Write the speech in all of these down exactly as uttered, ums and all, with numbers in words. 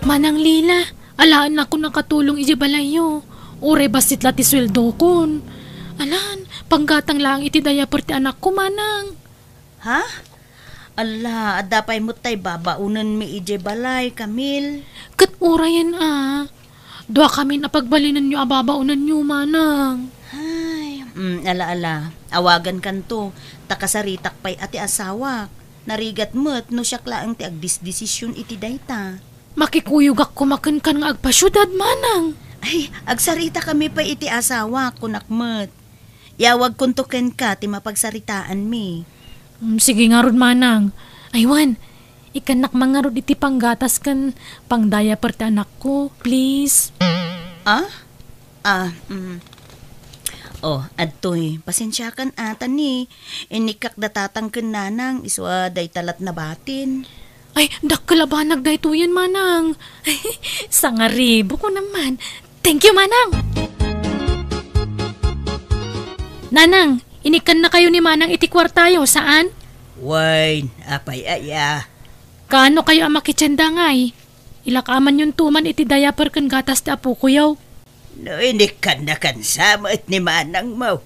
Manang Lila, alaennakon a katulong idiay balayyo. Uray bassit la ti sueldokon. Alan, panggatang laeng iti diaper ti anakko, Manang. Ha? Ala, adda pay met tay babaonenmi idiay balay, Camille. Ket urayen a. Duakamin a pagbalinenyo a babaonenyo, Manang. Ay, mm, ala, ala. Awagankanto, ta kasaritak pay a ti asawak. Narigat met no siak laeng ti agdisdesisyon iti dayta. Makikuyogak koma kenkan nga agpasiudad, Manang. Ay, agsaritakami pay iti asawak, kunak met. Iawagkonto kenka ti mapagsaritaanmi. Mm, sige ngarud, Manang. Aywan, ikkannak man ngarud iti panggatas ken pangdiaper ti anakko, please. Ah? Ah, mm. Oh, adtoy, pasensiakan ata ni. Inikkak da tatang ken nanang, isu a dayta lat nabatin. Ay, dakkel a banag daytoyen, Manang. Sangaribo ko naman. Thank you, Manang. Nanang, inikkannakayo ni Manang iti kuartayo, saan? Wen, apay aya? Kaano kayo a makitienda ngay? Ilakamanyon tuman iti diaper ken gatas ti apokoyo. No inikkannakan sa met ni manangmo,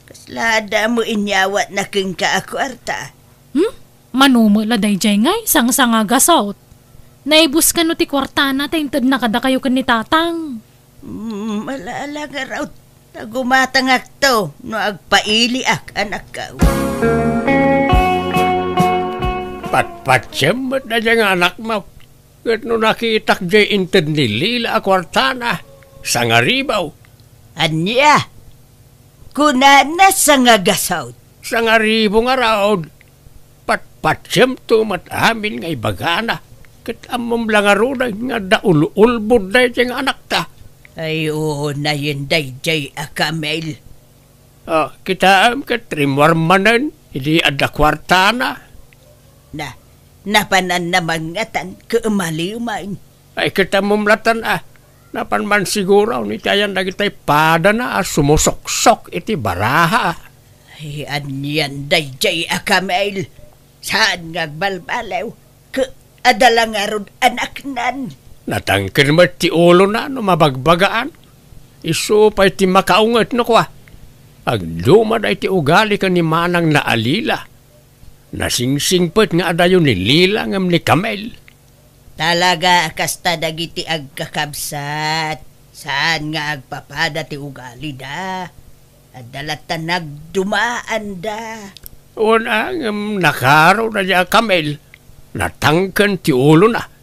kasla adda mo inyawatna kenka a kuarta? Hmm? Mano met la daydiay ngay, sangsangagasot. Naibus kano ti kuartana ta intedna kadakayo ken ni tatang. Mm, ala-ala ngarud, ta gumatangakto no agpailiak, anakko. Patpatiem met daydiay nga anakmo. Ket no nakitak diay inted ni Lila a kuartana, sangaribaw. Ania? Kunana sangagasaw. Sangaribo ngarud. Patpatiemto met amin nga ibagana. Ket ammom la ngaruden nga adda ul-ulbod daydiay nga anakta. Ay, unayen daydiay a Camille. Ah, kitaem ket rimmuar manen idi adda kuartana. Na, napananna mangngatan ket umaliw man. Ay, ket ammom latan a, napan man siguro ni ti ayan dagitay padana a sumusuksok iti baraha. Ay, anian daydiay a Camille? Saan nga agbalbaliw? Ket adda la ngarud anaknan. Natangken met ti ulona no mabagbagaan. Isu pay ti makaunget no kua. Agduma daytoy ugali ken ni manangna a Lila. Nasingsingpet nga adayo ni Lila ngem ni Camille. Talaga a kasta dagiti agkakabsat. Saan nga agpapada ti ugalida. Adda latta nagdumaanda. Wen a, ngem nakaro daydiay a Camille. Natangken ti ulona.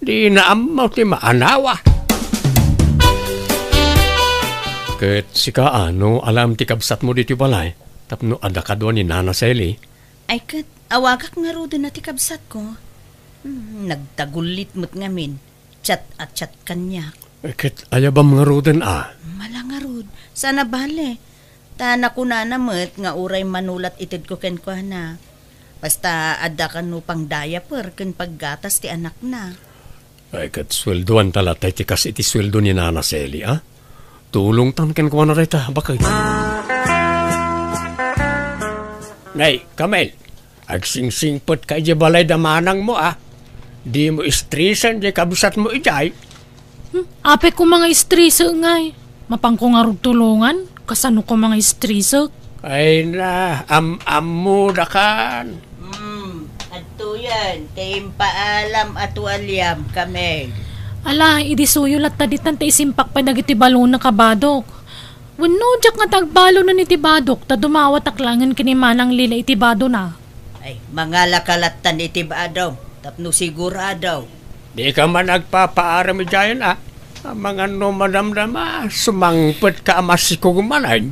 Dina ammo ti maanawa. Ket sika, a, no alaem ti kabsatmo ditoy balay, tapno adda kadua ni Nana Sally? Ay ket, awagak ngaruden a ti kabsatko. Hmm, nagtagullit met ngamin. Chat a chat kaniak. Eh, ket ayabam ngaruden a? Mala ngarud. Saan a bale. Ta nakunana met nga uray mano la ti itedko kenkuana. Basta adda kano pangdiaper ken paggatas ti anakna. Ay, ket sueldoanta latta iti kas iti sueldo ni Nana Sally, a? Tulongtan kenkuana dayta, baket. Nay, Camille, agsingsingpetka idiay balay da manangmo, a? Dimo istresen diay kabsatmo idiay. Hmm, apay koma nga istrese ngay. Mapanko ngarud tulongan? Kasano koma nga istrese? Ay na, am-ammodakan. Hmm, adtoyen, ti impaalam a tualiam, Camille. Ala, idi suyo latta ditan ta isimpak pay dagiti balona, kabadok. Wenno, diak ngata agbalon iti badok, ta dumawatak laengen ken ni Manang Lila iti badona. Ay, mangalaka lattan iti badom, tapno sigurado. Dika man agpapaaram idiayen, a? Amangan no madamdama, sumangpetka a masikog manen.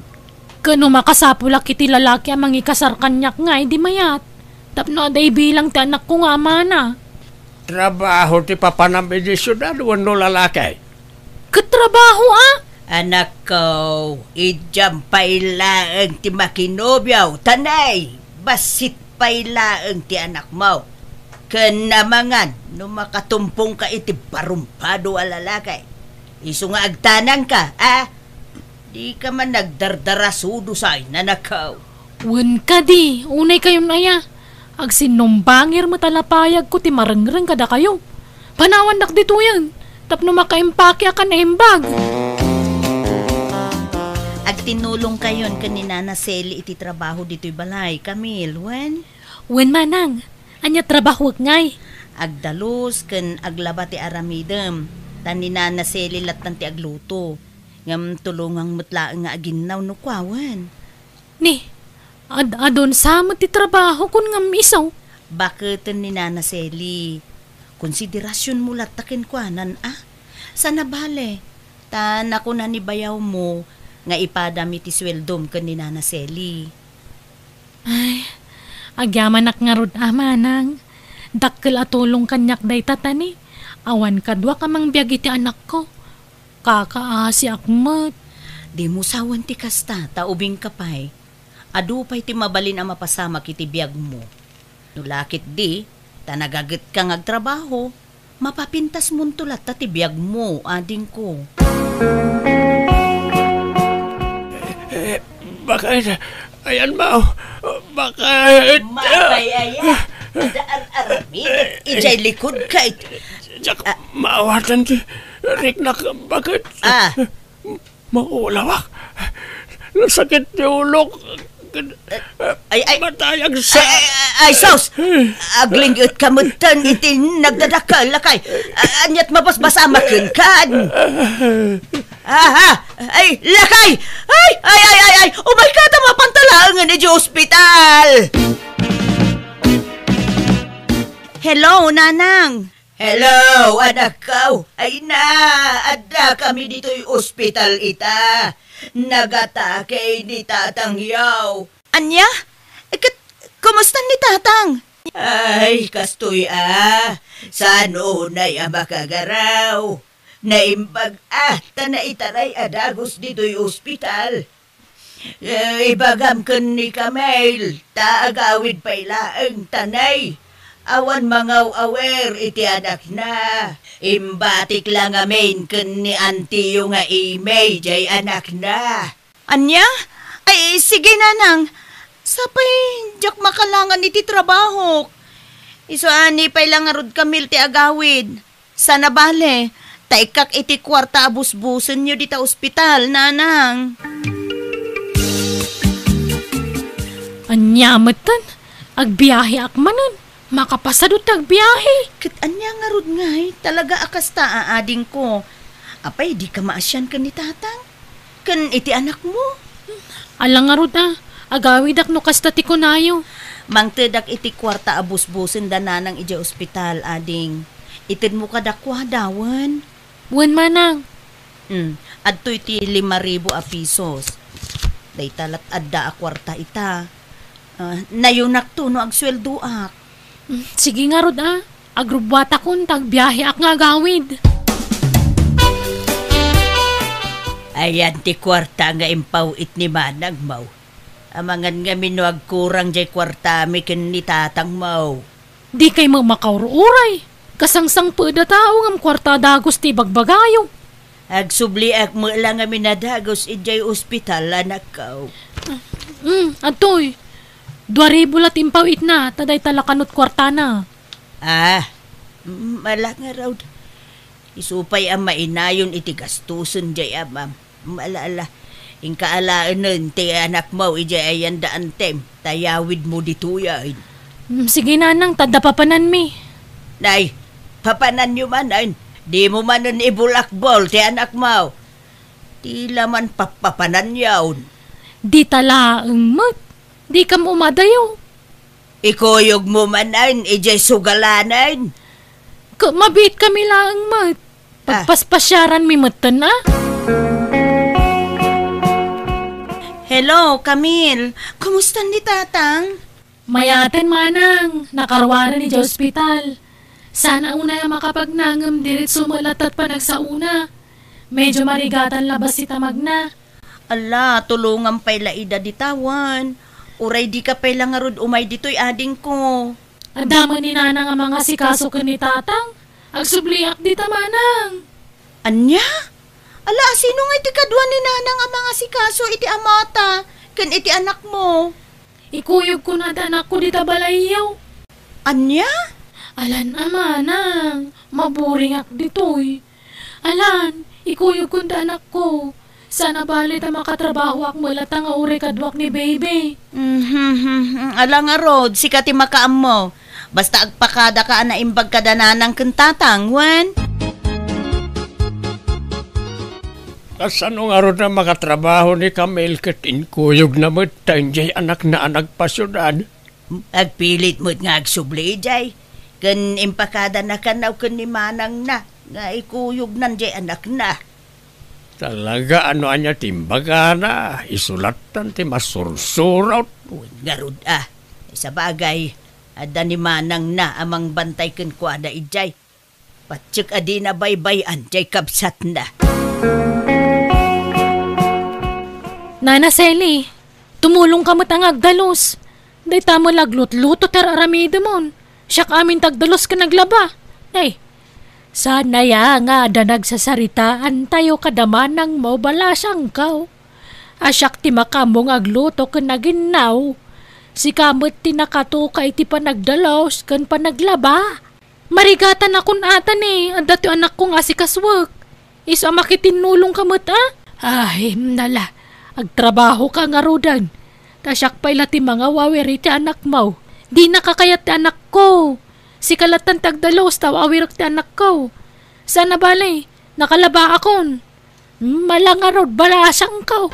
Ken no makasapulak iti lalaki a mangikasar kaniak ngay, di mayat. Tapno adda ibilang ti anakko nga amana. Trabaho ti papanam idiay siudad wenno lalaki? Ket trabaho, a? Anakko, idiam pay laeng ti makinobio, ta nay, bassit pay laeng ti anakmo. Ken amangan no makatumpongka iti barumpado a lalaki. Isu nga agtanangka, a? Dika man nagdardarasudo say, nanakaw. Wen kadi, unay kayon aya. Agsinnumbangir met a lapayagko ti marengreng kadakayo. Panawandak ditoyen tapno makaimpake a kan naimbag. Agtinulongkayon ken ni Nana Seli iti trabaho ditoy balay, Camille, wen? Wen, manang. Ania trabahok ngay? Agdalus ken aglaba ti aramidem. Ta ni Nana Seli lattan ti agluto. Ngem tulongang met laeng nga aginnaw no kuawen. Ni, ad-adun sa met ti trabaho kun ngem isu. Baketen ni Nana Seli. Konsiderasionmo latta kenkuanan, a? Sana bale, ta nakuna ni bayawmo nga ipadam iti sueldom ken ni Nana Seli. Ay, agyamanak ngarud a, manang. Dakkel a tulong kaniak dayta, ta ni, awan kaduak a mangbiag iti anakko. Kakaasiak met. Dimo sawen ti kasta, ta ubingka pay. Adu pay ti mabalin a mapasamak iti biagmo. No la ketdi, ta nagagetka nga agtrabaho, mapapintasmonto latta ti biagmo, adingko. Eh, bakit? Ayan, Mao. Bakit? Mapay aya. Adda ar-aramid. Ijay likod ka it-, Diak Ah. maawatan ti riknak. Bakit? Ah. Maulawak. Nasakit ti ulok. Ay, ay. Matayag sa Ay, ay, ay, ay, sus! Agling-et ka metten iti nagdadakkel, lakay. Ah, aniat mabasbasamaken kan? Aha! Ay, lakay! Ay, ay, ay, ay, ay! Umay ka ta mapantalaengen iti ospital! Hello, Nanang! Hello, anakko! Ay na, adda kami ditoy ospital ita. Nagatake ni tatangyo. Ania? Ket, kumusta ni tatang? Ay, kastoy a. Saan unay a makagaraw? Naimbag a, ta naitaray a dagus ditoy ospital. Eh, ibagam ken ni Camille, ta agawid pay laeng ta nay. Awan mangaw-awer iti anakna. Imbatik la ngamin ken ni antiyo nga Imay jay anakna. Ania? Ay, sige, Nanang. Sapay, diak makalangan iti trabahok. Isu a ni pay la ngarud Camille ti agawid. Sana bale, ta ikkak iti kuarta a busbusenyo dita ospital, Nanang. Ania metten? Agbiaheak manen. Makapasado ti agbiahe. Ket ania ngarud ngay, talaga a kasta a adingko. Apay, dika maasian ken ni tatang? Ken iti anakmo? Ala ngarud a, agawidak no kasta ti kunayo. Mangtedak iti kuarta a busbusen da nanang idiay ospital, ading. Itedmo kadakuada, wen? Wen, manang. Hmm, adtoy ti lima ribu a pisos. Dayta lat adda a kuarta ita. Ah, nayunakto no agsueldoak. Hmm, sige ngarud a. Agrubbuatakon ta agbiaheak nga agawid. Ayan ti kuarta nga impaw-it ni manangmo. Amangan ngamin no agkurang jay kuartami ken ni tatangmo. Dikay met makaur-uray. Kasangsangpet a tao ngem kuarta dagus ti ibagbagayo. Agsubliak met la ngamin a dagus idiay ospital, anakko. Mm, adtoy. Dua ribu la ti impaw-itna, ta dayta la kanut kuartana. Ah, mm, ala ngarud. Isu pay a mainayon iti gastusen jay amam. Ala, ala. Inka alaenen ti anakmo idiay ayan da antem, ta yawidmo ditoyen. Mm, sige, nanang, ta adda papananmi. Nay, papananyo manen. Dimo manen ibulakbol ti anakmo. Ti la man pappapananyon. Dita laeng met. Dikam umadayo. Ikuyogmo manen idiay sugalanen. Ket mabiitkami laeng met. Ah. Pagpaspasiaranmi metten a. Hello, Camille. Kumusta ni tatang? Mayaten, manang. Nakaruaren idiay ospital. Saan a unay a makapagna ngem diretso met latta ti panagsaona. Medyo marigatan la bassit a magna. Ala, tulongam pay la ida dita wen. Uray dika pay la ngarud umay ditoy, adingko. Adda met ni nanang a mangasikaso ken ni tatang. Agsubliak dita, manang. Ania? Ala, sino ngay ti kadua ni nanang a mangasikaso iti amata ken iti anakmo? Ikuyogko no adda anakko dita balayyo. Ania? Alan a manang, maburingak ditoy. Alan, ikuyogkon ti anakko. Saan a bale ta makatrabahoak met latta nga uray kaduak ni baby. Mhm, ala ngarud, sika ti makaammo. Basta agpakadaka a naimbag kada nanang ken tatang, wen? Kasano ngarud a makatrabaho ni Camille ket inkuyogna met ta idiay anakna a nagpasiudad? Agpilit met nga agsubli idiay, ken impakadana kanaw ken ni manangna nga ikuyognan diay anakna. Talaga, no ania ti imbagana, isu lattan ti masursurot. Wen ngarud a, sabagay, adda ni manangna a mangbantay kenkuana idiay. Patiek a dina baybay-an diay kabsatna. Nana Sally, tumulongka met a nga agdalus. Dayta met la aglutluto ti ar-aramidemon. Siak amin ti agdalus ken aglaba. Ay, saan aya nga adda nagsasaritaantayo kada manangmo, balasangko? A siak ti makaammo nga agluto ken aginnaw. Sika met ti nakatuka iti panagdalus ken panaglaba. Marigatanakon ata ni adda ti anakko nga asikasuek. Isu a makitinnulongka met a? Ay, nala, agtrabahoka ngaruden. Ta siak pay la ti mangawawir iti anakmo. Dinaka kayat ti anakko. Sika lattan ti agdalus ta aw-awirek ti anakko. Saan a bale, nakalabaakon. Malangarud, balasangko.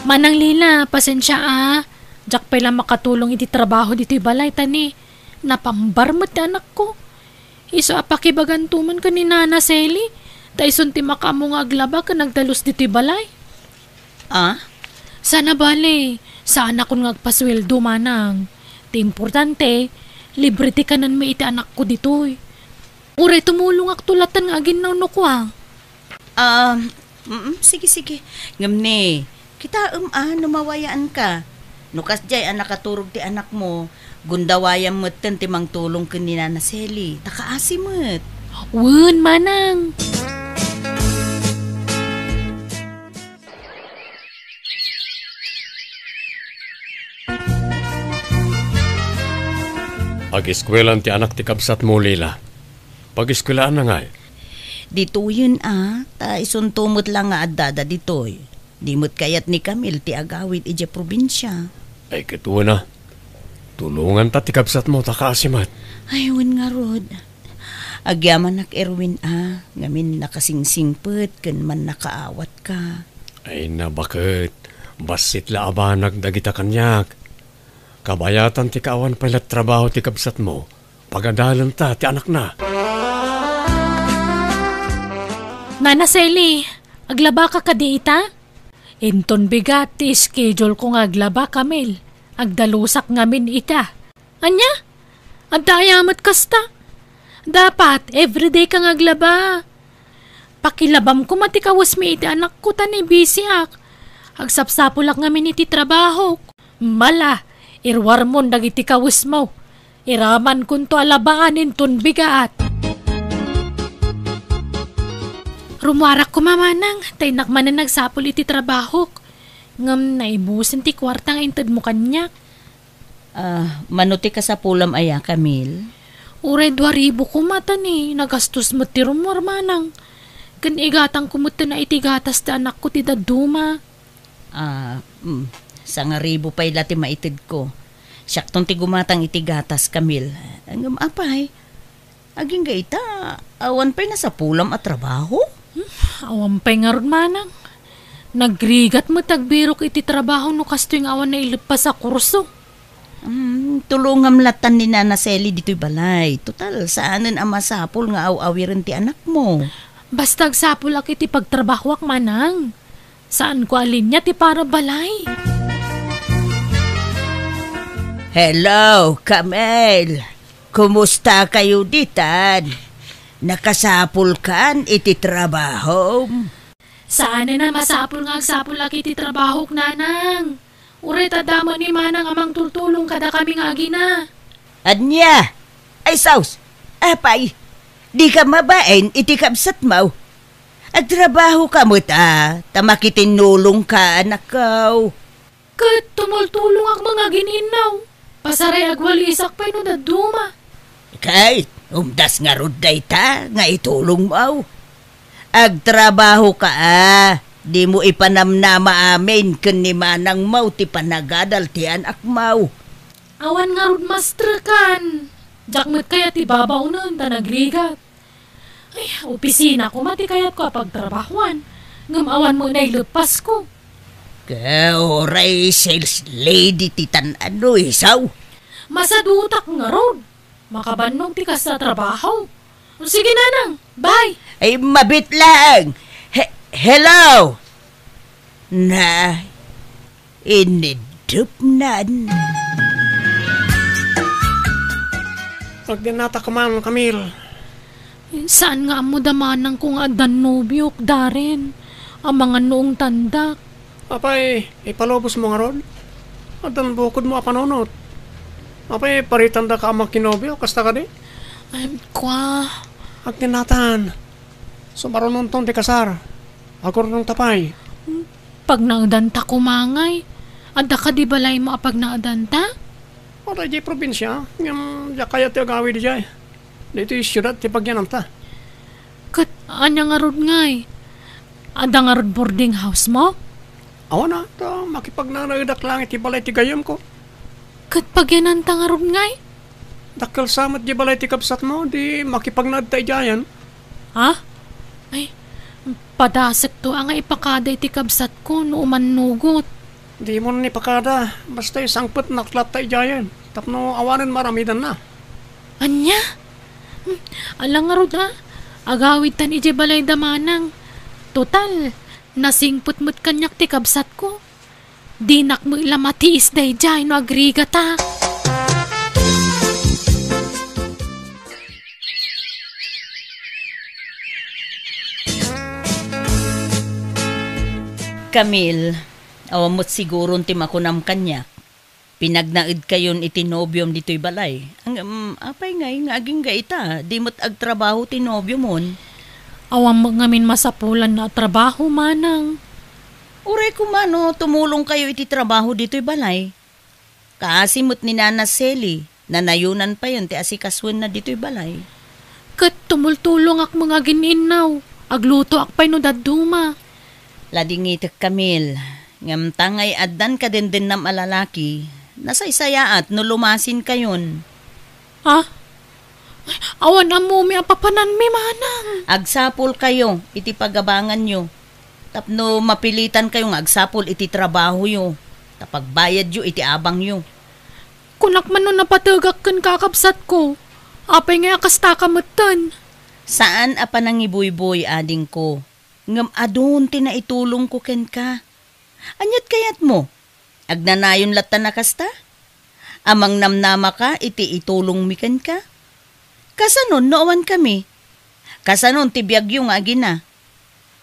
Manang Lila, pasensia a. Diak pay la makatulong iti trabaho ditoy balay ta ni napambar met ti anakko. Isu a pakibaganto man ken ni Nana Sally, ta isun ti makaammo nga aglaba ken agdalus ditoy balay. Ah? Saan a bale, saanakon nga agpasueldo, manang. Ti importante, libre ti kanenmi iti anakko ditoy. Uray tumulongakto lattan nga aginnaw no kua. Ah, mm, sige, sige. Ngem ni, kitaem a no mawayaanka. No kasdiay a nakaturog ti anakmo, gundawayam metten ti mangtulong ken ni Nana Sally. Ta kaasi met. Wen, manang. Ageskuelaan ti anak ti kabsatmo, Lila. Pageskuelaanna ngay? Ditoyen a, ta isunto met la nga addada ditoy. Di met kayat ni Camille ti agawid idiay probinsia. Ay, ket wen a. Tulonganta ti kabsatmo ta kaasi met. Ay, wen ngarud. Agyamanak, Erwin a, ngamin nakasingsingpet ken mannakaawatka. Ay, nabaket. Bassit la a banag dagita kaniak. Kabayatan ti kaawan pay la trabaho ti kabsatmo. Pagadalenta ti anakna. Nana Sally, aglabaka kadi ita? Inton bigat ti schedule ko nga aglaba, Camille. Agdalusak ngamin ita. Ania? Adda aya met kasta? Dapat, everyday ka nga aglaba. Pakilabam koma ti kawesmi iti anakko ta ni bisiak. Agsapsapulak ngamin iti trabahok. Mala, iruarmon dagiti kawesmo. Iramankonto a labaan inton bigat. Rumuarak koma manang, ta innak manen nagsapul iti trabahok. Ngem naibusen ti kuarta nga intedmo kaniak. Ah, mano ti kasapulam aya, Camille? Uray dua ribu koma ta ni nagastos met ti rumuar manang. Ken igatangko met ti naitigatas ti anakko ti dadduma. Ah, mm, sangaribu pay la ti maitedko. Siakton ti gumatang iti gatas, Camille. Ngem apay, agingga ita, awan pay nasapulam a trabaho? Hmm, awan pay ngarud manang. Nagrigat met agbirok iti trabaho no kastoy nga awan naileppas a kurso. Hmm, tulongam lattan ni Nana Sally ditoy balay. Total, saanen a masapul nga aw-awiren ti anakmo. Basta agsapulak iti pagtrabahoak manang. Saanko a linia ti para balay. Hello, Camille. Kumusta kayo ditan? Nakasapulkan iti trabahom? Saanen a masapul nga agsapulak iti trabahok, nanang. Uray ta adda met ni manang a mangtultulong kadakami nga agina. Ania? Ay, sus! Apay, dika mabain iti kabsatmo? Agtrabahoka met a, ta makitinnulongka, anakko. Ket tumultulongak met nga agin-innaw. Pasaray, agwalisak pay no dadduma. Kay, umdas ngarud dayta nga itulongmo. Agtrabahoka a, dimo ipanamnama amin ken ni manangmo ti panagadal ti anakmo. Awan ngarud, mastrekan. Diak met kayat ti babaonen ta nagrigat. Ay, opisina koma ti kayatko a pagtrabahoan, ngem awan met naileppasko. Ka, uray sales lady ti tan-anmo, isaw. Masadutak ngarud. Makabannog ti kasta a trabaho. O, sige, nanang. Bye. Ay, mabit lang. He-, hello? Na, inidupnan. Agdennata koma, Camille. Saan nga ammo da manangko nga addan nobiok, Darren? Amangan no ungtandak. Apay, ipalubosmo ngarud? Addan bukodmo a panunot. Apay, paritandaka a makinobio, kasta kadi? Ay, kua. Agdennatan. Sumarunonton ti kasar. Agurnongta pay. Pagnaedanta koma ngay. Adda kadi balaymo a pagnaedanta? Adda idiay probinsia, ngem diak kayat ti agawid idiay. Ditoy siudad ti pagyananta. Ket ania ngarud ngay? Adda ngarud boarding house-mo? Awan a, ta makipagnaenaedak laeng iti balay ti gayyemko. Ket pagyananta ngarud ngay? Dakkel sa met di balay ti kabsatmo, di makipagnaedta idiayen. Ha? Ay, padasekto a nga ipakada iti kabsatko no umannugot. Dimon ipakada, basta isangpetnak latta idiayen, tapno awanen maaramidanna. Ania? Hmm, ala ngarud a, agawidtan idiay balay da manang. Total, nasingpet met kaniak ti kabsatko. Dinak met la matiis daydiay no agrigata. Camille, awan met siguron ti makunam kaniak. Pinagnaedkayon iti nobiom ditoy balay. Ngem, apay ngay nga agingga ita, di met agtrabaho ti nobiomon? Awan met ngamin masapulanna a trabaho, manang. Uray koma no tumulongkayo iti trabaho ditoy balay. Kaasi met ni Nana Sally, nanayonan payen ti asikasoenna ditoy balay. Ket tumultulongak met nga agin-innaw, aglutoak pay no dadduma. Ladingitek, Camille, ngem ta ngay addan kadendennam a lalaki, nasaysayaat no lumasinkayon. Ha? Awan ammomi a papananmi, manang. Agsapulkayo iti pagabanganyo. Tapno mapilitankayo nga agsapul iti trabahoyo, ta pagbayadyo iti abangyo. Kunak man no napategak ken kakabsatko, apay nga kastaka metten? Saan a panangibuyboy, adingko, ngem adun ti naitulongko kenka. Aniat kayatmo? Agnanayon latta a kasta? Amangnamnamaka iti itulongmi kenka? Kasanon no awankami? Kasanon ti biagyo nga agina?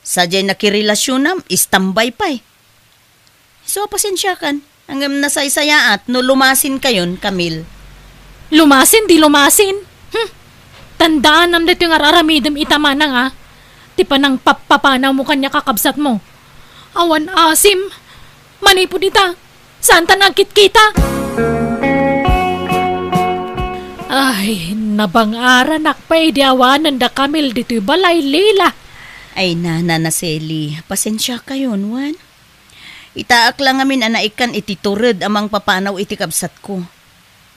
Sadiay nakirelasionam, istambay pay. Isu a pasensiakan, ngem nasaysayaat no lumasinkayon, Camille. Lumasin, di lumasin? Hmm. Tandaanam daytoy nga ar-aramidem ita, manang, a. Ti panangpappapanawmo kaniak a kabsatmo. Awan asim. Manipud ita, saanta nga agkitkita. Ay, nabang-aranak pay idi awanen da Camille ditoy balay, Lila. Ay, Nana Sally, pasensiakayon, wen? Itaak la ngamin a naikkan iti tured a mangpapanaw iti kabsatko.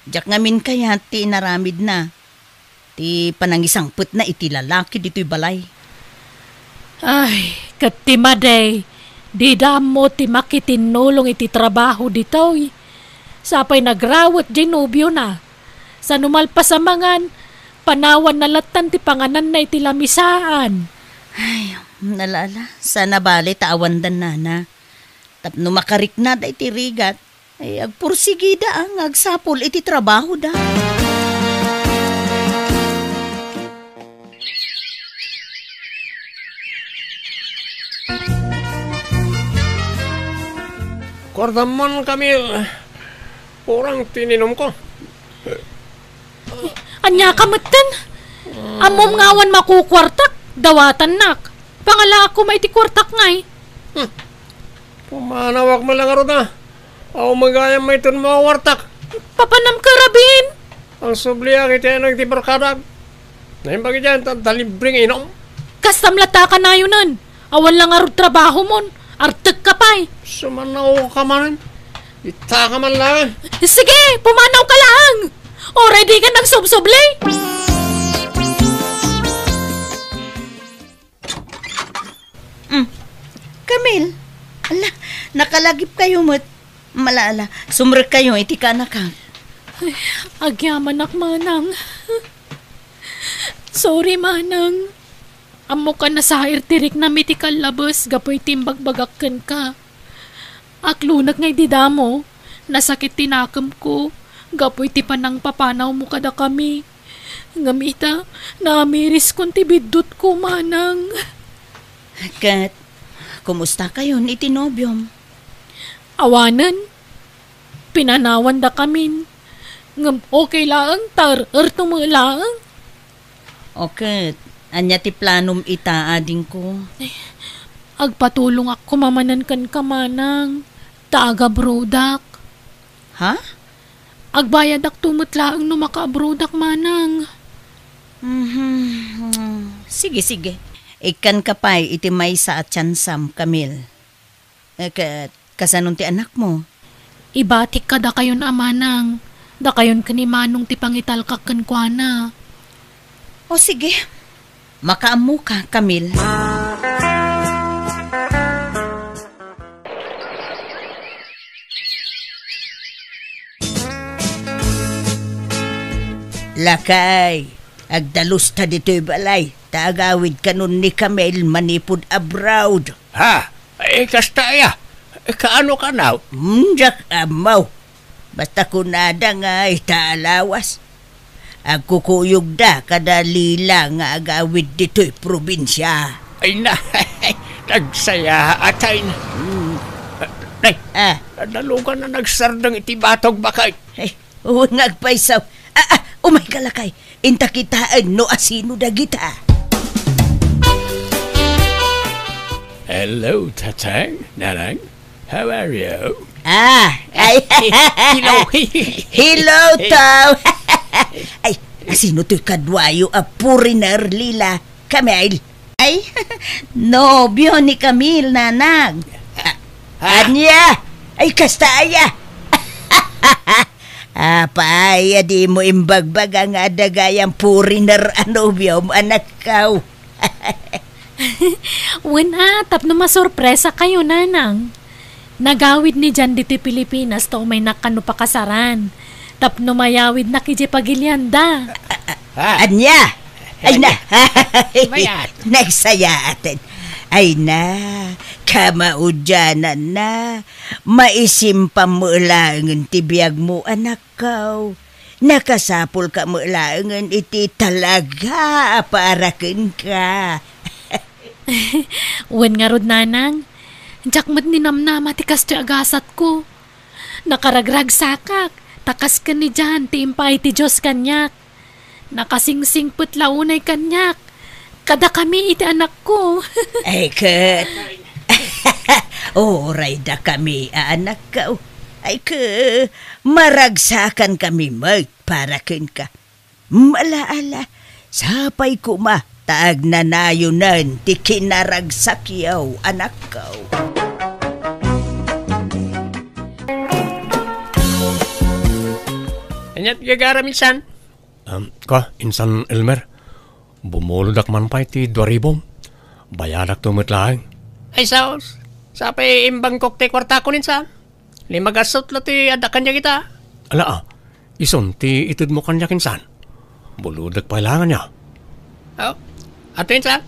Diak ngamin kayat ti inaramidna, ti panangisangpetna iti lalaki ditoy balay. Ay, ket ti madi, dida ammo ti makitinnulong iti trabaho ditoy. Sapay nagrawet diay nobiona. Sano malpas a mangan, panawanna lattan ti pangananna iti lamisaan. Ay, ala, ala, saan a bale ta awandan, Nana. Tapno makariknada iti rigat, ay, agpursigida, a, nga agsapul iti trabahoda. Kuartam man, Camille. Kurang ti ininumko. Ania ka metten? Ammom nga awan makukuartak, dawatannak. Pangalaak koma iti kuartak ngay. Hmm. Pumanawak man lang ngarud a. Aw, magayam mayton makukuartak. Papanam ka, Rabin? Ang subliak iti anang ti barkadak. Naimbag idiay, ta, ta libre nga inum. Kastam latta kanayonen. Awan la ngarud trabahomon. Artek ka pay. Sumanaw ka manen. Ita ka man laeng. Sige, pumanaw ka laeng. O, ready ka nang subsubli? Mm. Camille, ala, nakalagip kayo met. Mala, ala, sumrek kayo iti kanakak. Ay, agyamanak, manang. Sorry, manang. Ammok a nasair ti riknam iti kallabes gapu iti imbagbagak kenka. Aklonek nga idi damo, nasakit ti nakemko gapu iti panangpapanawmo kadakami. Ngem ita, naamiriskon ti biddutko, manang. Ket, kumusta kayon iti nobiom? Awanen, pinanawandakamin. Ngem okay laeng, ta er-erto met laeng. O ket, ania ti planom ita, adingko? Agpatulongak koma manen kenka, manang, ta agabrodak. Ha? Agbayadakto met laeng no makaabrodak, manang. Mhm. Sige, sige. Ikkanka pay iti maysa a tiansam, Camille. Eh, ket, kasanon ti anakmo? Ibatik kadakayon a manang, dakayon ken ni Manong ti pangitalkak kenkuana. O sige, makaammoka, Camille. Lakay, agdalusta ditoy balay, ta agawidkanon ni Camille manipud abroad. Ha? Eh, kasta aya? Eh, kaano kanaw? Hmm, diak ammo. Basta kunada nga ita a lawas, agkukuyogda kada Lila nga agawid ditoy probinsia. Ay na, nagsayaat ay na. Hmm. Nay, ah, nadalugan na nagsardeng iti batog bakay. Ay, wen nga agpayso. Ah, ah, umayka lakay. Inta kitaen no asino dagita. Hello, Tatang, Nanang. How are you? Ah, ay. Hello. Hello, Tom. Ay, asino toy kaduayo a foreigner, Lila? Camille. Ay, nobio ni Camille, Nanang. Ah, ah. Ania? Ay, kasta aya. Apay a dimo imbagbaga nga adda gayam foreigner a nobiom, anakko? Wen a, tapno masorpresa kayo, Nanang. Nagawid ni Jan ditoy Pilipinas ta umaynak kano pakasaran. Tapno mayawidnak idiay pagilianda. Ah. Ania? Ay na. Mayat. Nagsayaaten. Ay na, kamaudianan na. Maisimpam met laengen ti biagmo, anakko. Nakasapulka met laengen iti talaga a para kenka. Wen ngarud, Nanang, diak met ninamnama ti kastoy a gasatko. Nakaragragsakak, ta kas ken ni Jan ti impaay ti Dios kaniak. Nakasingsingpet la unay kaniak, kadakami iti anakko. Ay ket, uray dakami a anakko. Ay ket, maragsakankami met para kenka. Ala, ala, sapay koma ta agnanayonen ti kinaragsakyo, anakko. Aniat gagaram, insan? Um, ka, Insan Elmer, bumulodak man pay ti dua ribu. Bayadakto met laeng. Ay, saos. Sapay imbangkok ti kuartakon, insan. Ni magasut la ti adda kaniak ita. Ala, ah, isun ti itedmo kaniak, insan. Bulodek pay laeng ania. Oh, ato, insan.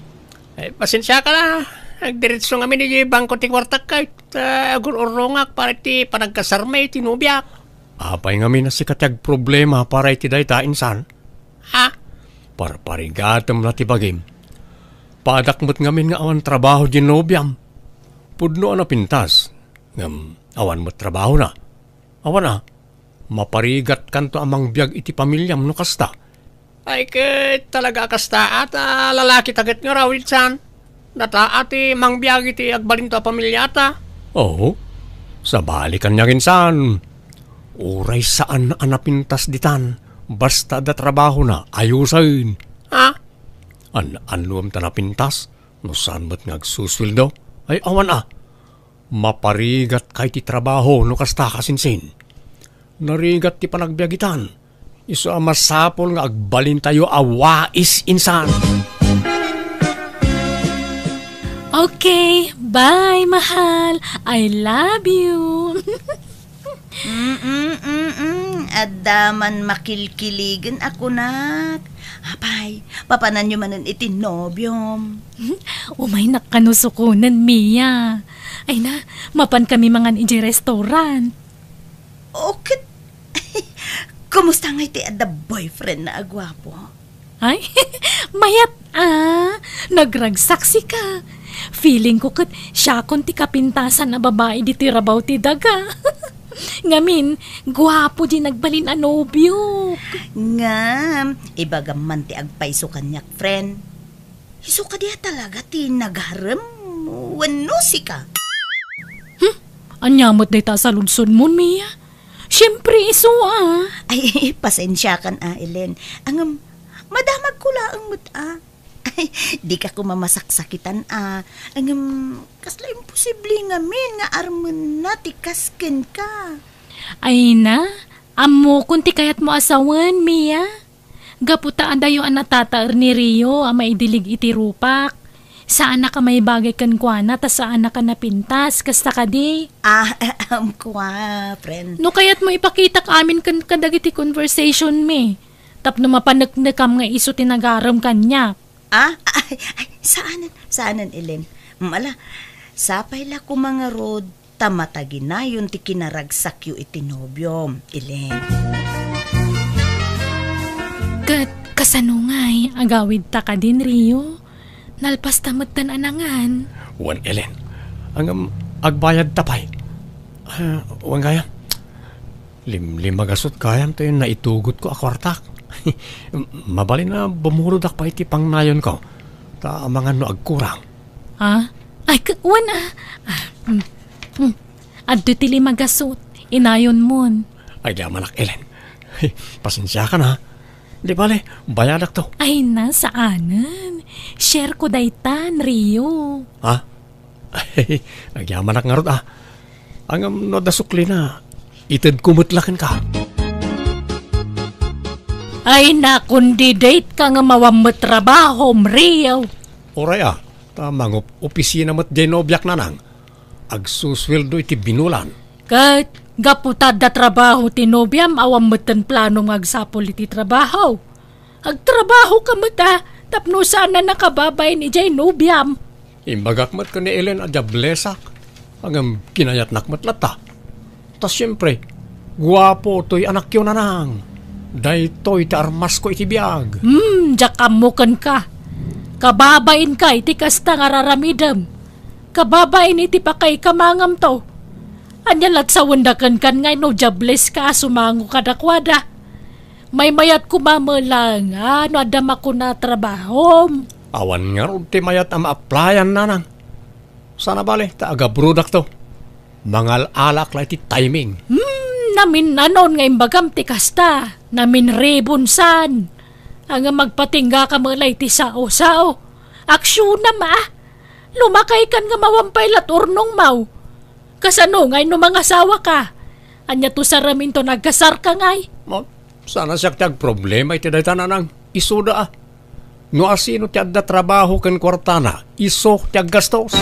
Ay, pasensiaka la. Agdiretso ngamin iti bangko ti kuartak, kay, ta agur-urrongak para iti panagkasarmi iti nobiak. Apay ngamin a sika ti agproblema para iti dayta, insan? Ha? Parparigatem la ti bagim. Paadak met ngamin nga awan trabaho diay nobiam. Pudno a napintas, ngem awan met trabahona. Awan a, maparigatkanto a mangbiag iti pamiliam no kasta. Ay, ket talaga a kasta, a, ta lalakita ket ngarud, insan. Data a ti mangbiag iti agbalinto a pamiliata. Oo. Sabali kaniak, insan. Uray saan a napintas ditan, basta adda trabahona, ayusen. Ha? An-annuem ta napintas, no saan met nga agsusueldo? Ay, awan a. Maparigatka iti trabaho no kasta, kasinsin. Narigat ti panagbiag itan. Isu a masapul nga agbalintayo a wais insan. Okay, bye, mahal. I love you. Mm-mm, mm-mm. Adda man makilkiligen a kunak. Apay, papananyo manen iti nobiom. Umaynak kano sukonen, Mia. Ay na, mapan kami mangan idiay restaurant. O ket, kumusta ngay ti adda boyfriend na a guapo? Ay, mayat a, nagragsaksika. Feeling ko ket siakon ti kapintasan a babai ditoy rabaw ti daga. Ngamin, guapo di nagbalin a nobiok. Ngem, ibagam man ti agpayso kaniak, friend. Isu kadi a talaga ti nagarem wenno sika? Hmm? Ania met dayta a saludsodmon, Mia? Siempre, isu a. Ay, pasensiakan a, Ellen. Ngem, madamagko laeng met a. Ay, dika koma masaksakitan a. Ngem, kasla imposible ngamin nga armenna ti kas kenka. Ay na, ammokon ti kayatmo a sawen, Mia. Gapu ta adayo a natataer ni Rio a maidilig iti rupak, saanak a maibagay kenkuana ta saanak a napintas, kasta kadi? Ah, ammok a, friend. No kayatmo ipakitak amin ken kadagiti conversation mi, tapno mapaneknekam nga isu ti nagarem kaniak. Ah, ay, ay, saanen, saanen, Ellen. Mala, sapay la koma ngarud ta mataginayon ti kinaragsakyo iti nobiom, Ellen. Ket kasano ngay, agawidta kadin, Rio? Nalpasta metten a nangan. Wen, Ellen. Ngem, agbayadta pay. Ah, wen gayam. Limlimagasut gayam ti naitugotko a kuartak. Mabalin a bumurodak pay iti pangnayonko. Ta amangan no agkurang. Ah? Ay, k-, wen, ah. Ah, mm, mm. Adda ti limagasut. Inayonmon. Ay, di amanak, Ellen. Pasensiakan, ha? Di bale, bayadakto. Ay na, saanen. Share ko daytan, Rio. Ha? Agyamanak ngarud, ah. Ngem no adda suklina, itedko met la kenka. Ay, nakon di date ka nga mawan met trabahom, Rio. Uray, ah, ta mangup-opisina met diay nobiak, nanang. Agsusueldo iti binulan. Ket gapu ta adda trabaho ti nobiam, awan metten planom nga agsapul iti trabaho. Agtrabaho ka met a, tapno saan a nakababain idiay nobiam. Imbagak met ken ni Ellen a diablesak, ngem kinayatnak met latta. Ta siempre, guapo toy anakyo, nanang. Daytoy ti armasko iti biag. Hmm, diak ammo kenka. Kababainka iti kasta nga raramidem. Kababain iti pakaikamangam to. Ania lat sawenda kenkan nga no diableska a sumango kadakuada? Maymayat koma met laeng a no adda makuna a trabahom. Awan ngarud ti mayat a ma-applyan, nanang. Sana bale ta agabrodakto. Mangal-alaak la iti timing. Hmm, naminnanon nga imbagam ti kasta. Naminribon san. Ngem agpatinggaka met la iti sao-sao. Aksionam a. Lumakaykan nga mawan pay lat urnongmaw. Kasano ngay no mangasawaka? Ania to saraminto nagkasarka ngay? Ma, sana siak ti agproblema iti dayta, nanang. Isuda a. No asino ti adda trabaho ken kuartana, isu ti aggastos.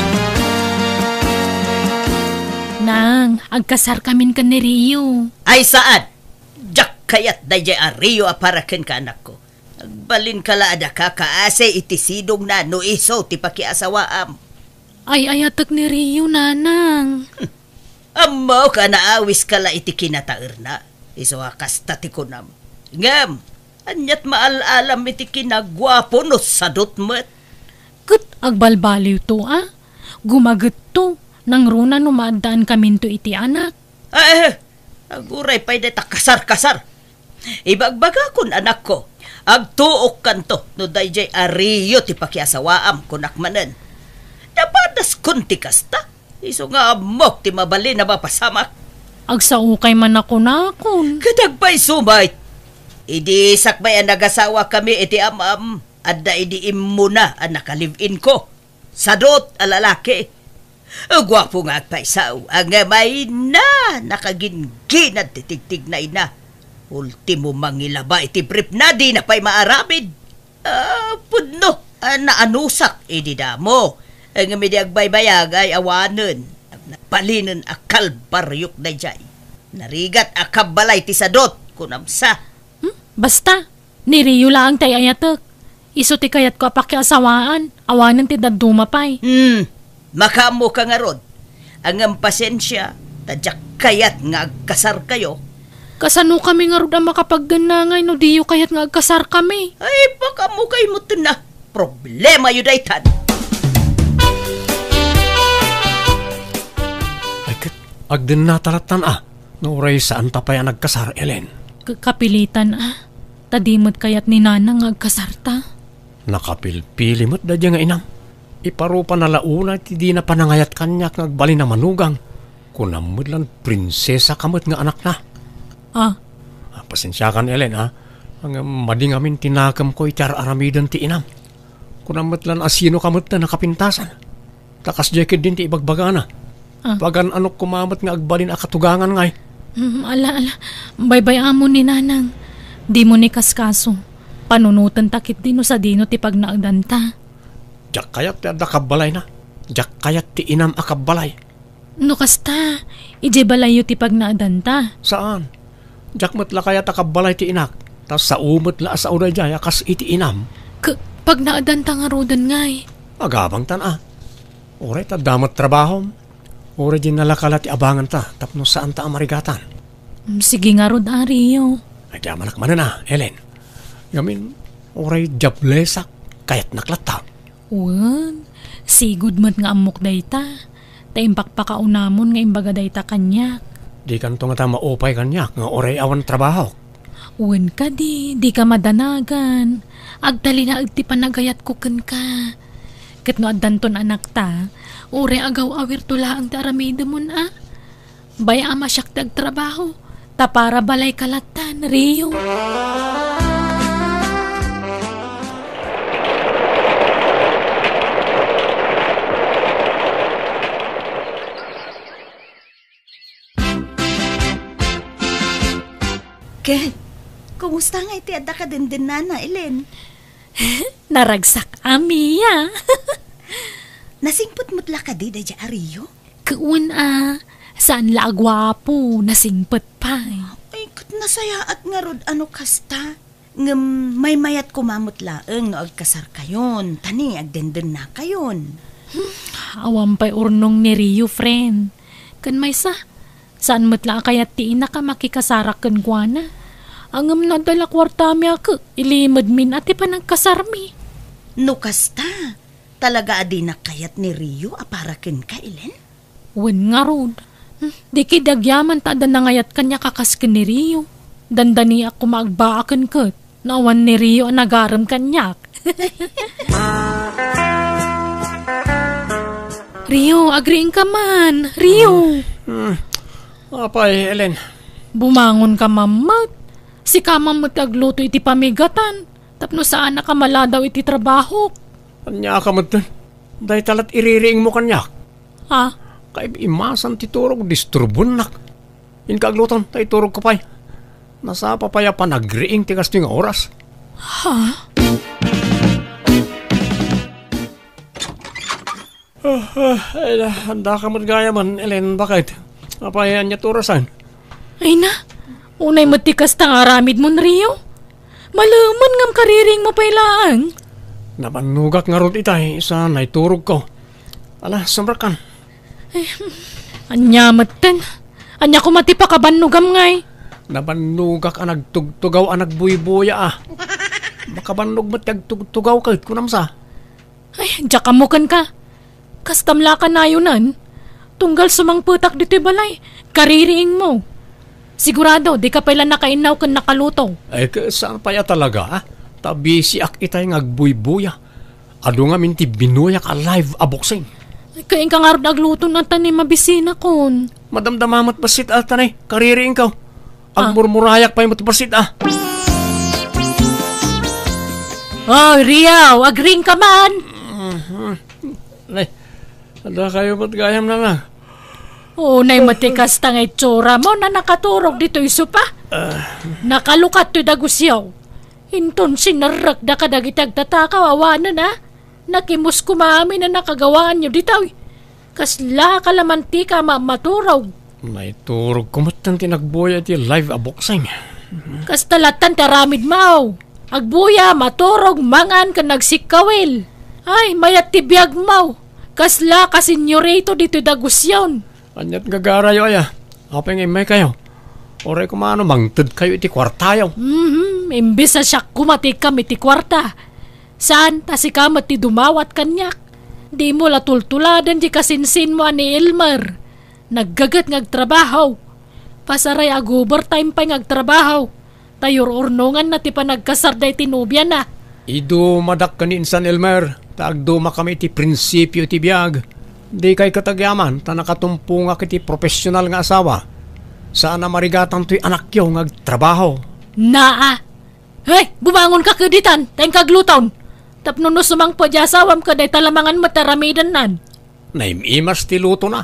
Nang, agkasarkamin ken ni Rio. Ay saan! Diak kayat daydiay a Rio a para kenka, anakko. Agbalinka la a daka kaasi iti sidongna no isu ti pakiasawaam. Ay-ayatek ni Rio, nanang. Ammok a naawiska la iti kinataerna. Isu a kasta ti kunam. Ngem, aniat maal-alam iti kinaguapo no sadut met? Ket agbalbaliwto a. Gumagetto, nangruna no maaddaankaminto iti anak. Ah, eh, aguray pay dayta kasar-kasar. Ibagbagakon, anakko, agtuokkanto no daydiay a Rio ti pakiasawaam, kunak manen. Napadaskon ti kasta, isu nga ammok ti mabalin a mapasamak. Agsaokay man a kunakon. Ket agpayso met. Idi sakbay a nagasawakami iti am-am, adda idi immuna a naka-live-in ko. Sadot a lalaki. Guapo nga agpayso, ngem ay na, nakagingginad ti tigtignayna. Ultimo, mangilaba iti briefna, dina pay maaramid. Ah, pudno a naanusak idi damo. Ngem idi agbaybayag ay awanen. Nagbalinen a kalbariok daydiay. Narigat a kabbalay ti sadot, kunam sa. Hmm? Basta, ni Rio laeng ti ay-ayatek. Isu ti kayatko a pakiasawaan, awanen ti dadduma pay. Hmm, makaammoka ngarud. Ngem pasensia, ta diak kayat nga agkasarkayo. Kasanokami ngarud a makapagdennangay no diyo kayat nga agkasarkami? Ay, pakaammokayo metten a. Problemayo daytan. Ay, ket, agdennata lattan a. No uray saanta pay a nagkasar, Ellen. Ka-, kapilitan a. Ta di met kayat ni Nanang nga agkasarta. Nakapilpili met daydiay nga inam. Iparupana la unay ti dina panangayat kaniak nga agbalin a manugang. Kunam met lan prinsesaka met nga anakna. Ah. Ah, pasensiakan, Ellen, ah. Ngem madi ngamin ti nakemko iti ar-aramiden ti inam. Kunam met lan a sinoka met a nakapintasan. Ta kasdiay ketdin ti ibagbagana. Ah. Pagan-anok koma met nga agbalin a katugangan ngay. Mm, ala, ala. Baybay-amon ni Nanang. Dimo ni kaskaso. Panunotenta ketdi no sadino ti pagnaedanta. Diak kayat ti adda kabbalayna. Diak kayat ti inam a kabbalay. No kasta, idiay balayyo ti pagnaedanta. Saan? Diak met la kayat a kabbalay ti inak. Ta sao met la a sao daydiay a kas iti inam. K-, pagnaedanta ngaruden ngay. Agabangtan a. Uray ta adda met trabahom. Uray dinala ka la ti abanganta tapno saanta a marigatan. Mm, sige ngarud a, Rio. Agyamanak manen a, Ellen. Ngamin, uray diablesak, kayatnak latta. Wen, sigud met nga ammok dayta. Ta impakpakaunamon nga imbaga dayta kaniak. Dikanto ngata maupay kaniak nga uray awan trabahok. Wen kadi, dika madanagan. Agtalinaed ti panagayatko kenka. Ket no addanton anakta, uray agaw-awirto laeng ti aramidemon a. Bay-am a siak ti agtrabaho, ta para balayka lattan, Rio. Ket, kumusta ngay ti adda kadendennana, Ellen? Naragsak a, Mia. Nasingpet met la kadi daydiay a Rio? Ket wen a, saan la a guapo, nasingpet pay. Ay, ket nasayaat ngarud a no kasta. Ngem maymayat koma met laeng no agkasarkayon, ta ni agdendennakayon. Hmm, awan pay urnong ni Rio, friend. Ken maysa, saan met la a kayat ti inak a makikasarak kenkuana. Ngem no adda la kuartami a ket, ilimedmin a ti panagkasarmi. No kasta, talaga a dinak kayat ni Rio a para kenka, Ellen? Wen ngarud. Hmm, di ketdi agyaman ta adda nangayat kaniak a kas ken ni Rio. Dandaniak koma agbaaken ket no awan ni Rio a nagarem kaniak. Rio, agriingka man. Rio. Hmm. Apay, Ellen? Bumangonka man met. Sika man met ti agluto iti pamigatan. Tapno saanak a maladaw iti trabahok. Ania ka metten? Dayta lat iririingmo kaniak. Ha? Kaimasan ti turog, disturbonak. Inka agluton, ta iturogko pay. Nasapa pay a panagriing ti kastoy nga oras. Ha? Ah, ah, ay, na, andaka met gayamen, Ellen, baket? Apay, ania ti orasen? Ay na, unay met ti kasta nga aramidmon, Rio. Malemen ngem kaririingmo pay laeng. Nabannogak ngarud itay, sa naiturogko. Ala, sumrekkan. Eh, ania metten? Ania koma ti pakabannogam ngay? Nabannogak a nagtugtugaw a nagbuybuya a. Makabannog met ti agtugtugaw ket kunam sa. Ay, diak ammo kenka. Kastam la a kanayonen. Tunggal sumangpetak ditoy balay, kaririingmo. Sigurado, dika pay la nakainnaw ken nakaluto. Ay, ket saan pay a talaga, ah? Ta bisiak itay nga agbuybuya. Adu ngamin ti binuyak a live a boxing. Ay, ket inka ngarud agluto no ania ti mabisinakon. Madamdama met bassit a, tanay, kaririingkaw. Ah. Agmurmurayak pay met bassit a. Oh, Rio, agriingka man. Mhm. Nay, adda kayo met gayam, Nana. Unay met ti kasta nga itsura mo na nakaturog ditoy sopa. Ah. Nakalukat toy dagusyo. Inton sinerrekda kadagiti agtatakaw awanen a. Nakimus koma amin a nakagawaanyo ditoy. Kasla kalamantika a ma-, maturog. Naiturog ko met ti nagbuya iti live a boxing. Kasta lattan ti aramid mo. Agbuya, maturog, mangan, ken nagsikkawil. Ay, mayat ti biag mo. Kasla ka senyorito ditoy dagusyon. Aniat gagarayo aya? Apay nga immay kayo? Uray kumano mangted kayo iti kuartayo. Mhm, imbes a siak koma ti ikam iti kuarta. Saan ta sika met ti dumawat kaniak. Dimo la tultuladen ti kasinsinmo a ni Elmer. Naggaget nga agtrabaho. Pasaray ag-overtime pay nga agtrabaho. Ta yur-urnonganna ti panagkasarda iti nobiana. Idumadak ken ni insan Elmer, ta agdumakami iti prinsipio iti biag. Dikay ket agyaman, ta nakatumpongak iti profesional nga asawa. Saan a marigatan toy anakyo nga agtrabaho. Naa! Hey, bumangonka ket ditan, ta inka agluton. Tapno no sumangpet ti asawam ket dayta la mangan met ti aramidennan. Naim-imas ti lutona.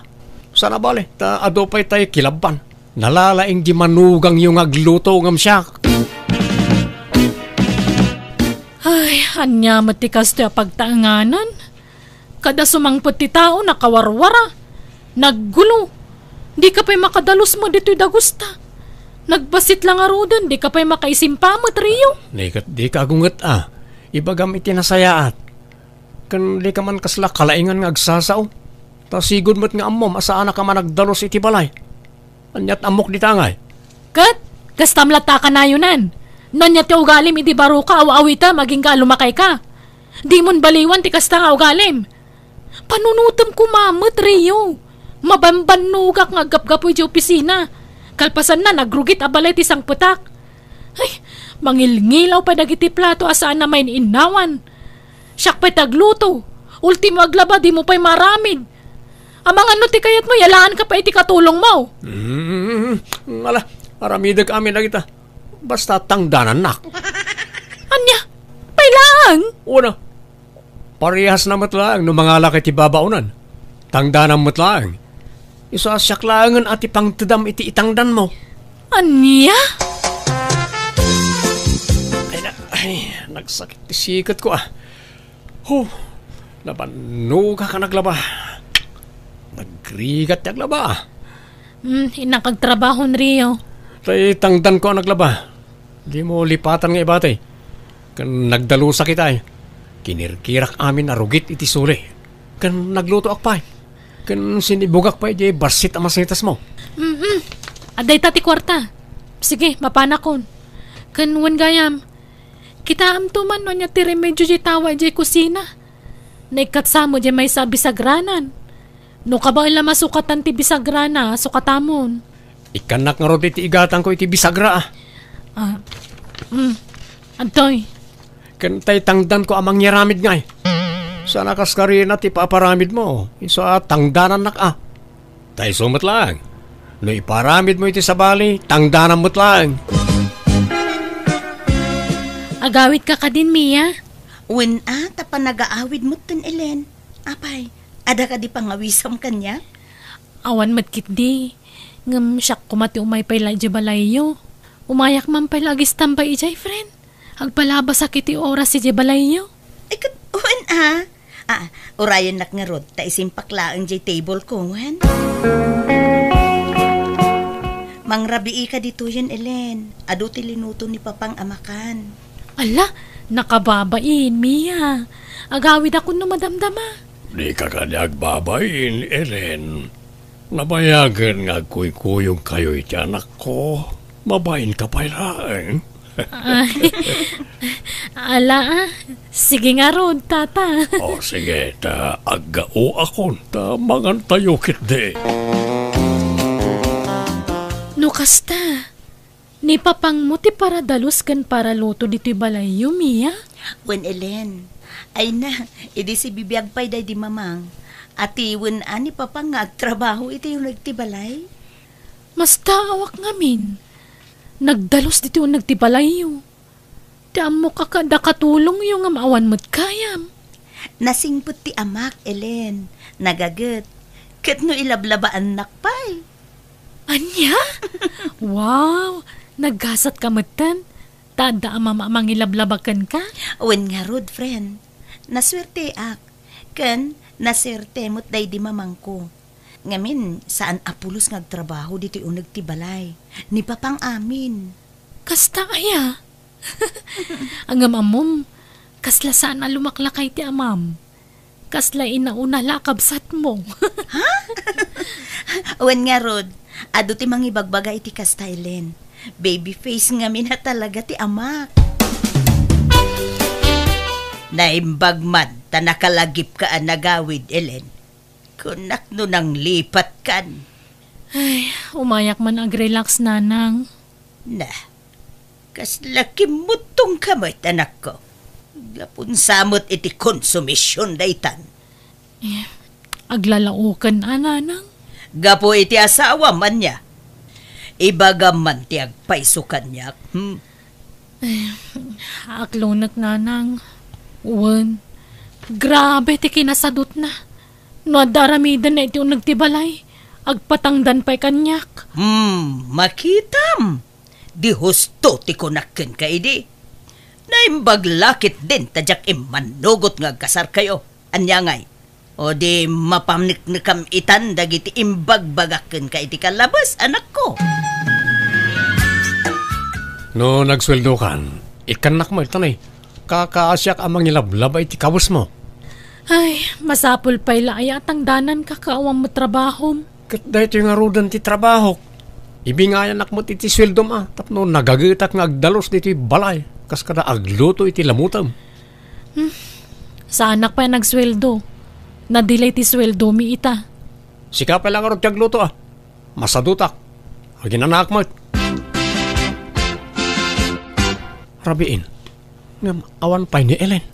Saan a bale, ta adu pay tay kilabban. Nalalaing di manugangyo nga agluto ngem siak. Ay, ania met ti kastoy a pagtaenganan? Kada sumangpet ti tao, nakawarwara. Naggulo. Dika pay makadalus met ditoy dagusta. Nagbassit la ngaruden, dika pay makaisimpa met, Rio. Nay ket dika agunget a. Ibagam iti nasayaat. Ken dika man kasla kalaingan nga agsasao. Ta sigud met nga ammom a saanaka man agdalus iti balay. Aniat ammok dita ngay? Ket, kastam latta a kanayonan. No ania ti ugalim idi baroka, aw-awitem, agingga a lumakayka. Dimon baliwan ti kasta nga ugalim. Panunotem koma met, Rio. Mabambannogak nga aggapgapu idiay opisina. Kalpasanna, nagrugit a balay ti sangpetak. Ay, mangilngilaw pay dagiti plato a saan a main-innawan. Siak pay ti agluto. Ultimo aglaba, dimo pay maaramid. Amangan no ti kayatmo, yalaanka pay iti katulongmo. Mm, ala, aramidek amin dagita. Basta tangdanannak. Ania? Pay laeng? Una, parehasna met laeng no mangalaka iti babaonan. Tangdanam met laeng. Isu a siak laengen a ti pangtedam iti itangdanmo. Ania? Ay, na, ay, nagsakit ti siketko, ah. Huh, nabannogak a naglaba. Nagrigat ti aglaba, ah. Hmm, innak agtrabahon, Rio. Tay tangdanko a naglaba. Dimo lipatan nga ibati. Ken nagdalusak itay. Kinirkirak amin a rugit iti suli. Ken naglutoak pay. Ken sinibugak pay idiay bassit a masetasmo. Mm-mm. Adda ita ti kuarta. Sige, mapanakon. Ken wen gayam, kitaamto man no ania ti remedio diay tawa idiay kusina. Naikkatsa met diay maysa a bisagranan. No kabaella masukatan ti bisagrana, sukatamon. Ikkannak ngarud iti igatangko iti bisagra, ah. Ah, mm. Adtoy. Ken tay tangdanko a mangyaramid ngay. Saan a kas karina ti paparamidmo. Isu a tangdanannak, ah. Tay isu met laeng. No iparamidmo iti sabali, tangdanam met laeng. Agawidka kadin, Mia? Wen a, ta panagaawid met ken Elen. Apay, adda kadi pangawisam kaniak? Awan met ketdi. Ngem siak koma ti umay pay la idiay balayyo. Umayak man pay la agistambay idiay, friend. Agpalabasak iti oras idiay balayyo. Ay, ket, wen a. Ah, urayennak ngarud, ta isimpak laeng diay table ko, wen? Mangrabiika ditoyen, Elen. Adu ti linuto ni Papang a makan. Ala, nakababain, Mia. Agawidakon no madamdama. Dika kadi agbabain, Elen. Nabayagen nga agkuykuyogkayo iti anakko. Mabainka pay laeng. Ah, ala, ah. Sige ngarud, tata. O, sige, ta aggaoakon, ta mangantayo ketdi. No kasta, ni Papangmo ti paradalus ken paraluto ditoy balayyo, Mia? Wen, Elen. Ay na, idi sibibiag pay daydi Mamang. Atiwen a ni Papa nga agtrabaho iti uneg ti balay? Mastaawak ngamin. Nagdalus ditoy uneg ti balayyo. Ti ammok a kada katulongyo ngem awan met kayam. Nasingpet ti amak, Ellen. Nagaget. Ket no ilablabaannak pay. Ania? Wow! Naggasat ka metten. Ta adda a mama a mangilablaba kenka? Wen ngarud, friend. Nasuerteak. Ken nasuerte met daydi mamangko. Ngamin, saan a pulos nga agtrabaho ditoy uneg ti balay. Ni Papang amin. Kasta aya? Ngem ammom, kasla saan a lumaklakay ti amam. Kasla inauna la a kabsatmo. Ha? Wen ngarud, adu ti mangibagbaga iti kasta, Ellen. Baby face ngamin a talaga ti amak. Naimbag man ta nakalagipka a nagawid, Ellen. Kunak no nanglipatkan. Ay, umayak man agrelax, nanang. Na, kasla kimmuttongka met, anakko. Gapun sa met iti konsumision daytan. Eh, aglalaoken a, nanang? Gapu iti asawam, ania? Ibagam man ti agpayso kaniak, hmm? Eh, aklonek, nanang. Wen, grabe ti kinasadutna. No adda aramidenna iti uneg ti balay, agpatangdan pay kaniak. Hmm, makitam. Di husto ti kunak kenka idi. Naimbag la ketdin ta diak immanugot nga agkasarkayo. Ania ngay? O di mapaneknekam itan dagiti imbagbagak kenka iti kallabes, anakko? No nagsueldokan, ikkannak met, ta nay, kakaasiak a mangilablaba iti kawesmo. Ay, masapul pay la aya a tangdananka ket awan met trabahom. Ket daytoy ngaruden ti trabahok. Ibingayanak met iti sueldom a tapno nagagetak nga agdalus ditoy balay kas kada agluto iti lamutem. Hmm. Saanak pay nagsueldo. Nadilay ti sueldomi ita. Sika pay la ngarud ti agluto a. Masadutak. Aginanaak met. Rabiin. Ngem awan pay ni Ellen.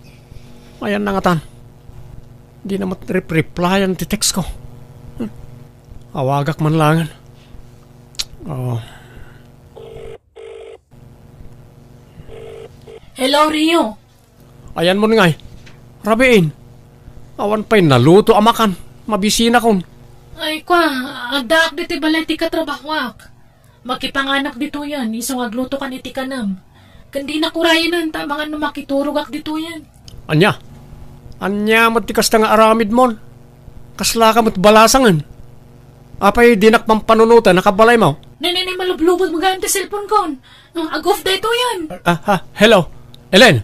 Ayanna ngatan. Dina met rep-replyan ti text ko. Hmm. Awagak man laengen. Oh. Hello, Rio. Ayanmon ngay. Rabiin. Awan pay naluto a makan. Mabisinakon. Ay, kua, addaak ditoy balay ti katrabahoak. Makipanganak ditoyen, isu nga aglutokan iti kanem. Ken dinak urayenen, ta amangan no makiturogak ditoyen. Ania? Ania met ti kasta nga aramidmon? Kaslaka met balasangen? Apay dinak pampanunoten a kabalaymo? Ne, ne, ne, malublubot mo gayam ti cellphone kon. Ag-off daytoyen. Ah, ah, hello? Ellen?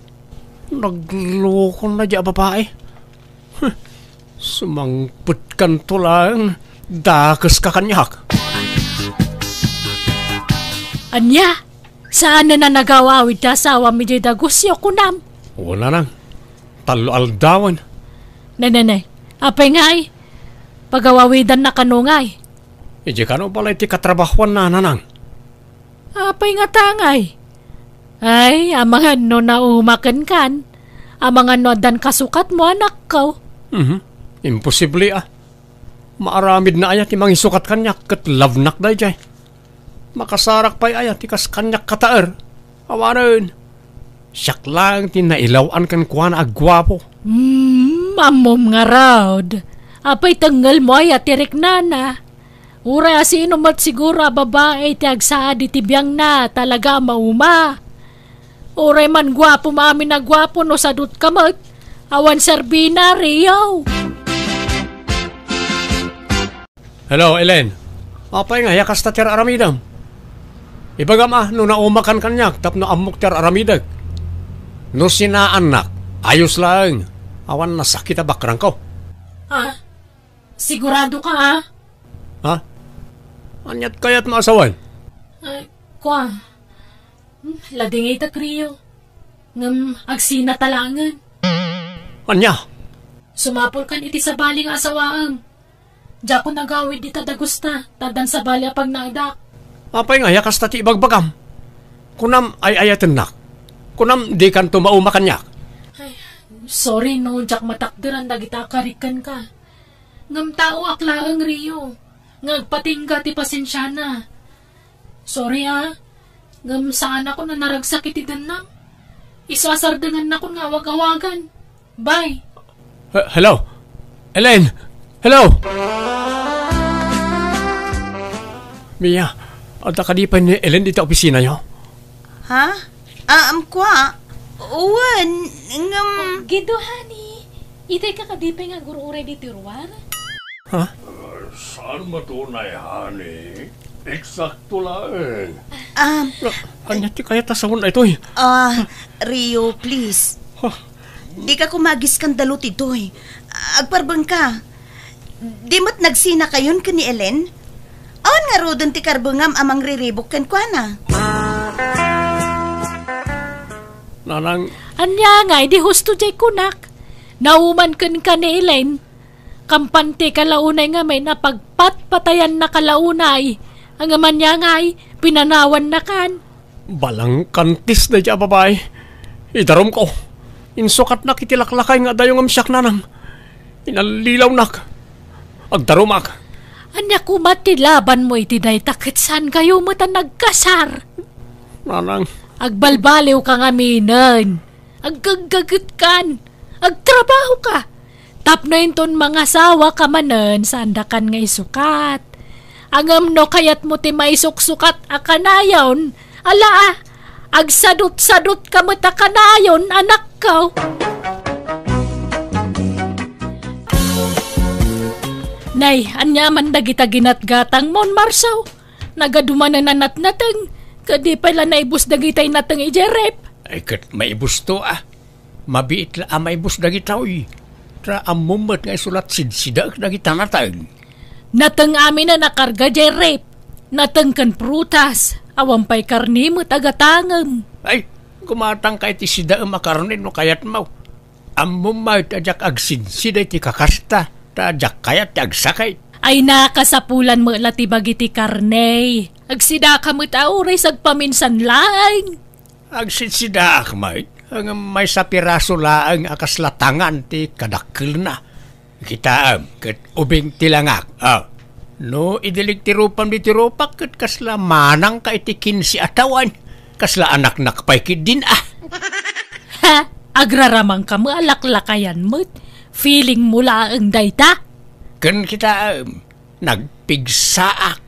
Naglokon na di a babae. Huh, sumangpetkanto laeng, dakeska kaniak. Ania? Saanen a nagawawid ti asawam idiay dagusyo, kunam? Wen, nanang. Tallo aldawen. Ne, ne, ne. Apay ngay? Pagawawidanna kano ngay? Idiay kano balay ti katrabahoanna, nanang. Apay ngata ngay? Ay, amangan no nauma kenkan. Amangan no addan kasukatmo, anakko. Mhm. Imposible a. Maaramidna aya ti mangisukat kaniak ket love-nak daydiay? Makasarak pay aya ti kas kaniak kataer? Awanen. Siak laeng ti nailaw-an kenkuana a guapo. Hmm, ammom ngarud. Apay tengngelmo aya ti riknana? Uray a sino met siguro a babae ti agsaad iti biangna, talaga a mauma. Uray man guapo maamin a guapo no sadutka met, awan serbina, Rio. Hello, Ellen. Apay nga, ya kasta ti ar-aramidem? Ibagam a, no naumakan kaniak tapno ammok ti ar-aramidek. No sinaannak, ayos laeng. Awan nasakit a bakrangko. Ha? Sigurado ka, ha? Ha? Aniat kayat maasawan? Ay, kua. Hmm, ladingitek, Rio. Ngem agsina ta laengen. Ania? Sumapulkan iti sabali nga asawaem. Diakon agawid dita dagusta, ta addan sabali a pagnaedak. Apay nga ya kasta ti ibagbagam? Kunam ay-ayatennak. Kunam dikanto mauma kaniak. Ay, sorry no diak matakderan dagita a karik kenka. Ngem taoak laeng, Rio, nga agpatingga ti pasensiana. Sorry, ah. Ngem saanakon a naragsak iti dennam. Isu a sardengannakon nga awag-awagan. Bye. He-, hello? Elaine! Hello! Mia, adda kadi pay ni Elaine dita opisinayo? Ha? Ah, um, kua? Wen, ngem Oh, Gido, honey. Itay ka kadi pay nga agur-uray ditoy ruar? Ha? Saan matunay, honey? Eksakto laeng. Ah, Ania ti kayat a sawen daytoy? Ah, Rio, please. Huh? Dika koma agiskandaluto ditoy. Agparbengka. Di met nagsinakayon ken ni Elaine? Awan ngaruden ti karbengam a mangriribuk kenkuana? Nanang. Ania ngay, di husto diay kunak? Nauman kenka ni Elaine. Kampanteka la unay ngamin a pagpatpatayannaka la unay. Ngem ania ngay, pinanawannakan. Balangkantis daydiay a babai. Idarumko. Insukatnak iti laklakay nga adayo ngem siak nanang. Inallilawnak. Agdarumak. Ania koma ti labanmo iti dayta ket saankayo met a nagkasar? Nanang. Agbalbaliwka ngaminen. Aggaggagetkan. Agtrabahoka. Tapno inton mangasawaka manen, saandakan nga isukat. Ngem no kayatmo ti maisuksukat a kanayon, ala, ah, agsadutsadutka met a kanayon, anakko. Nay, ania man dagita ginatgatangmon, Marsaw? Nagadu manen a natnateng, ket di pay la naibus dagitay nateng idiay ref. Ay, ket maibusto, ah. Mabiit la a maibus dagitoy. Ta ammom met nga isu la sidsidaek dagita nateng. Nateng aminen a karga diay ref. Nateng ken prutas. Awan pay karne met a gatangem. Ay, gumatangka iti sidaem a karne no kayatmo. Ammom met a diak agsidsida iti kakasta, ta diak kayat ti agsakit. Ay, nakasapulan met la ti bagi ti karne. Agsidaka met a uray sagpaminsan laeng. Agsitsidaak met, ngem maysa piraso laeng a kasla tangan ti kadakkelna. Kitaem, ket ubing ti langak. Ah, no idilig ti rupam ditoy rupak, ket kasla manangka iti kinse a tawen. Kasla anaknak pay ketdin, ah. Ha? Agraramangka met a laklakayan met. Feeling mo laeng dayta? Ken kitaem, nagpigsaak.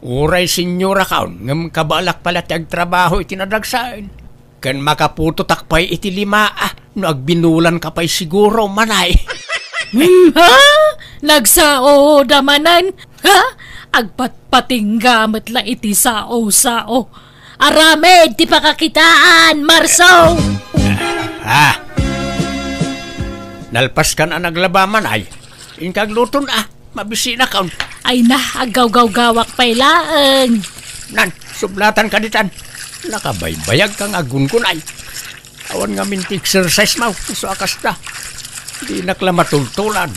Uray senyorakon, ngem kabaelak pay la ti agtrabaho iti nadagsen. Ken makaputotak pay iti lima, ah, no agbinulanka pay siguro, manay. Hmm, ha? Nagsaoda manen? Ha? Agpatpatingga met la iti sao-sao. Aramid ti pakakitaan, Marso! Ah! Nalpaskan a naglaba, manay. Inka agluton, ah. Mabisinakon. Ay na, aggawgawgawak pay laeng. Nan, sublatanka ditan. Nakabaybayagka nga aggungunay. Awan ngamin ti exercise-mo, isu a kasta. Dinak la matultulan.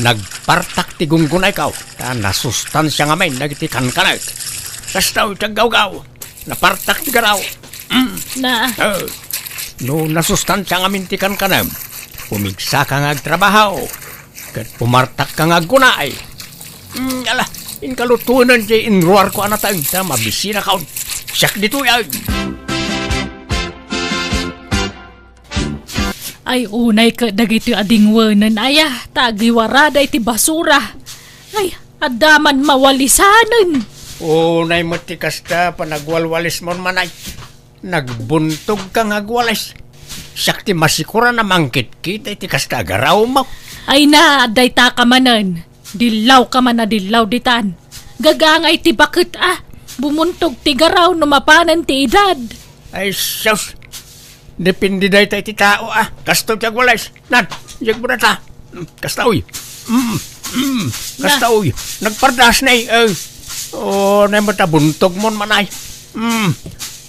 Nagpartak ti gungunayko, ta nasustansia ngamin dagiti kankanek. Kasta ti aggawgaw. Napartak ti garaw. Mm. Na. Eh, no nasustansia ngamin ti kankanem, pumigsaka nga agtrabaho. Ket pumartakka nga aggunay. Mm, ala, inka lutoen diay inruarko a nateng ta mabisinakon. Siak ditoy, ay. Ay, unay ket dagitoy a dingwenen, aya, ta agiwarada iti basura. Ay, adda man mawalisanen. Unay met ti kasta, panagwalwalismon, manay. Nagbuntogka nga agwalis. Siak ti masikuran a mangkitkita iti kasta a garawmo. Ay na, dayta ka manen. Dillaw ka man a dillaw ditan. Gagangay ti baket a. Bumuntog ti garaw no mapanen ti edad. Ay, sus. Depende dayta iti tao a. Kastoy ti agwalis. Nan, yag mo data. Mm, kasta, uy. Mm, mm, kasta, Na. Uy. Nagpardas na, eh. Oh, nay met a buntogmon, manay. Mm,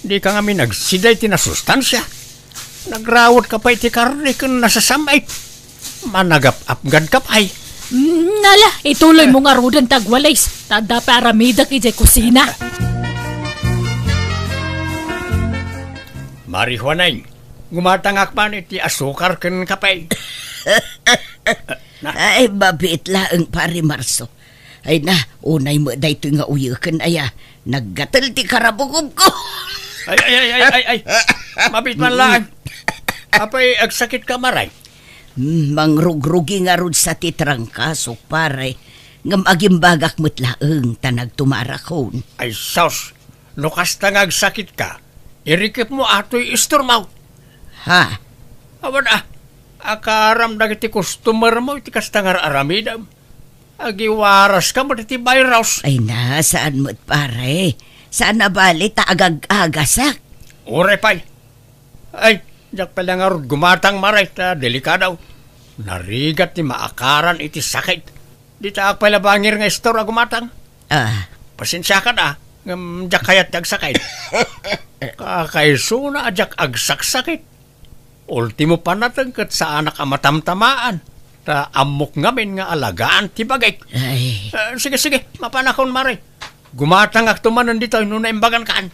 di ka ngamin agsida iti nasustansia. Nagrawat ka pay iti karne ken nasasamait. Managap-apgad ka pay. Mm, ala, ituloy mo ngaruden ti agwalis. Ta adda pay aramidek idiay kusina. Mari Juanay, gumatangak man iti asukar ken kape. Ay, mabiit laeng, Pare Marso. Ay na, unay met daytoy nga uyeken, aya. Naggatel ti karabukobko. Ay, ay, ay, ay, ay, ay. Mabiit man laeng. Apay, agsakit ka, Mare? Hmm, mangrugrugi ngarud sa ti trangkasok, pare. Ngem agimbagak met laeng ta nagtumarakon. Ay, sus. No kasta nga agsakit ka, irikep mo atoy istormo. Ha? Awan a, akaram dagiti customer mo iti kasta nga ar-aramidem. Agiwaras ka met iti virus. Ay na, saan met, pare? Saan a bali ta agag-agasak? Uray pay. Ay, diak pay la ngarud gumatang, Mare, ta delikado. Narigat ti maakaran iti sakit. Ditaak pay la bangir nga istor a gumatang. Ah. Pasensiakan a, ngem diak kayat ti agsakit. Kakaisuna a diak agsaksakit. Ultimo panateng ket saanak a matamtamaan. Ta ammok ngamin nga alagaan ti bagik. Ay. Ah, sige, sige, mapanakon, Mare. Gumatangakto manen ditoy no naimbagankan.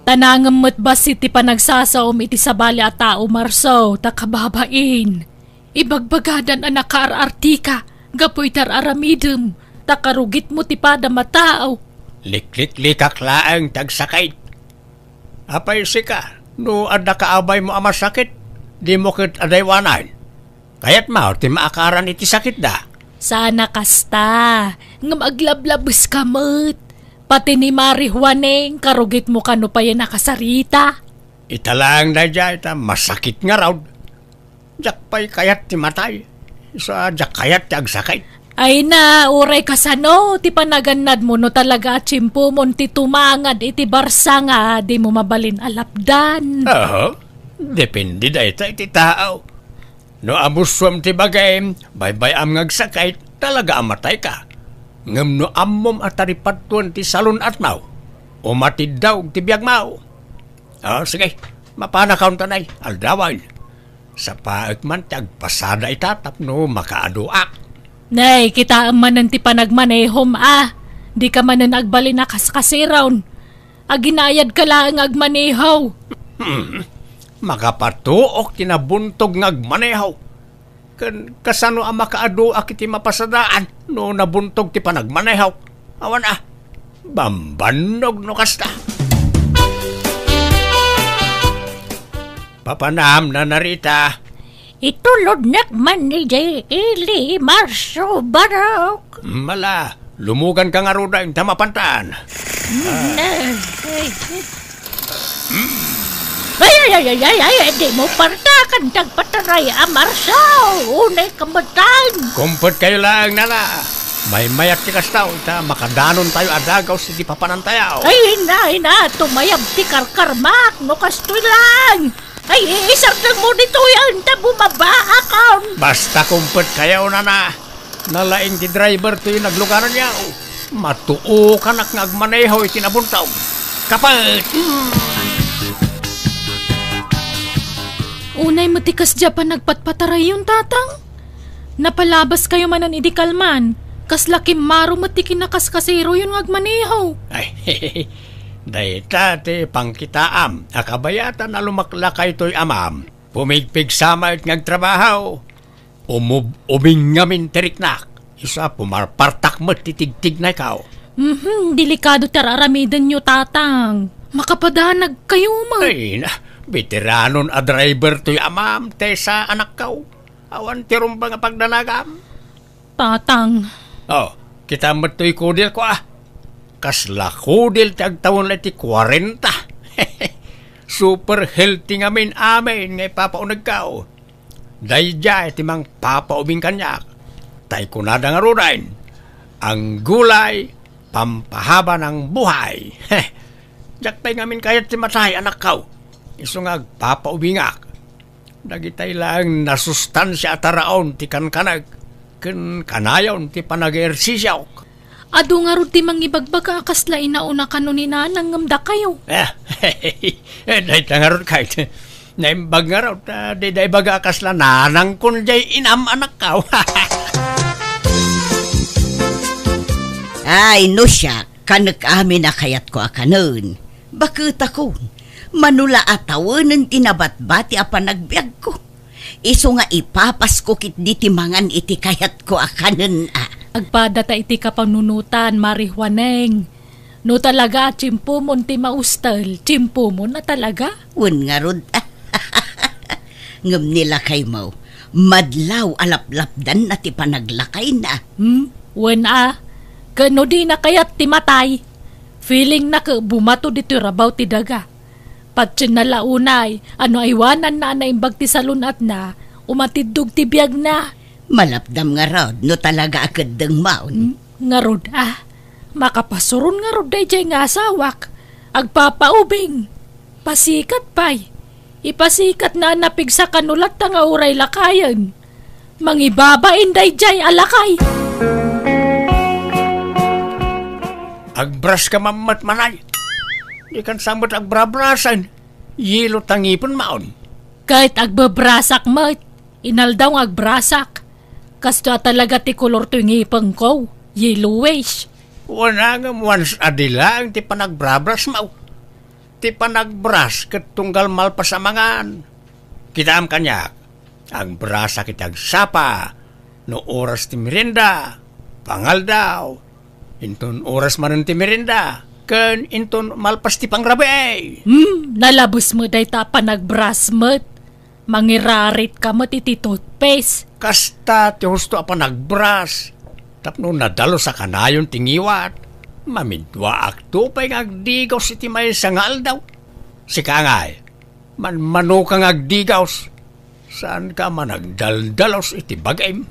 Ta nangem met bassit ti panagsasaom iti sabali a tao, Marso, ta kababain. Ibagbagadan a nakaar-artika gapu iti ar-aramidem, ta karugitmo ti padam a tao. Likliklikak laeng ti agsakit. Apay sika, no adda kaabaymo a masakit, dimo ket adaywanan. Kayatmo ti maakaran iti sakitda? Saan a kasta, ngem aglablabeska met. Pati ni Mari Juaneng, karugitmo kano payen a kasarita. Ita laeng daydiay ta masakit ngarud. Diak pay kayat ti matay. Isu a diak kayat ti agsakit. Ay na, uray kasano ti panagannadmo no talaga a tiempomon ti tumangad iti barsa nga dimo mabalin a lapdan? Aha. Depende dayta iti tao. No amusuam ti bagim, baybay-am nga agsakit, talaga a matayka. Ngem no ammom a taripadtuan ti salun-atmo, umatiddog ti biagmo. Ah, sige, mapanakon ta nay, aldawen. Sapaek man ti agpasada ita tapno makaaduak. Nay, kitaem manen ti panagmanehom a. Dika manen agbalin a kaskasiron. Aginayadka laeng nga agmaneho. Hmm. Makapatuok ti nabuntog nga agmaneho. Ken kasano a makaaduak iti mapasadaan no nabuntog ti panagmaneho? Awan a, bambannog no kasta. Papanam, Nana Rita. Itulodnak man idiay ili, Marso Barok. Mala, lumuganka ngaruden ta mapantan. Mm, eh, eh, eh. Ay, ay, ay, ay, ay, ay, di mo partakan ti agpataray a Marso. Unay kamattan. Kumpetkayo laeng, Nana. Maymayat ti kasta, ta makadanontayo a dagaw siti papanantayo. Ay, ina, ina, tumayab ti karkarmak, no kastoy lang. Ay, iisardengmo ditoy, anta bumabaakon. Basta kumpetkayo, Nana. Nalaing ti driver toy naglugaranyo. Matuokanak nga agmaneho iti nabuntog. Kapet! Hmm. Unay met ti kasdiay a panagpatpatarayon, Tatang. Napalabaskayo manen idi kalman. Kasla kimmaro met ti kinakaskasiroyon nga agmaneho. Ay, dayta ti pangkitaam a kabayatan a lumaklakay toy amam. Pumigpigsa met nga agtrabaho. Umub-, ubing ngamin ti riknak. Isu a pumarpartak met ti tigtignayko. Mhm, delikado ti ar-aramidenyo, Tatang. Makapadanagkayo met. Ay, na, beteranon a driver toy amam, Tessa, anakko. Awan ti rumbeng a pagdanagam. Tatang. Oh, kita met toy kudelko, ah. Kasla kudel ti agtawen la iti kuarenta. Super healthy ngamin amin nga ipapaunegko. Daydiay ti mangpapaubing kaniak. Tay kunada ngaruden, "Ang gulay, pampahaba ng buhay." Heh. Diak pay ngamin kayat ti matay, anakko. Isu nga agpapaubingak. Dagitay laeng nasustansia a taraon ti kankanek ken kanayon ti panag-ehersisiok. Adu ngarud ti mangibagbaga a kasla inauna kano ni Nanang ngem dakayo. Eh, dayta ngarud kayat. Naimbag ngarud, ah, dida ibaga a kasla nanangkon jay inam, anakko. Ay, no siak, kanek amin a kayatko a kanen. Baketakon, mano la a tawenen ti nabatbati a panagbiagko. Isu nga ipapasko ketdi ti mangan iti kayatko a kanen a. Agpada ta iti kapanunotan, Mari Juaneng. No talaga a tiempomon ti maustel, tiempomon a talaga. Wen ngarud. Ngem ni lakaymo, madlaw a laplapdanna ti panaglakayna. Hmm? Wen a, ket no dina kayat ti matay, feelingna ket bumato ditoy rabaw ti daga. Patienna la unay a no aywananna a naimbag ti salun-atna, umatiddog ti biagna. Malapdam ngarud no talaga a keddengmon. Hmm? Ngarud a, makapasuron ngarud daydiay nga asawak. Agpapaubing. Pasikat pay. Ipasikatna a napigsa kano latta nga uray lakayen. Mangibabain daydiay a lakay. Agbras ka mammet, manay. Dikan sa met agbrabrasen. Yelo ta ngipenmon. Ket agbebrasak met. Inaldaw nga agbrasak. Kastoy a talaga ti kolor toy ngipengko. Yellowish. Wen a ngem once a day laeng ti panagbrabrasmo. Ti panagbras ket tunggal malpas a mangan. Kitaem kaniak, agbrasak iti agsapa, no oras ti merienda, pangaldaw, inton oras manen ti merienda, ken inton malpas ti pangrabii. Hmm, nalabes met dayta a panagbras met. Mangirarit ka met iti toothpaste. Kasta ti husto a panagbras. Tapno nadalus a kanayon ti ngiwat, mamidwaakto pay nga agdigaws iti maysa nga aldaw. Sika ngay, manmanoka nga agdigaws. Saanka a managdaldalus iti bagim.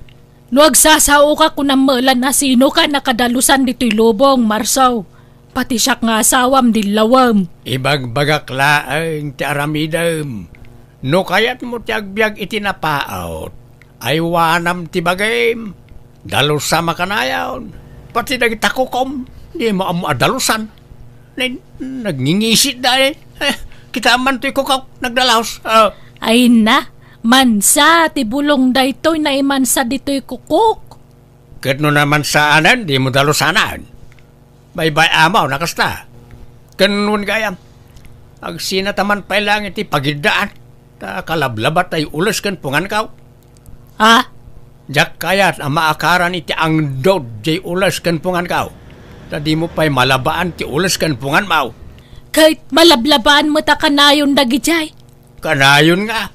No agsasaoka, kunam met la a sinoka a nakadalusan ditoy lubong, Marso. Pati siak nga asawam, dillawem. Ibagbagak laeng ti aramidem. No kayatmo ti agbiag iti napaut, aywanam ti bagim. Dalusam a kanayon. Pati dagita kukom, dimo ammo a dalusan. Nen, nagngingisit da, eh. Eh, kitaem man toy kukok, nagdalaus. Ah. Ay na, mansa ti bulong daytoy, naimansa ditoy kukok. Ket no namansaanen, dimo dalusanan. Baybay-am a kasta. Ken wen gayam, agsinataman pay laeng iti pagiddaan, ta kalablaba tay ules ken punganko. Ah? Diak kayat a maakaran iti angdod jay ules ken punganko, ta dimo pay malabaan ti ules ken punganmo. Ket malablabaan met a kanayon dagijay. Kanayon nga.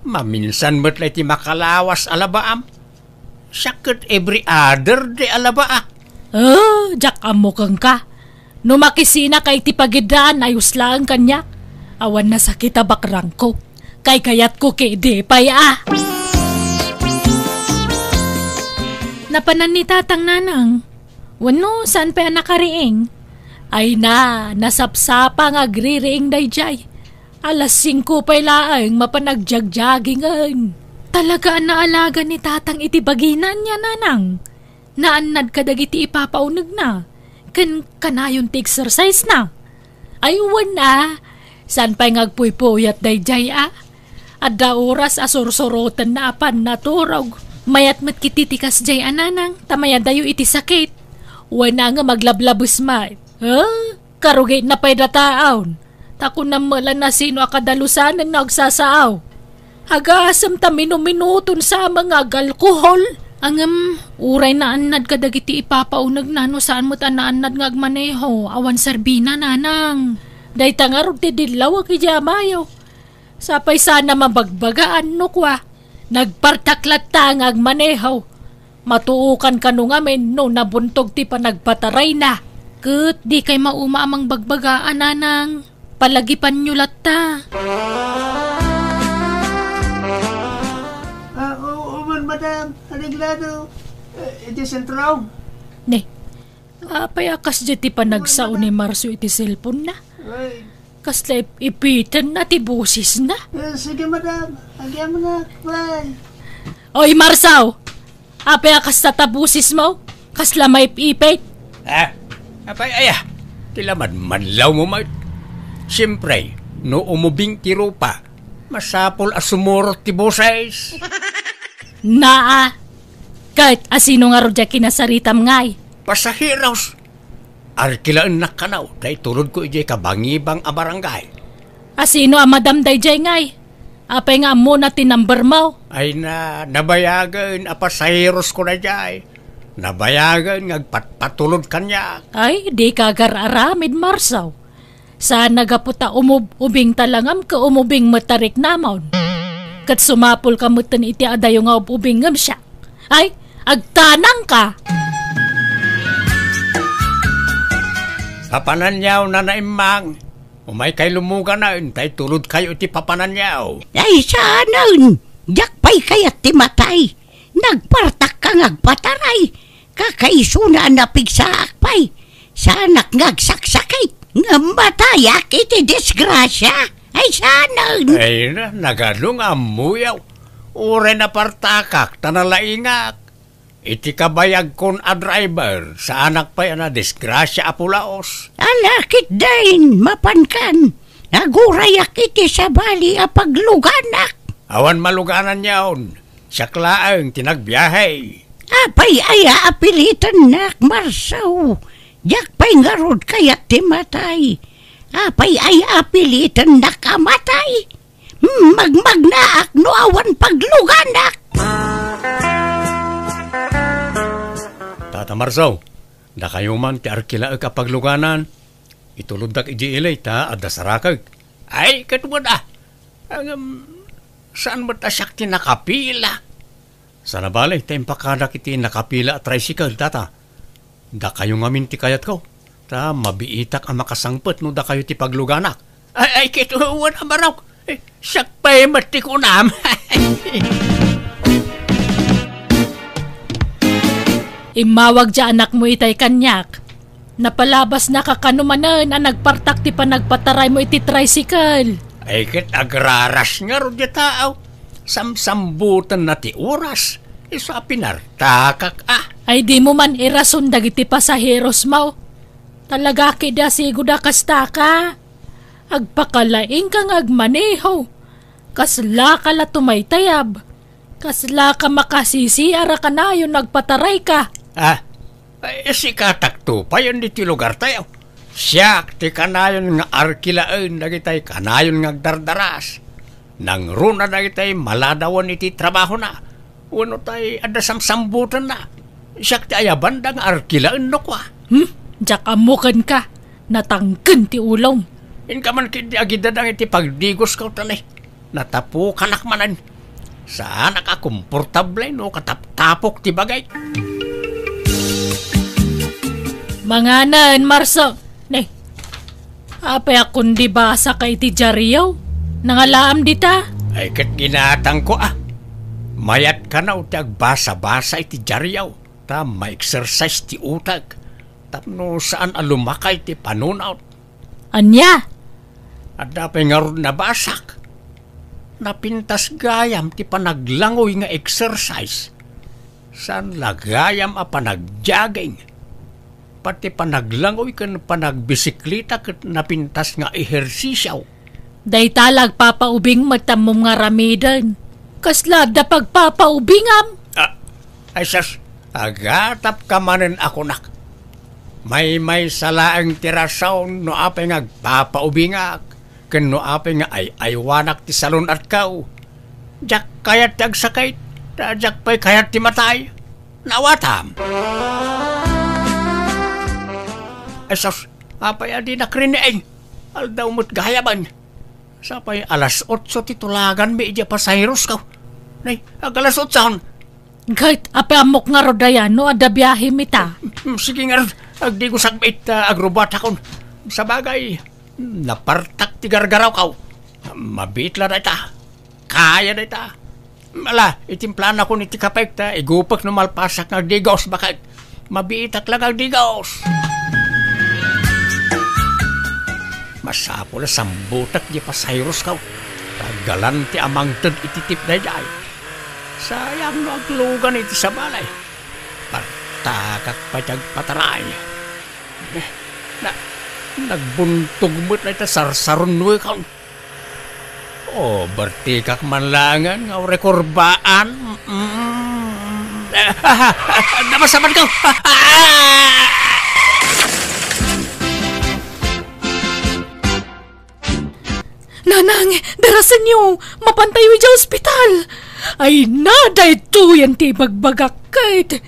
Maminsan met la iti makalawas a labaam. Siak ket every other day a labaak. Ah, diak ammo kenka. No makisinaka iti pagiddaan, ayos laeng kaniak. Awan nasakit a bakrangko. Kaykayatko ketdi pay a. Napanan ni Tatang, Nanang. Wenno, saan pay a nakariing? Ay na, nasapsapa nga agririing daydiay. Alas singko pay laeng mapan agjagjagingen. Talaga a naalaga ni Tatang iti bagina ania, Nanang. Naannad kadagiti ipapaunegna, ken kanayon ti exercise na. Ay, wen a, saan pay nga agpuypuyat daydiay a? Adda oras a sursurotenna a pannaturog. Mayat met ketdi ti kasdiay a, Nanang, ta mayadayo iti sakit. Wen a ngem aglablabes met. Huh? Karugitna pay dataon. Ta kunam met la a sino a kadalusanen no agsasaaw. Agasem ta minuminuton sa nga agalkohol. Ngem, uray naannad kadagiti ipapaunegna no saan met a naannad nga agmaneho, awan serbina, Nanang. Dayta ngarud ti dillawek idiay amayo. Sapay sana mabagbagaan no kua, nagpartak latta nga agmaneho. Matuokan kano ngamin no nabuntog ti panagpatarayna. Ket dikay mauma a mangbagbaga a, Nanang. Palagipanyo latta. Ah, oo man, madam. Areglado. Eh, iti sentro. Ne, apay a kasdiay ti panagsao ni Marso iti cellphone na? Ay. Kasla ip-, ipitenna ti bosesna. Eh, sige, madam. Agyamanak, bye. Oy, Marso! Apay a kasta ta bosesmo? Kasla maip-ipit? Ah, apay aya? Ti lamadmadlawmo met. Siempre, no umubing ti rupa, masapul a sumurot ti boses. Naa! Ket asino ngarud diay kinasaritam ngay? Pasaheros. Arkilaennak kano ta itulodko idiay kabangibang a barangay. Asino a madam daydiay ngay? Apay nga ammona ti number mo? Ay na, nabayagen a pasaherosko daydiay. Nabayagen nga agpatpatulod kaniak. Ay, dika agar-aramid, Marsaw. Saan a gapu ta umub-ubing ta langam ket umubing met ta riknamon. Ket sumapulka metten iti adayo nga ub-ubing ngem siak. Ay, agtanangka! Papananyaw, Nana Immang. Umaykay lumuganen, ta itulodkayo iti papananyaw. Ay, saanen! Diak pay kayat ti matay. Nagpartakka nga agpataray. Kakaisuna a napigsaak pay. Saanak nga agsaksakit. Ngem matayak iti disgrasia. Ay, saanen! Ay na, nagadu nga ammoyaw. Uray napartakak, ta nalaingak. Iti kabayagkon a driver, saanak pay a nadisgrasia a pulaos. Ala, ketdin, mapankan. Nagurayak iti sabali a pagluganak. Awan malugananyon. Siak laeng ti nagbiahe. Apay aya a pilitennak, Marsaw? Diak pay ngarud kayat ti matay. Apay aya a pilitennak a matay? Hmm, magmagnaak no awan pagluganak. Tata Marsaw, dakayo man ti arkilaek a pagluganan. Ituloddak idiay ili ta adda sarakek. Ay, ket wen a. Ngem, saan met a siak ti nakapila? Sana bale, ta impakadak iti nakapila a tricycle, tata. Dakayo ngamin ti kayatko, ta mabiitak a makasangpet no dakayo ti pagluganak. Ay, ay, ket wen a, barok. Eh, siak pay met ti kunam. Immawag ti anakmo itay kaniak. Napalabasnaka kano manen a nagpartak ti panagpataraymo iti tricycle. Ay, ket agraras ngarud ti tao. Samsambutenna ti oras. Isu a pinartakak a. Ay, dimo man irason dagiti pasaherosmo. Talaga ketdi a sigud a kastaka. Agpakalaingka nga agmaneho. Kaslaka la tumaytayab. Kaslaka makasisiar a kanayon agpatarayka. Ah, ay, sikatakto payen ditoy lugartayo. Siak ti kanayon nga arkilaen dagitay kanayon nga agdardaras. Nangruna dagitay maladawen iti trabahona. Wenno tay adda samsambutenna. Siak ti ayabanda nga arkilaen no kua. Hmm? Diak ammo kenka. Natangken ti ulom. Inka man ketdi agidadang iti pagdigosko, ta ne, natapukanak manen. Saanak a komportable no kataptapok ti bagik. Manganen, Marso. Ne, apay a kundi basaka iti diario? Nangalaam dita? Ay, ket ginatangko a. Mayat kano ti agbasa-basa iti diario, ta ma-exercise ti utek. Tapno saan a lumakay ti panunot. Ania? Adda pay ngarud nabasak. Napintas gayam ti panaglangoy nga exercise. Saan la gayam a panagjogging. Pati panaglangoy ken panagbisikleta ket napintas nga ehersisio. Dayta la agpapaubing met ammom nga aramiden. Kasla adda pagpapaubingam? Ah, ay sus, agatapka manen a kunak. Maymaysa laeng ti rason no apay nga agpapaubingak, ken no apay nga ay-aywanak ti salun-atko. Diak kayat ti agsakit, ta diak pay kayat ti matay. Naawatam. Ay sus, apay a dinak riniing? Aldaw met gayamen. Sapay alas otso ti tulaganmi idiay pasaherosko. Nay, ag-alas otson. Ket, apay ammok ngarud aya no adda biahemi ta? Mm, sige ngarud, agdigosak met ta agrubatakon. Sabagay, napartak ti gargarawko. Mabiit la dayta. Kaya dayta. Ala, itimplanakon iti kapek ta igupek no malpasak nga agdigos, baket. Mabiitak la nga agdigos. Masapul a sambutek diay pasaherosko. Galanti a mangted iti tip daydiay. Sayang no aglugan iti sabali. Partakak pay ti agpataray. Na, nagbuntog met dayta sarsarunnoekon. Oh, bertikak man laengen nga uray kurbaan. Mm. Ah, ah, ah, napasamanko. Ah, ah! Nanang, darasenyo, mapantayo idiay ospital. Ay na, daytoyen ti ibagbagak ket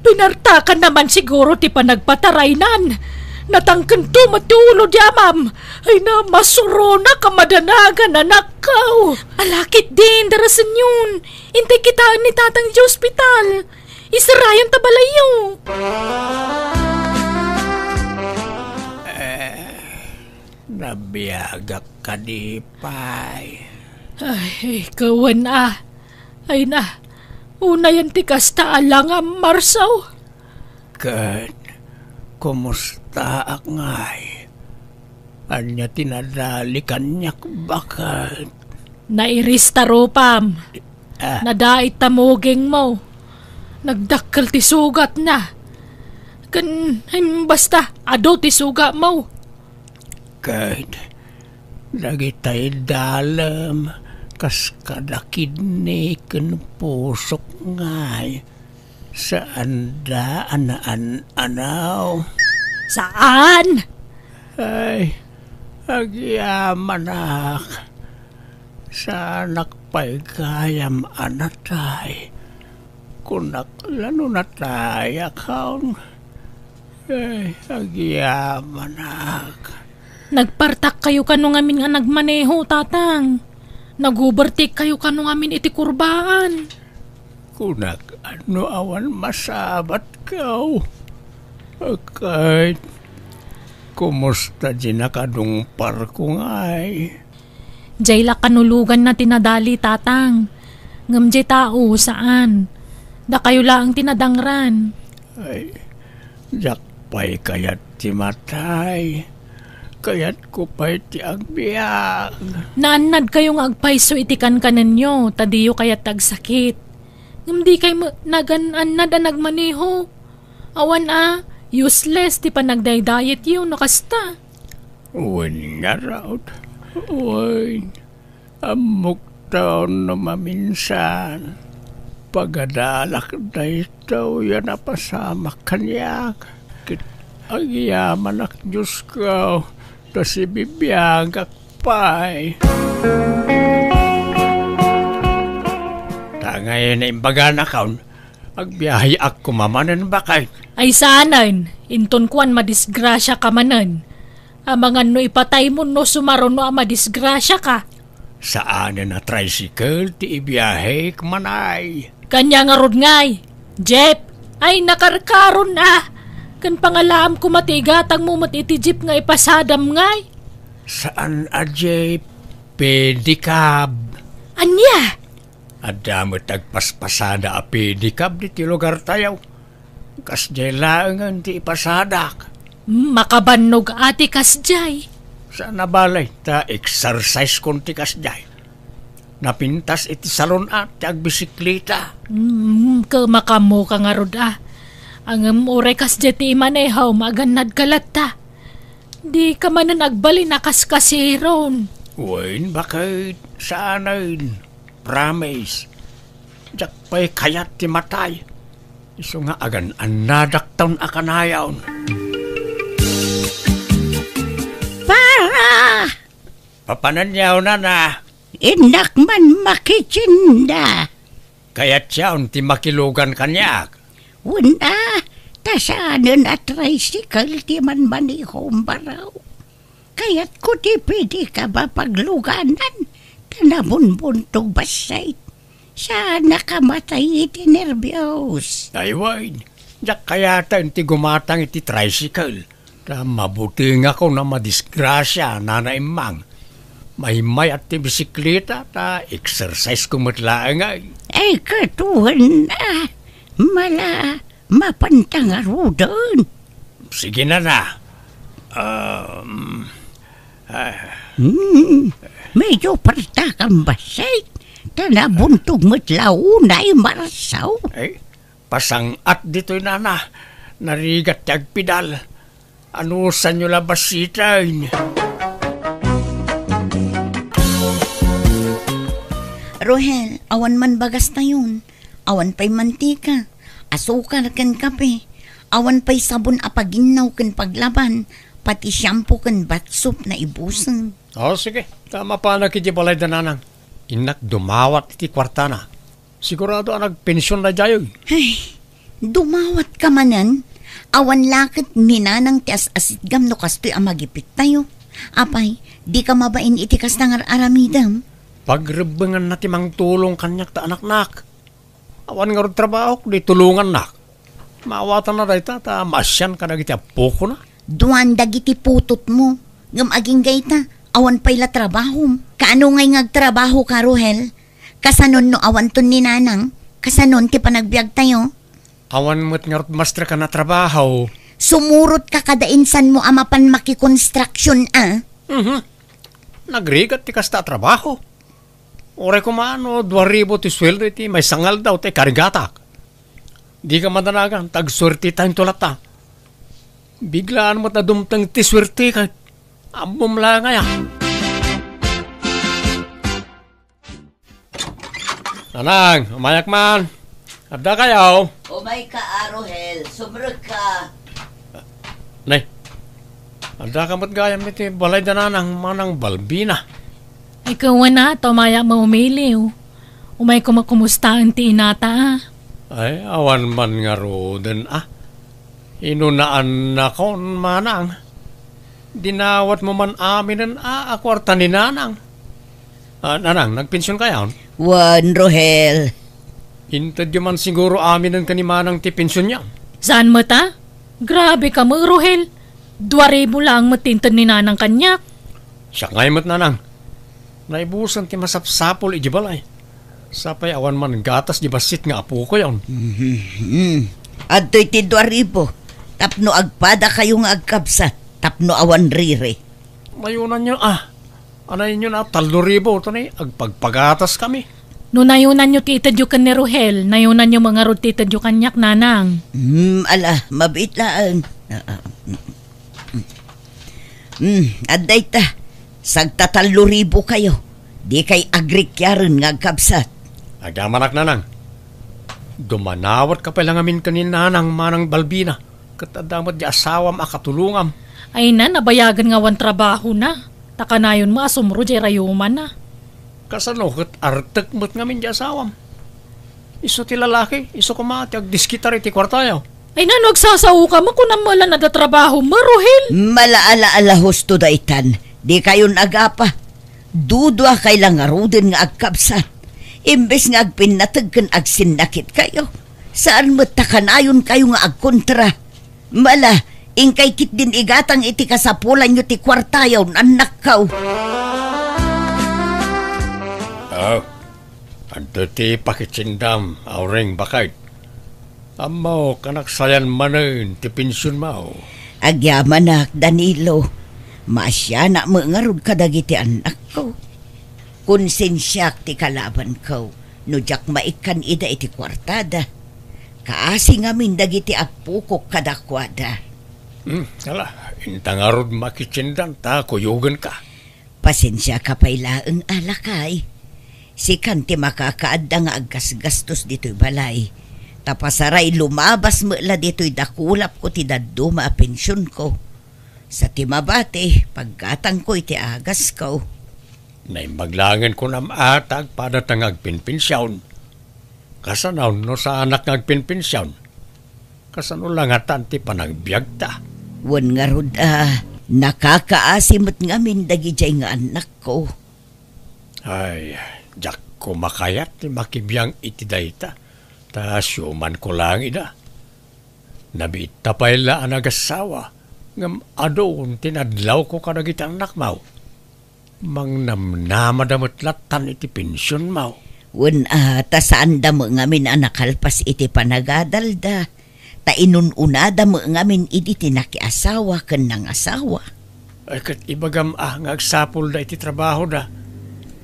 pinartakan naman siguro ti panagpataraynan. Natangkento met ti ulo di amam. Ay na, masuronak a madanagan, anakko. Ala ketdin, darasenyon. Intay kitaen ni Tatang idiay ospital. Isarayon ta balayyo. Eh, nabiagak kadi pay. Ay, kawen a. Ay na, unayen ti kasta a langam, Marsaw. Ket, kumustaak ngay? Ania ti nadali kaniak, baket? Nairis ta rupam. Ah. Nadait ta mugingmo. Nagdakkel ti sugatna. Ken, em, basta, adu ti sugatmo. Ket dagitay dalem kas kada kidney ken pusok ngay, saanda a naan-anaw. Saan? Ay, agyamanak. Saanak pay gayam a natay. Kunak la no natayak, haun. Ay, agyamanak. Nagpartakkayo kano ngamin nga nagmaneho, Tatang? Nag-overtake kayo kano ngamin iti kurbaan? Kunak, no awan masabatko. Ket, kumusta di nakadungparko ngay? Jay la kanuloganna ti nadali, Tatang. Ngem jay tao, saan. Dakayo laeng ti nadangran. Ay, diak pay kayat ti matay. Kayatko pay ti agbiag. Naannadkayo nga agpayso iti kankanenyo, ta diyo kayat ti agsakit. Ngem dikay met nagan-annad a nagmaneho. Awan a, useless ti panagdaydayetyo no kasta. Wen ngarud, wen. Ammok ta no maminsan, pagadalak daytoy a napasamak kaniak. Ket agyamanak, Diosko, ta sibibiagak pay. Ta ngay naimbaganak, agbiaheak koma manen, baket. Ay saanen, inton kuan madisgrasiaka manen. Amangan no ipataymo no sumaruno a madisgrasiaka. Saanen a tricycle ti ibiahek manay. Kania ngarud ngay, jeep. Ay, nakarkaron a. Ken pangalaam koma ti igatangmo met iti jeep nga ipasadam ngay. Saan a jeep, pedicab. Ania? Adda met agpaspasada a pedicab ditoy lugartayo. Kasdiay laengen ti ipasadak. Makabannog a ti kasdiay. Saan a bale, ta exercise kon ti kasdiay. Napintas iti salon a ti agbisikleta. Mm, kemakamoka ngarud a. Ngem uray kasdiay ti imanehom, agannadka latta. Dika manen agbalin a kaskasiron. Wen, baket, saanen. Promise. Diak pay kayat ti matay. Isu nga agan-annadakton a kanayon. Para! Papananyaw, nana. Innak man makitinda. Kayatyaon ti makilugan kaniak. Wen a, ta saanen a tricycle ti manmanehom, baro. Kayatko ti pedicab a pagluganan, ta nabunbuntog bassit. Saanak a matay iti nerbios. Ay wen, diak kayaten ti gumatang iti tricycle. Ta mabutengakon a madisgrasia, Nana Emmang. Maimmayat ti bisikleta, ta exercise ko met laeng ay. Ay, ket wen a, mala, mapanta ngaruden. Sige, nana. Um, ah. Hmm, medyo partakam bassit. Ta nabuntog met la unay, Marsaw. Ay, pasang-at ditoy, nana. Narigat ti agpidal. Anusanyo la bassiten? Rohel, awan man bagastayon. Awan pay mantika, asukar ken kape. Awan pay sabon a paginnaw ken paglaban, pati shampoo ken bath soap naibusen. O, sige. Ta mapanak iti balay da nanang. Innak dumawat iti kuartana. Sigurado a nagpension daydiay. Ay, dumawat ka manen? Awan la ket ni nanang ti as-asitgam no kastoy a magipittayo. Apay, di ka mabain iti kasta nga ar-aramidem? Pagrebbenganna ti mangtulong kaniak ta anaknak. Awan ngarud trabahok, di tulongannak. Maawatanna dayta ta maasian kadagiti appokona. Duan dagiti putotmo. Ngem agingga ita, awan pay la trabahom. Kaano ngay nga agtrabahoka, Rohel? Kasanon no awanton ni nanang? Kasanon ti panagbiagtayo? Awan met ngarud masterkan a trabaho. Sumurotka kada insanmo a mapan makikonstruction, a? Mhm. Nagrigat ti kasta a trabaho. Uray koma no dua ribu ti sueldo iti maysa nga aldaw ti karigatak. Dika madanagan, ta agsuertetayo latta. Biglaan met a dumteng ti suertek. Ammom la ngay a. Nanang, umayak man. Adda kayo? Umay ka, a, Rohel. Sumrek ka. Nay, adda ka met gayam iti balay da nanang manang Balbina. Ay, kawana, ta umayak maumiliw. Umay koma kumustaen ti inata, a? Ay, awan man ngaruden, a. Inunaannakon manang. Dinawatmo man aminen a, a kuarta ni nanang. A, nanang, nagpension kayon? Wen, Rohel. Intedyo man siguro aminen ken ni manang ti pensionyo? Saan met, a? Grabe ka met, Rohel. Dua ribu laeng met ti inted ni nanang kaniak. Siak ngay met, nanang. Naibusan ti masapsapul iti balay. Sapay awan man gatas di bassit nga apokoyon. Mhm. Adtoy ti dua ribu. Tapno agpada kayo nga agkabsat. Tapno awan riri. Nayunanyo, a. Anayonyo na tallo ribu, to ni agpagpagatas kami. No nayunanyo ti itedyo ken ni Rohel, nayunanyo met ngarud ti itedyo kaniak, nanang. Hmm, ala, mabiit laeng. Ah, ah, mm, mm. Hmm, adda ita. Sagtatallo ribu kayo. Di kay agrikyaren nga agkabsat. Agyamanak, nanang. Dumanawat ka pay la ngamin ken ni nanang manang Balbina. Ket adda met di asawam a katulongam. Ay na, nabayagen nga awan trabahona. Ta kanayon met a sumro diay rayumanna. Kasano ket artek met ngamin di asawam? Isu ti lalaki, isu koma ti agdiskitar iti kuartayo. Ay na, no agsasaoka, makunam met la adda trabahom, Rohel. Mala, ala, ala, husto daytan. Di kayon agapa. Dudua kay la ngaruden nga agkabsat. Imbes nga agpinnateg ken agsinnakit kayo, saan met ta kanayon kayo nga agkontra. Mala, inkay ketdin igatang iti kasapulanyo ti kuartayo, annakko. Ah, adda ti pakitsindam, Auring, baket. Ammok a nagsayan manen ti pensionmo. Agyamanak, Danilo. Maasianak met ngarud kadagiti annakko. Konsensiak ti kalabanko no diak maikkan ida iti kuartada. Kaasi ngamin dagiti appokok kadakuada. Hmm, ala, inta ngarud makitsindan ta kuyogenka. Pasensiaka pay laeng a, lakay. Sikan ti makakaadda nga aggasgastos ditoy balay. Ta pasaray lumabas met la ditoy dakulapko ti dadduma a pensionko. Sa ti mabati, paggatangko iti agasko. Naimbag laengen kunam a ta agpadata nga agpenpension. Kasano no saanak nga agpenpension? Kasano la ngatan ti panagbiagta? Wen ngarud a, nakakaasi met ngamin dagidiay nga annakko. Ay, diak koma kayat ti makibiang iti dayta, ta siumanko laeng ida. Nabiitta pay la a nagassawa, ngem adu ti nadlawko kadagiti annakmo. Mangnamnamada met lattan iti pensionmo. Wen a, ta saanda met ngamin a nakalpas iti panagadalda, ta inun-unada met ngamin idi ti nakiasawa ken nangasawa. Ay, ket ibagam a nga agsapulda iti trabahoda.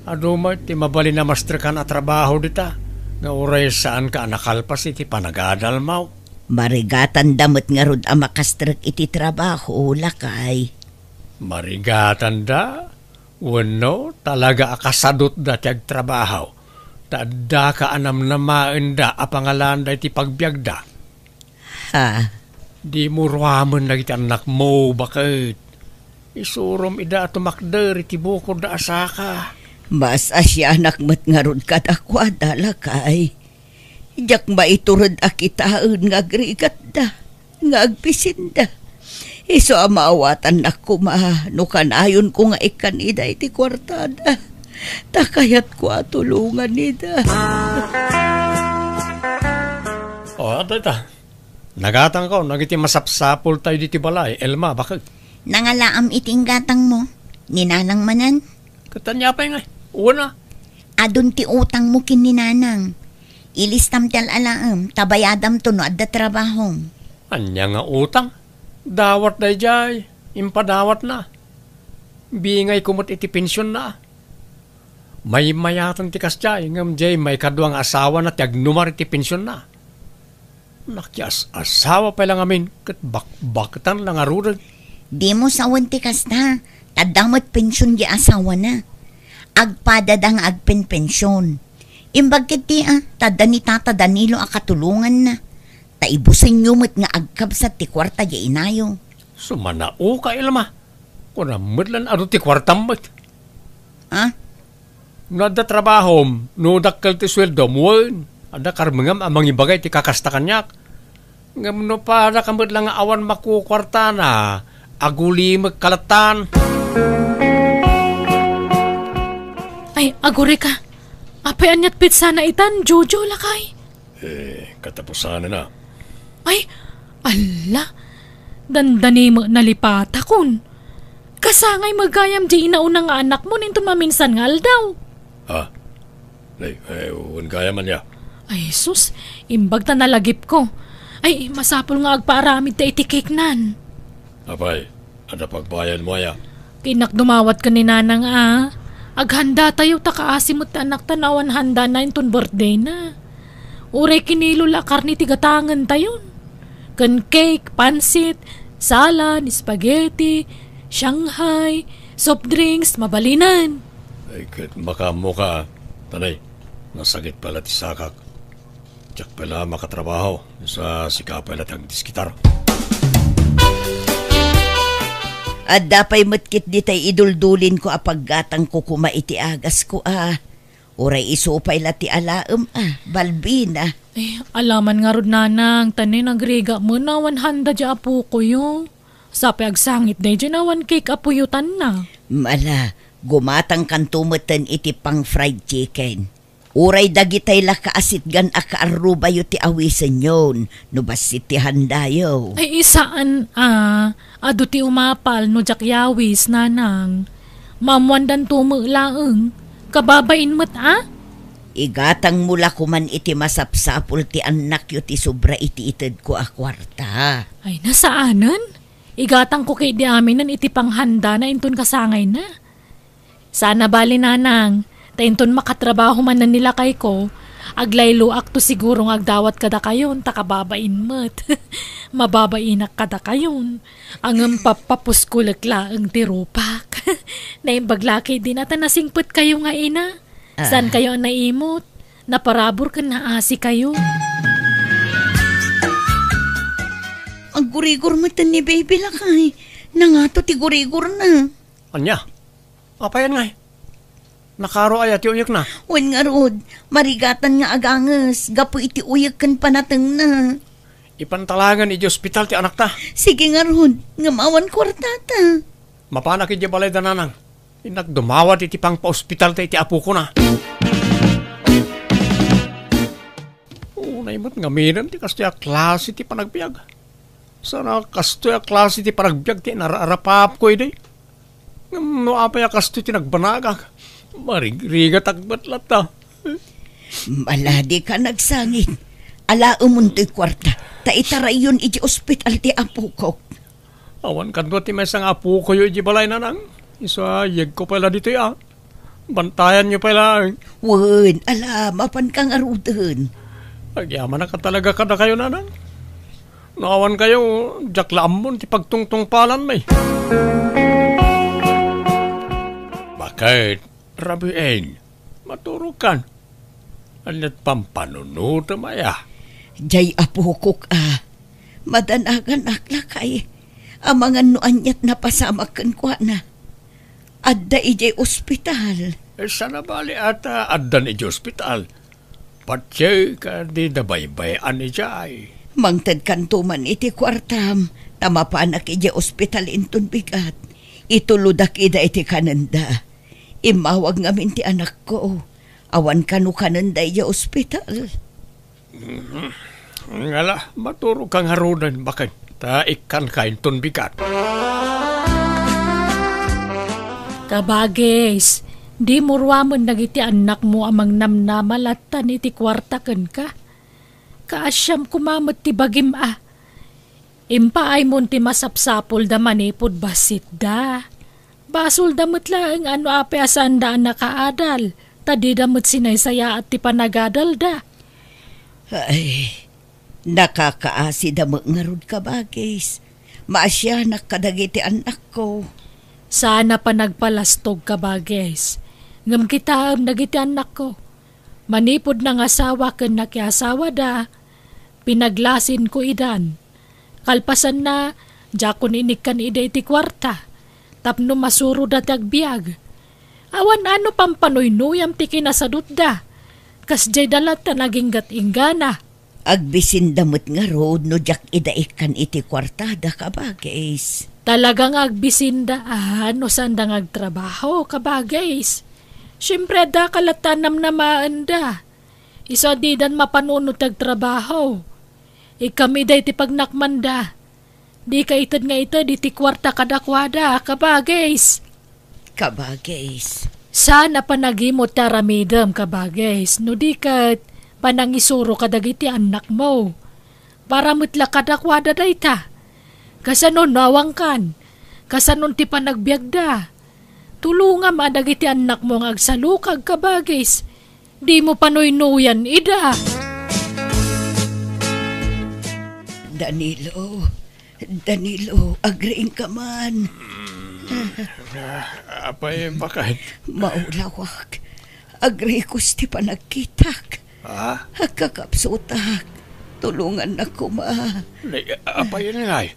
Adu met ti mabalin a masterkan a trabaho dita, nga uray saanka a nakalpas iti panagadalmo. Marigatanda met ngarud a makastrek iti trabaho, lakay. Marigatanda? Wenno, talaga a kasadutda ti agtrabaho, ta addaka a namnamaenda a pangalaanda iti pagbiagda? Ha? Dimo ruamen dagiti annakmo, baket. Isurom ida a tumakder iti bukodda a saka. Mas asianak met ngarud kadakuada, lakay. Diak maitured a kitaen nga agrigatda, nga agbisinda. Isu a maawatannak koma no kanayonko nga ikkan ida iti kuartada. Ta kayatko a tulongan ida. O, adda ita. Nagatangko dagiti masapsapultayo ditoy balay, Elma, baket. Nangalaam iti inggatangmo, ni Nanang manen? Ket ania pay ngay? Wen a. Adun ti utangmo ken ni Nanang. Ilistam ti al-alaem, ta bayadamto no adda trabahom. Ania nga utang? Dawat daydiay, impadawatna. Bingayko met iti pensionna. Maymayatan ti kasdiay, ngem diay maikadua nga asawana ti agnumar iti pensionna. Nakias-asawa pay la ngamin ket bakbaketan la ngaruden. Dimo sawen ti kasta, ta adda met pension ti asawana. Agpadada nga agpenpension. Imbag ketdi a, ta adda ni Tata Danilo a katulonganna. Ta ibusenyo met nga agkabsat ti kuarta ti inayo. Sumanaoka, Elma. Kunam met lan adu ti kuartam met. Ha? No adda trabahom, no dakkel ti sueldom, wen, adda karmengam a mangibaga iti kakasta kaniak. Ngem no padaka met la nga awan makukuartana, agulimek ka lattan. Ay, agurayka. Apay aniat petsana itan, Jojo, lakay? Eh, katapusanna. Ay, alla, dandani met nalipatakon. Kasangay met gayam diay inauna nga anakmo inton maminsan nga aldaw. Ah, nay, eh, wen gayam ania? Ay, sus, imbag ta nalagipko. Ay, masapul nga agpaaramidta iti cake-nan. Apay, adda pagbayadmo aya? Ti innak dumawat ken ni Nanang a, aghanda tayo ta kaasi met ti anakta no awan handana inton birthday na. Uray kinilo la a karne ti gatangen tayon. Ken cake, pansit, salad, spaghetti, Shanghai, soft drinks, mabalinen. Ay, ket makaammoka, a. Tanay, nasakit pay la ti sakak. Diak pay la makatrabaho, sa sika pay la ti agdiskitar. Adda pay met ketdi tay iduldulinko a paggatangko koma iti agasko a. Uray isu pay la ti alaem a, Balbina. Eh, alaman ngarud, Nanang, ta ni nagrigat met no awan handa diay apokoyo. Sapay agsangit daydiay no awan cake a puyotanna. Ala, gumatangkanto metten iti pang-fried chicken. Uray dagitay la kaasitgan a kaarrubayo ti awisenyon no bassit ti handayo. Ay, saan a, adu ti umapal no diak yawis, Nanang. Maammoandanto met laeng. Kababain met a? Igatangmo la koman iti masapsapul ti annakyo ti sobra iti itedko a kuarta. Ay, saanen? Igatangko ketdi aminen iti panghandana inton kasangayna. Saan a bali, Nanang, ta inton makatrabaho manen ni lakayko, aglayloakto siguro nga agdawat kadakayon ta kababain met. Mababainak kadakayon. Ngem pappapuskolek laeng ti rupak. Naimbag la ketdin a ta nasingpetkayo nga ina. Ah. Saankayo a naimot? Naparabur ken naasikayo. Aggurigor metten ni Baby, lakay. Nangato ti gurigorna. Ania? Apayan ngay? Nakaro aya ti uyekna? Wen ngarud, marigatan nga aganges gapu iti uyek ken panatengna. Ipantalagan iti ospital ti anakta. Sige ngarud, ngem awan kuartata. Mapanak idiay balayda, Nanang. Innak dumawat iti pangpaospitalta iti apokona. Unay met ngaminen ti kastoy a klase ti panagbiag. Saan a kastoy a klase ti panagbiag ti inaraarapapko idi. Ngem no apay a kastoy ti nagbanagak, marigrigatak met latta. Ala, dika nagsangit. Alaemonto ti kuarta, ta itarayyon iti ospital ti apokok. Awan kadua ti maysa nga apokoyo idiay balay, Nanang. Isu a, yegko pay la ditoy a. Bantayanyo pay laeng. Wen, ala, mapanka ngaruden. Agyamanak a talaga kadakayo, Nanang. No awan kayo, diak la ammon ti pagtungtungpalanmi. Baket, Rabiin, maturogkan. Aniat pampanunotem aya? Diay apokok a. Madanaganak lakay. Amangan no aniat napasamak kenkuana. Adda idiay ospital. Eh, sana bali ata addan idiay ospital. Patse ka dida baybay-an idiay. Mangtedkanto man iti kuartam, ta mapanak idiay ospital inton bigat. Itulodak ida iti kanenda. Immawag ngamin ti anakko. Awan kano kanenda idiay ospital. Mhm. Ngala, maturogka ngaruden, baket, ta ikkanka inton bigat. Kabagis, dimo ruamen dagiti annakmo a mangnamnama lattan iti kuarta kenka. Kaasiam koma met ti bagim a. Impaaymo ti masapsapulda manipud bassitda. Basolda met laeng a no apay a saanda a nakaadal, ta dida met sinaysayaat ti panagadalda. Ay, nakakaasida met ngarud, kabagis. Maasianak kadagiti annakko. Saan a panagpalastog, kabagis. Ngem kitaem dagiti annakko. Manipud nangasawa ken nakiasawada, pinaglasinko idan. Kalpasanna, diakon inikkan ida iti kuarta, tapno masuroda ti agbiag. Awan a no pampanoynuyam ti kinasadutda, kasdiay da latta naginggat-inggana. Agbisinda met ngarud no diak ida ikkan iti kuartada, kabagis. Talaga nga agbisinda a no saanda nga agtrabaho, kabagis. Siempre, adda ka latta a namnamaenda. Isu a didan mapano no ti agtrabaho. Ikkam ida iti pagnakmanda. Dika ited nga ited iti kuarta kadakuada, kabagis. Kabagis. Saan a panagimot ti aramidem, kabagis, no di ket panangisuro kadagiti annakmo. Para met la kadakuada dayta. Kasano no awankan? Kasano ti panagbiagda? Tulongam a dagiti annakmo nga agsalukag, kabagis. Dimo panuynuyan ida. Danilo, Danilo, agriingka man. Mm. Ah, apay, baket? Maulawak. Agrikos ti panagkitak. Ah? Agkakapsutak. Tulongannak koma. Nay, apay ngay?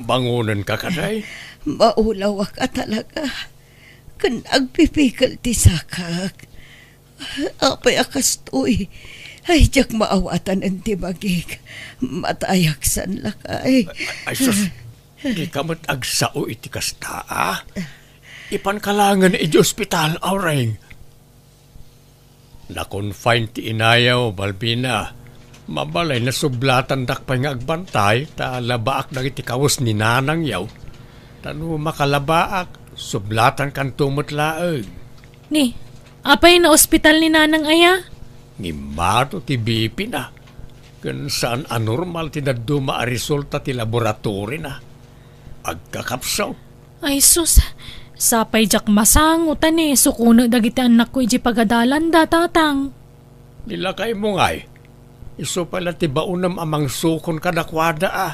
Bangonenka kadi? Maulawak a talaga. Ken agpipigel ti sakak. Apay a kastoy? Ay, diak maawatanen ti bagik. Matayak san lakay. Ay, sus. Dika met agsao iti kasta, a? Ipanka laengen iti ospital, Aureng. Na-confine ti inayo, Balbina. Mabalay, nasublatandak pay nga agbantay, ta labaak dagiti kawes ni nanangyo. Ta no makalabaak, sublatankanto met laeng. Ni, apay, naospital ni nanang aya? Ngimmato ti B P na. Ken saan a normal ti dadduma a resulta ti laboratory na. Agkakapsaw. Ay sus, sapay diak masango ta ni sukonek dagiti annakko iti pagadalanda, tatang. Ni lakaymo ngay, isu pay la ti baonem a mangsukon kadakuada, a.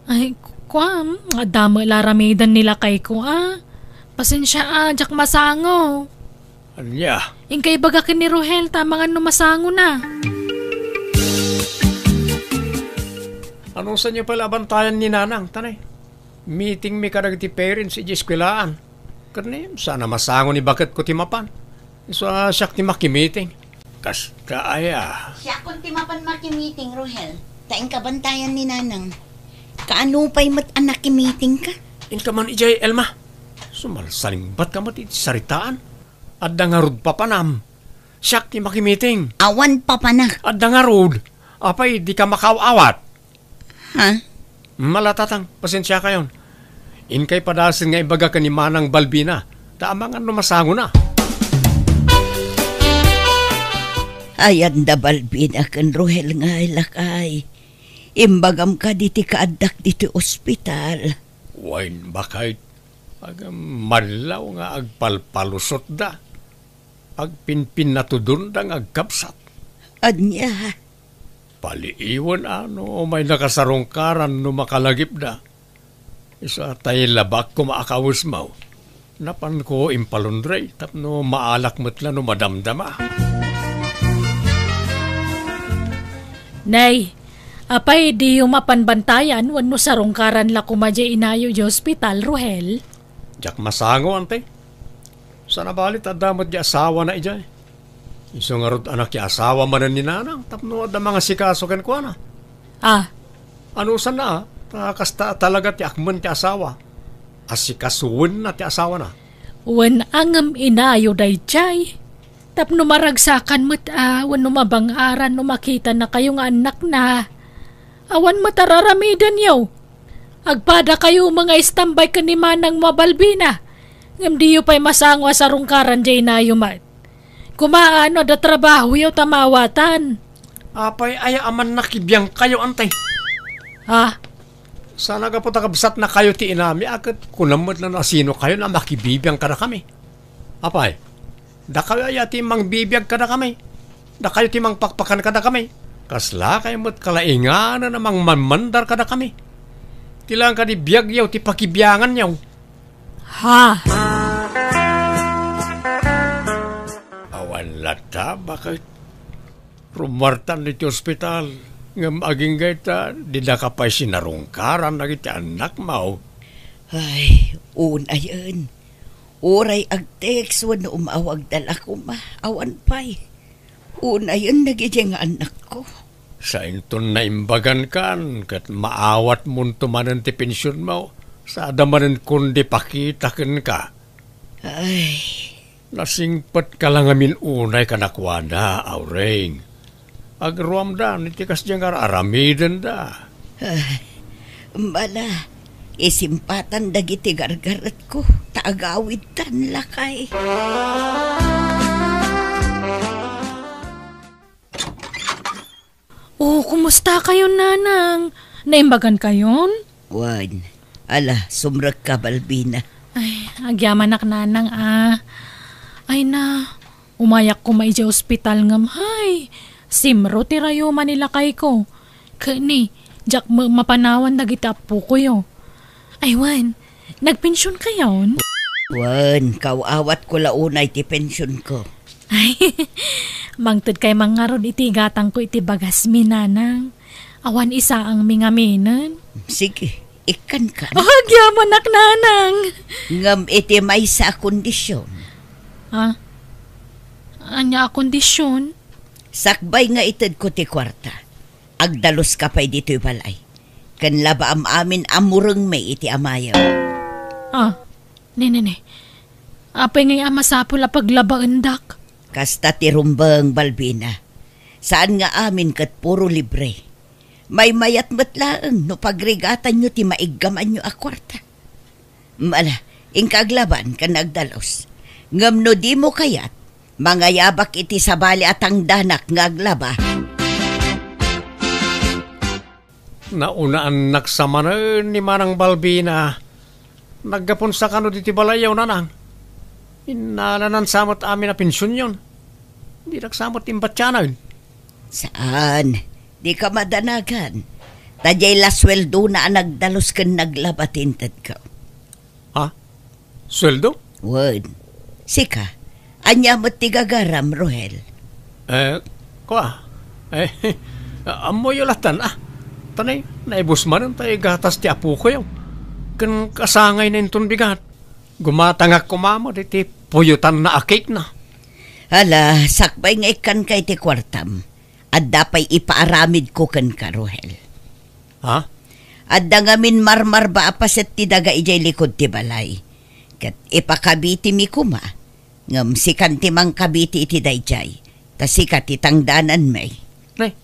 Ay, ku-, kuam, adda met la aramiden ni lakayko, a. Pasensia, a, diak masango. Ania? Inka ibaga ken ni Rohel ta amangan no masangona. Anusanyo pay la a bantayan ni nanang, tanay? Meeting mi kadagiti parents iti eskuelaan. Ket ni, saan a masango ni baketko ti mapan. Isu a siak ti makimiting. Kasta aya. Siakon ti mapan makimiting, Rohel. Ta inka bantayan ni nanang. Kaano pay met a nakimitingka? Inka man idiay, Elma. Sumalsalingbatka met iti saritaan. Adda ngarud papanam. Siak ti makimiting. Awan papanak. Adda ngarud. Apay, dika makaaw-awat? Ha? Mala, tatang, pasensiakayon. Inkay padasen nga ibaga ken ni Manang Balbina, ta amangan no masangona. Ayan da Balbina ken Rohel ngay, lakay. Imbagam kadi ti kaaddak ditoy ospital. Wen, baket. Agam, mallaw nga agpalpalusotda. Agpinpinnatudonda nga agkabsat. Ania? Paliiwen a no may nakasarungkaran no makalagipda. Isu a tay labak koma a kawesmo. Napanko impalundre tapno maalak met la no madamdama. Nay, Apay, diyo mapan bantayan wenno sarungkaran la koma diay inayo diay ospital, Rohel? Diak masango, ante. Sana bali ta adda met diay asawana idiay. Isu ngarud a nakiasawa manen ni Nanang tapno adda mangasikaso kenkuana. Ah. Anusanna, a, ta kasta a talaga ti akmen ti asawa. Asikasuenna ti asawana. Wen a ngem inayo daydiay. Tapno maragsakan met a wenno mabang-aran no makitanakayo nga annakna. Awan met a raramidenyo. Agpadakayo nga istambay ken ni Manang Mabalbina. Ngem diyo pay masango a sarungkaran diay inayo met. Kumaa no adda trabahoyo ta maawatan. Apay aya a mannakibiangkayo, ante? Ha? Sana gapu ta kabsatnakayo ti inami a ket kunam met la no asinokayo a makibibiang kadakami. Apay, dakayo aya ti mangbibiag kadakami? Dakayo ti mangpakpakan kadakami? Kaslakay met kalainganan a mangmanmandar kadakami. Ti laeng kadi biagyo ti pakibianganyo. Ha? Awan latta, baket. Rummuartan iti ospital, ngem agingga ita, didaka pay sinarungkaran dagiti annakmo. Ay, unayen. Uray agtext wenno umawagda la koma, awan pay. Unayen dagidiay nga annakko. Sainton naimbagankan ket maawatmonto manen ti pensionmo, sa adda manen kundi pakita kenka. Ay. Nasingpetka la ngamin unay kadakuada, Aureng. Agruamdan iti kasdiay nga ar-aramidenda. Ay, bala, isimpatan dagiti gargaretko, ta agawidtan lakay. Oh, kumusta kayon, Nanang? Naimbagan kayon? Wen, ala, sumrekka, Balbina. Ay, agyamanak, Nanang, a. Ay na, umayak koma idiay ospital ngem, hay, simro ti rayuma ni lakayko. Ket ni, diak met mapanawan dagiti appokoyo. Ay, wen, nagpension kayon? Wen, kaaw-awatko la unay ti pensionko. Ay, mangted kay man ngarud iti igatangko iti bagasmi, Nanang. Awan isaangmi ngaminen. Sige, ikkankan. Oh, agyamanak, Nanang. Ngem iti maysa a kondision. Ha? Ania a kondision? Sakbay nga itedko ti kuarta, agdaluska pay ditoy balay. Ken labaam amin a murengmi iti amayo. Ah, ne, ne, ne. Apay ngay a masapul a paglabaendak? Kasta ti rumbeng, Balbina. Saan nga amin ket puro libre. Maymayat met laeng no pagrigatanyo ti maiggamanyo a kuarta. Ala, inka aglaban ken agdalus. Ngem no dimo kayat, mangayabak iti sabali a tangdanak nga aglaba. Naunaannak sa manen ni Manang Balbina. Naggapunsa kano ditoy balayyo, Nanang? Innalanan sa met amin a pensionyon. Dinak sa met imbatianen. Saan, dika madanagan. Ta diay la sueldona a nagdalus ken naglaba ti intedko. Ha? Sueldo? Wen. Sika, ania met ti gagaram, Rohel? Eh, kua, eh, ammoyo latan, ah. Tanay, naibus manen tay gatas ti apokoyo. Ken kasangayna inton bigat. Gumatangak koma met iti puyotanna a cake na. Ala, sakbay nga ikkanka iti kuartam. Adda pay ipaaramidko kenka, Rohel. Ha? Adda ngamin marmarba a paset ti daga idiay likud ti balay. Ket ipakabitimi koma, ngem sikan ti mangkabiti iti daydiay, ta sika ti tangdananmi. Nay,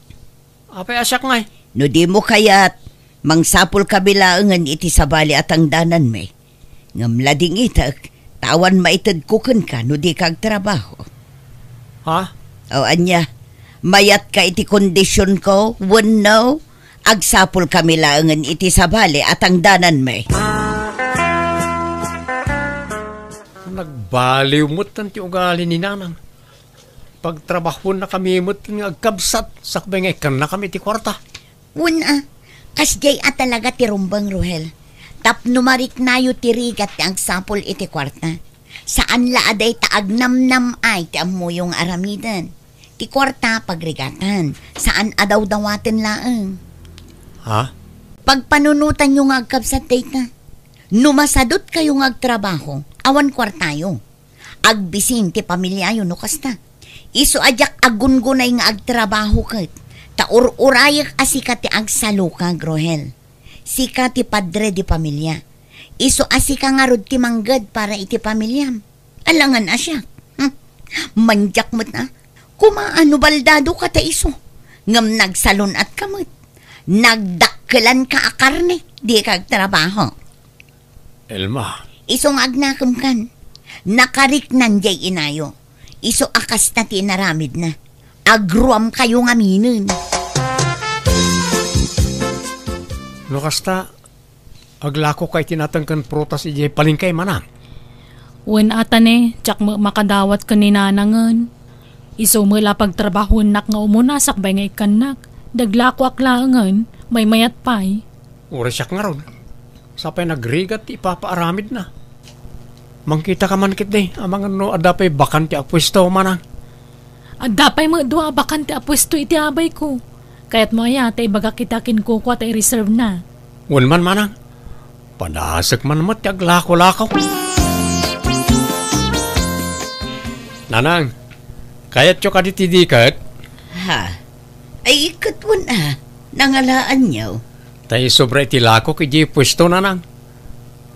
apay a siak ngay? No dimo kayat, mangsapulkami laengen iti sabali a tangdananmi. Ngem ladingitek, ta awan maitedko kenka no dika agtrabaho. Ha? O ania, mayatka iti kondisionko, wenno agsapulkami laengen iti sabali a tangdananmi? Nagbaliw met ti ugali ni Nanang. Pagtrabahonnakami met nga agkabsat, sakbay nga ikkannakami iti kuarta. Wen a, kasdiay a talaga ti rumbeng, Rohel. Tapno mariknayo ti rigat ti agsapul iti kuarta. Saan la a dayta agnamnam-ay ti ammoyo nga aramiden. Ti kuarta, pagrigatan. Saan a dawdawaten laeng. Ha? Pagpanunotanyo nga agkabsat dayta. No masadutkayo nga agtrabaho, awan kuartayo. Agbisin ti pamiliayo no kasta. Isu a diak agungunay nga agtrabaho ket, ta ur-urayek a sika ti agsalukag, Rohel. Sika ti padre di pamilia. Isu a sika ngarud ti mangged para iti pamiliam. Alangan a siak. Hmm. Mandiak met a. Kumaano baldado ka ta isu. Ngem nagsalun-at ka met. Nagdakkelan ka a karne. Di ka agtrabaho. Elma. Isu nga agnakem kan. Nakariknan diay inayo. Isu a kasta ti inaramidna. Agruam kayo ngaminen. No kasta, aglako ka iti nateng ken prutas idiay palengke, manang? Wen, atane, diak met makadawat ken ni nanangen. Isu met la pagtrabahoennak nga umuna sakbay nga ikkannak. Daglakoak laengen, maymayat pay. Uray siak ngarud. Sapay nagrigat ti ipapaaramidna. Mangkita ka man ketdi, amangan no adda pay bakante a puesto, manang. Adda pay met dua a bakante a puesto iti abayko. Kayatmo aya ta ibagak ita kenkuana ta i-reserve na? Wen man, manang. Padasek man met ti aglako-lako. Nanang, kayatyo kadi ti diket? Ha? Ay, ket wen a, nangalaanyo. Tay sobra iti lakok idiay puesto, nanang.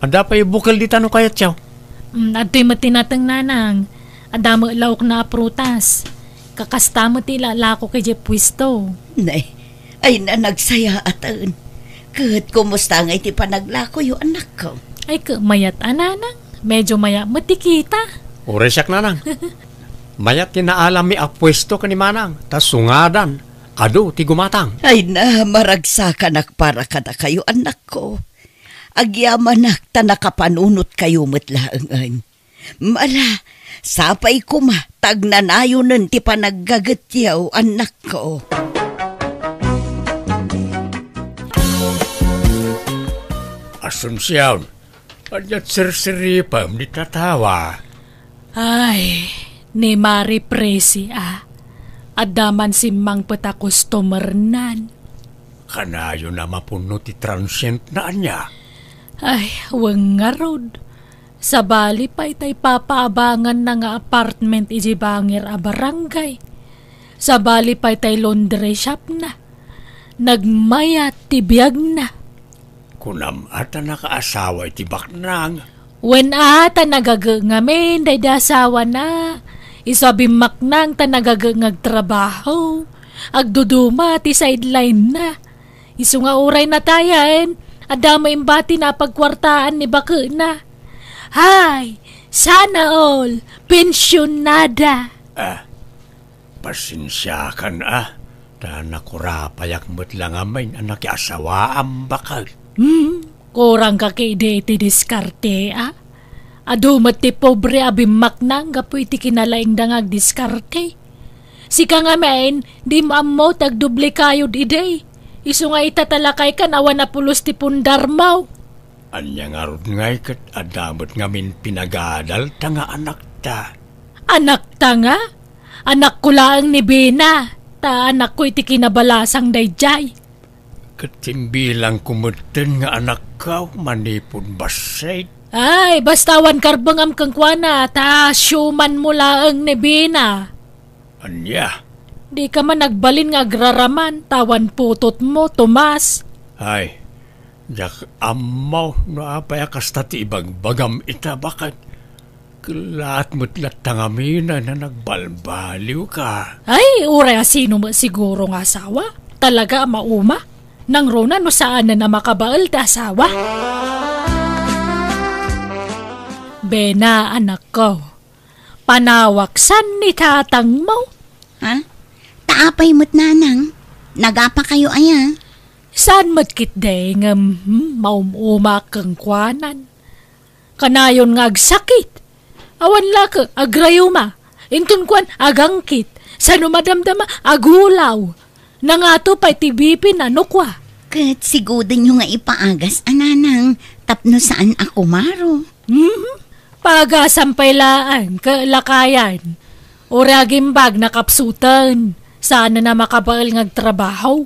Adda pay bukel dita no kayatyo. Mm, adtoy met ti nateng, nanang. Adda met laokna a prutas. Kakasta met ti ilalakok idiay puesto. Nay, ay na nagsayaatan. Ket kumusta ngay ti panaglakoyo, anakko? Ay, ket mayat a, nanang. Medyo mayat met ti kita. Uray siak, nanang. Mayat ti naalami a puesto ken ni manang, ta sungadan, adu ti gumatang. Ay na, maragsakanak para kadakayo, annakko. Agyamanak ta nakapanunotkayo met laengen. Ala, sapay koma ta agnanayonen ti panaggagetyo, annakko. Asuncion, ania sirsiripem dita tawa? Ay, ni Mari Presi a. Adda man simmangpet a customernan. Kanayon a mapuno ti transient na ania? Ay, wen ngarud. Sabali pay tay papaabanganna nga apartment idiay bangir a barangay. Sabali pay tay laundry shop na. Nagmayat ti biagna. Kunam a ta nakaasawa iti baknang? Wen a, ta nagaget ngamin daydi asawana. Isu a bimmaknang ta nagaget nga agtrabaho. Agduduma ti sideline na. Isu nga uray natayen, adda met imbatina a pagkuartaan ni baketna. Hay, sana all, pensionada. Ah, Pasensiakan a, ta nakurapayak met la ngamin a nakiasawaam baket. Hmm, kurang ka ketdi iti diskarte a. Adu met ti pobre a bimmaknang gapu iti kinalaingda nga agdiskarte. Sika ngamin, di mo ammo ti agdublikayod idi. Isu nga ita ta lakaykan awan a pulos ti pundarmo. Ania ngarud ngay ket adda met ngamin pinagadalta nga anakta? Anakta nga? Anakko laeng ni Bena, ta anakko iti kinabalasang daydiay. Ket imbilangko metten nga anakko manipud bassit. Ay, basta awan karbengam kenkuana, ta siumanmo laeng ni Bena. Ania? Dika man agbalin nga agraraman, ta awan putotmo, Tomas. Ay, diak ammo no apay a kasta ti ibagbagam ita, baket kellaat met latta ngamin a nagbalbaliwka. Ay, uray a sino met siguro nga asawa? Talaga a mauma? Nangruna no saanen a makabael ti asawa? Bena, anakko. Panawak san ni tatangmo? Ha? Ta apay met, nanang? Nagapakayo aya? Saan met ketdi ngem, hmm, maum-umaak kenkuanan. Kanayon nga agsakit. Awan la ket agrayuma. Inton kuan, agangkit. Sano madamdama, agulaw. Nangato pay ti B P na no kua. Ket sigudenyo nga ipaagas a nanang tapno saan a kumaro. Mhm. Paagasan pay laeng, ket lakayan. Uray agimbag nakapsuten. Saan a makabael nga agtrabaho.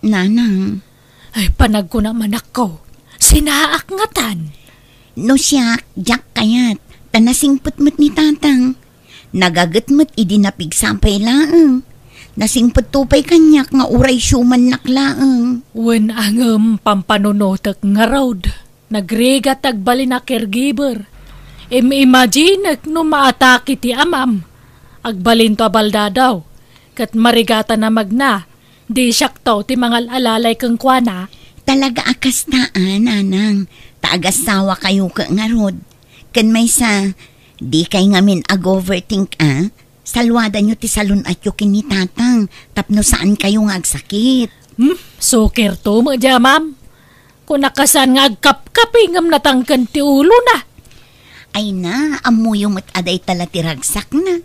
Nanang. Ay, panagkuna manakko, sinaak ngatan. No siak, diak kayat, ta nasingpet met ni Tatang. Nagaget met idi napigsa pay laeng. Nasingpetto pay kaniak nga uray siumannak laeng. Wen a ngem pampanunotek ngarud. Nagrigat ti agbalin a caregiver. Im-imaginek no maatake ti amam. Agbalinto a baldadaw. Ket marigatan a magna. Di siakto ti mangal-alalay kenkuana. Talaga a kasta a, nanang. Ta agassawa kayo ket ngarud. Ken maysa, di kay ngamin ag-overthink a. Saluadanyo ti salun-atyo ken ni Tatang tapno saan kayo nga agsakit. Hmm, sukir to met dia, ma'am. Kuna kasaan nga agkapkapi ngem natangken ti ulona. Ay na, ammoyo met a dayta la ti ragsakna.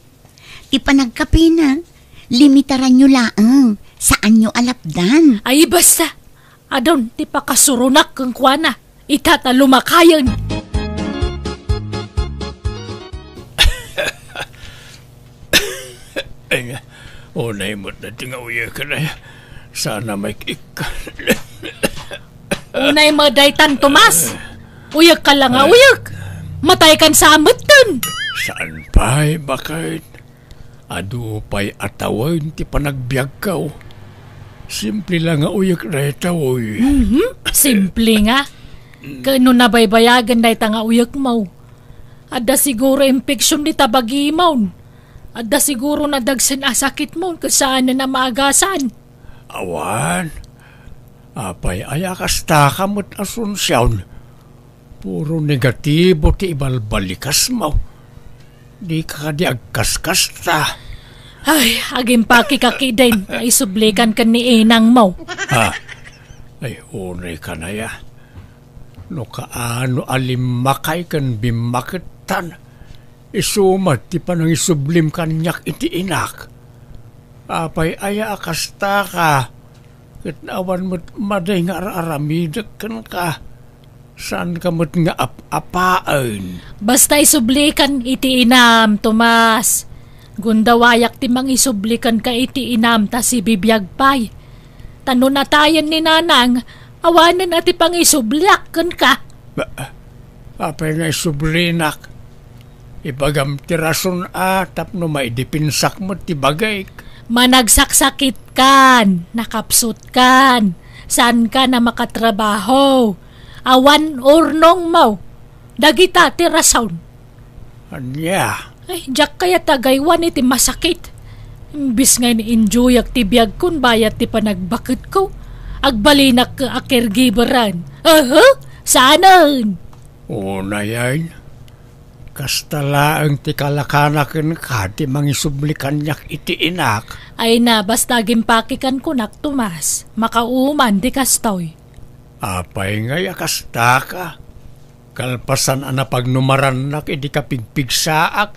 Ti panagkapina, limitaranyo laeng, saanyo a lapdan. Ay, basta. Adun ti pakasuronak kenkuana. Ita ta lumakayen. Ay nga, unay met dati nga uyek, ay. Sana may kik-, Unay met daytan, Tomas. Uyek ka lang nga uyek. Matay kan sa ametten. Saan pay, bakit? Adu pay a tawen ti panagbiagko. Simple la nga uyek dayta, oy. Mhm, simple nga. Ken no nabaybayagen dayta nga uyekmo, adda siguro infection dita bagimon. Adda siguro nadagsen a sakitmon ket saanen a maagasan. Awan. Apay aya kasta ka met, Asuncion? Puro negatibo ti ibalbalikasmo. Dika kadi agkaskasta. Ay, agimpakek a kidin nga isublikan ken ni inangmo. Ha? Ay, unay ka na ya. No kaano a limmakay ken bimmakettan, isu met ti panangisublim kaniak iti inak. Apay aya a kasta ka? Ket awan met madi nga ar-aramidek kenka. Saanka met nga ap-apaen. Basta isublikan iti inam, Tomas. Gundawayak ti mangisubli kenka iti inam ta sibibiag pay. Ta no natayen ni nanang, awanen a ti pangisubliak kenka. Ba, apay nga isublinak? Ibagam ti rason a tapno maidepensak met ti bagik. Managsaksakitkan, nakapsutkan, saankan a makatrabaho, awan urnongmo. Dagita ti rason. Ania? Ay, diak kayat a agaywan iti masakit. Imbis nga in-enjoyak ti biagkon bayat ti panagbaketko, agbalinak a caregiveran. Aha, saanen? Unayen, kasta laeng ti kalakana kenka ti mangisubli kaniak iti inak. Ay na, basta agimpakekan kunak, Tomas. Makauman ti kastoy. Apay ngay a kasta ka? Kalpasan a napagnumarannak idi kapigpigsaak,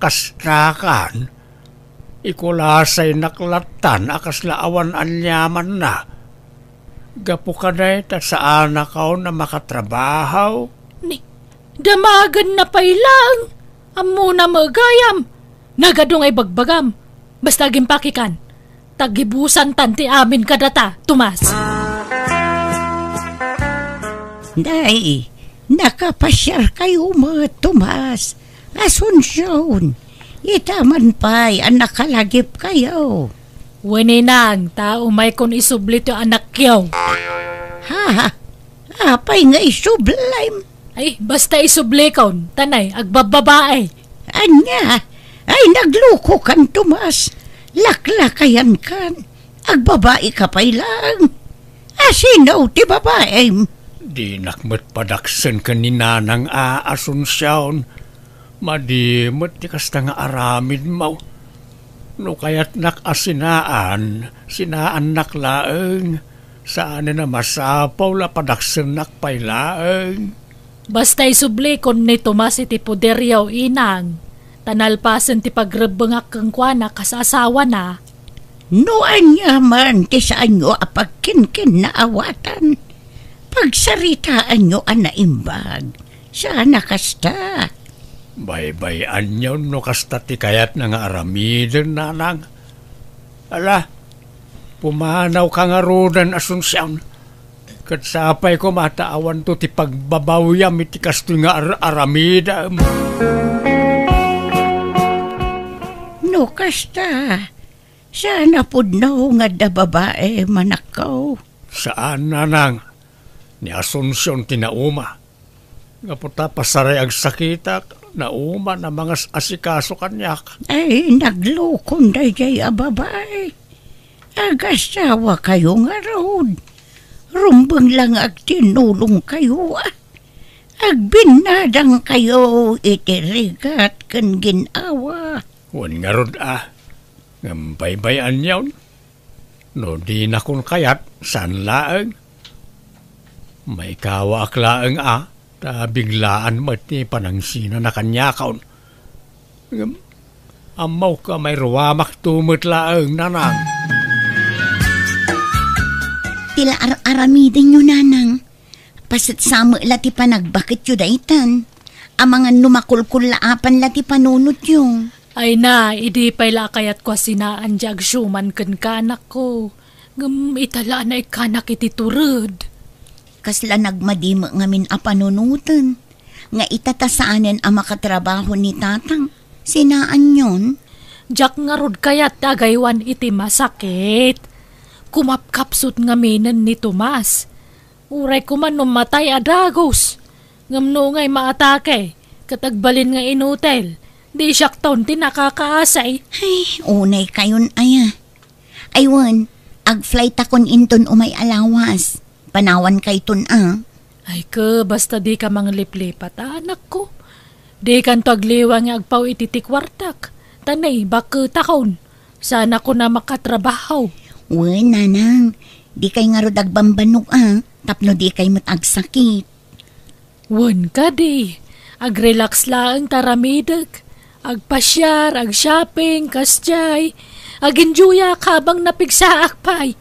kasta kan? Ikulasaynak lattan a kasla awan aniamanna. Gapu kadayta, saanakon a makatrabaho. Ni, damagenna pay laeng. Ammona met gayam. Nagadu nga ibagbagam. Basta agimpakekan. Tagibusantan ti amin kadata, Tomas. Nay, nakapasiar kayo met, Tomas. Asuncion, ita man pay a nakalagip kayo. Wen, inang, ta umaykon isubli ti anakyo. Ha? Apay nga isublim? Ay, basta isublikon, ta nay, agbabbabae. Ania? Ay, nagluko kan, Tomas. Laklakayan kan. Agbabai ka pay lang. Asino ti babaim? Dinak met padaksen ken ni Nanang a Asuncion. Madi met ti kasta nga aramidmo. No kayatnak a sinaan, sinaannak laeng. Saanen a masapul a padaksennak pay laeng. Basta isublikon ni Tomas iti poderyo, inang, ta nalpasen ti pagrebbengak kenkuana kas asawana. No ania man ti saanyo a pagkinkinnaawatan, pagsaritaanyo a naimbag. Saan a kasta. Baybay-anyon no kasta ti kayatna nga aramiden, Nanang. Ala, pumanawka ngaruden, Asuncion. Ket sapay koma ta awanto ti pagbabawiam iti kastoy nga ar-aramidem. No kasta, saan a pudno nga adda babaim, anakko? Saan, nanang. Ni Asuncion ti nauma. Gapu ta pasaray agsakitak, nauman a mangas-asikaso kaniak. Ay, naglukon daydiay a babai. Agasawa kayo ngarud. Rumbeng la nga agtinnulong kayo, a. Agbinnadang kayo iti rigat ken gin-awa. Wen ngarud, a. Ngem baybay-anyon. No dinakon kayat, saan laeng. Maikawaak laeng a, ta biglaan met ti panangsinana kaniakon. Ngem, ammok a mairuamakto met laeng, nanang. Ti la ar-aramidenyo, nanang. Paset sa met la ti panagbaketyo daytan. Amangan no makulkullaapan la ti panunotyo. Ay na, idi pay la a kayatko a sinaan ti agsuman kenka, anakko. Ngem ita la a naikkanak iti tured. Kasla nagmadi met ngamin a panunoten, nga ita ta saanen a makatrabaho ni tatang, sinaanyon? Diak ngarud kayat ti agaywan iti masakit. Kumapkapsut ngaminen ni Tomas. Uray koma no matay a dagus. Ngem no ngay maatake, ket agbalin nga inutil, di siakton ti nakakaasi. Ay, unay kayon aya. Ay wen, agflightakon inton umay a lawas. Panawan kayton a. Ay ke, basta dika mangliplipat, anakko. Dikanto agliwa nga agpaw iti ti kuartak. Ta naibakketakon. Saanakon a makatrabaho. Wen, nanang, dikay ngarud agbambannog a, tapno dikay met agsakit. Wen kadi, agrelax laeng ta aramidek. Agpasiar, agshopping, kasdiay. Aginjoyak habang napigsaak pay.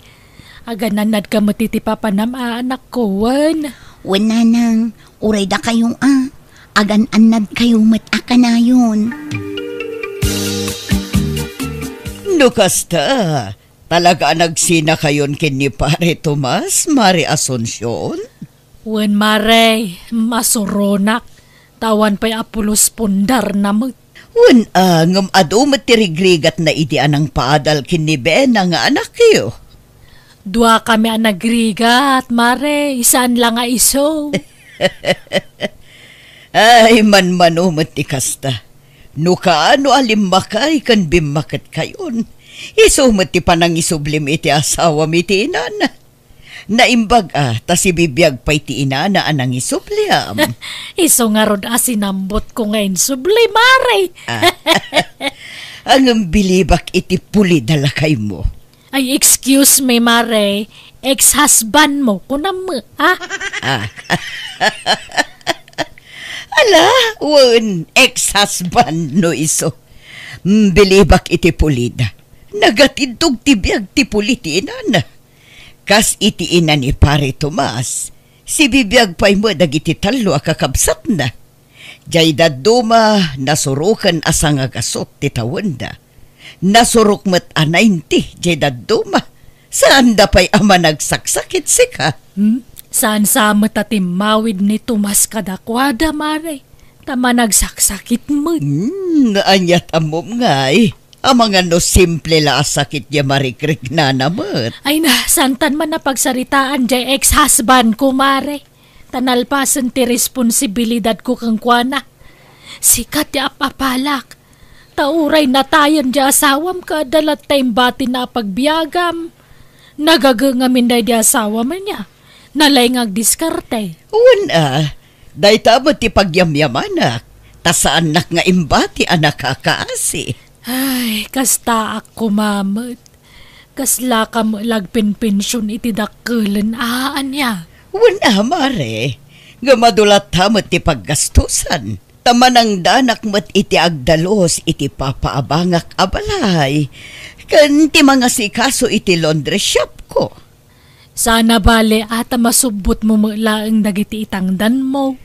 Agan-annadka met iti papanam a, anakko, wen? Wen, nanang, uray dakayo a. Agan-annadkayo met a kanayon. No kasta, talaga a nagsinakayon ken ni Pare Tomas, Mare Asuncion? Wen, Mare, masuronak. Ta awan pay a pulos pundarna met. Wen, a, ngem adu met ti rigrigatna idi a nangpaadal ken ni Bena nga anakyo. Duakami a nagrigat, Mare, saan la nga isu. Ay, manmano met ti kasta. No kaano a limmakay ken bimmaketkayon, isu met ti panangisublim iti asawam iti inana. Naimbag a, ta sibibiag pay ti inana a nangisubliam. Isu ngarud a sinambotko nga insubli, Mare. Ah. Ngem bilibak iti pulid a lakaymo. Ay, excuse me, Mare. Ex-husband mo, kunam mo, ha? Ah. Ala, wen, ex-husband no isu. Mm, bilibak iti pulid. Nagatindog ti biag ti puli ti inana. Kas iti ina ni Pare Tomas, sibibiag pay met dagiti tallo a kakabsatna. Jay dadduma, nasuroken a sangagasut ti tawenda. Nasurok met a ninety jay dadduma. Saanda pay a managsaksakit sika. Hmm? Saan sa met a timmawid ni Tomas kadakuada, Mare? Ta managsaksakit met. Hmm, aniat ammom ngay? Amangan no simple la a sakit ya marikriknana met. Ay na, santan man a pagsaritaan jay ex-husband ko, Mare. Ta nalpasen ti responsibilidadko kenkuana. Sika ti ap-apalak. Ta uray natayen ti asawam ket adda latta imbatina a pagbiagam. Nagaga ngamin daydi asawam ania. Nalaing nga agdiskarte. Wen a, dayta met ti pagyamyamanak. Ta saannak nga imbati a nakakaasi. Ay, kastaak koma met. Kasla ka met la agpenpension iti dakkelen a ania? Wen a, Mare, ngem adu latta met ti paggastusan. Ta manangdanak met iti agdalus iti papaabangak a balay, ken ti mangasikaso iti laundry shop ko. Saan a bale a ta masubbotmo met laeng dagiti itangdanmo.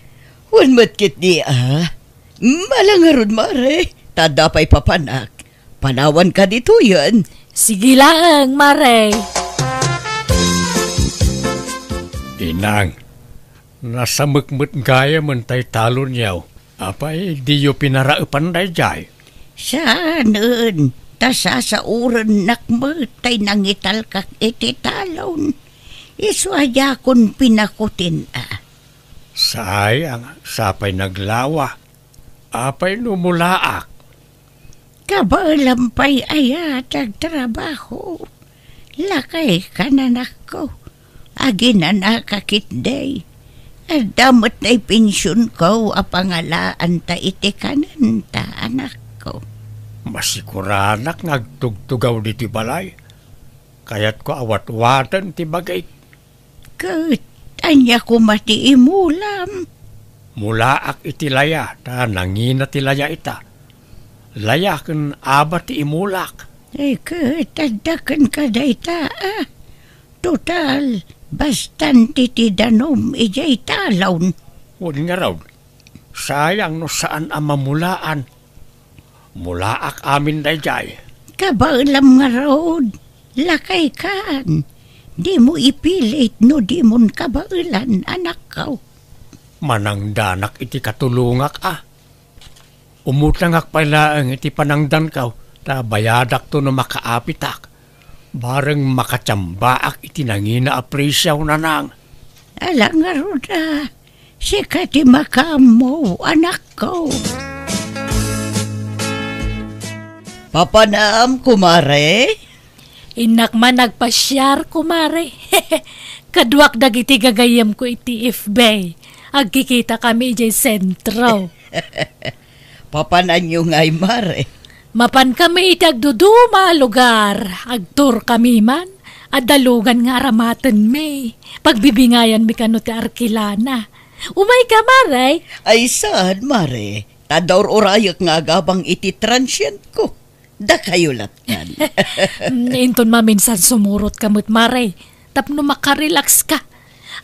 Wen met ketdi a. Mala ngarud, Mare, ta adda pay papanak. Panawanka ditoyen. Sige laeng, Mare. Inang, nasamek met gayamen tay talonyo. Apay, diyo pinaraepan daydiay? Saanen, ta sasaorennak met tay nangitalkak iti talon. Isu a diakon pinakutin a. Sayang, sapay naglawa. Apay no mulaak? Kabaelam pay aya ti agtrabaho. Lakay ka, anakko. Aginanaka ketdi. Adda met nay pensionko a pangalaanta iti kanenta, anakko. Masiguranak nga agtugtugaw ditoy balay. Kayatko a watwaten ti bagik. Ket ania koma ti imulam? Mulaak iti laya, ta nangina ti laya ita. Laya ken aba ti imulak. Eh, ket adda kenka dayta, a? Total, bastante ti danum idiay talon. Wen ngarud, sayang no saan a mamulaan. Mulaak amin daydiay. Kabaelam ngarud, lakay kan. Dimo ipilit no dimon kabaelan, anakko. Manangdanak iti katulongak a. Umutangak pay laeng iti panangdanko, ta bayadakto no makaapitak. Bareng makatiambaak iti nangina a presio, nanang. Ala ngarud a, sika ti makaammo, anakko. Papanam, kumare? Innak man agpasiar, kumare. Kaduak dagiti gagayyemko iti F B. Agkikitakami idiay sentro. Papananyo ngay, mare? Mapankami iti agduduma a lugar. Agtourkami man. Adda lugan nga aramatenmi. Pagbibingayanmi kano ti arkilana. Umayka, mare? Ay, saan, mare? Ta adda ur-urayek nga agabang iti transientko. Dakayo lattan. Mm, inton maminsan sumurotka met, mare, tapno makarelaxka.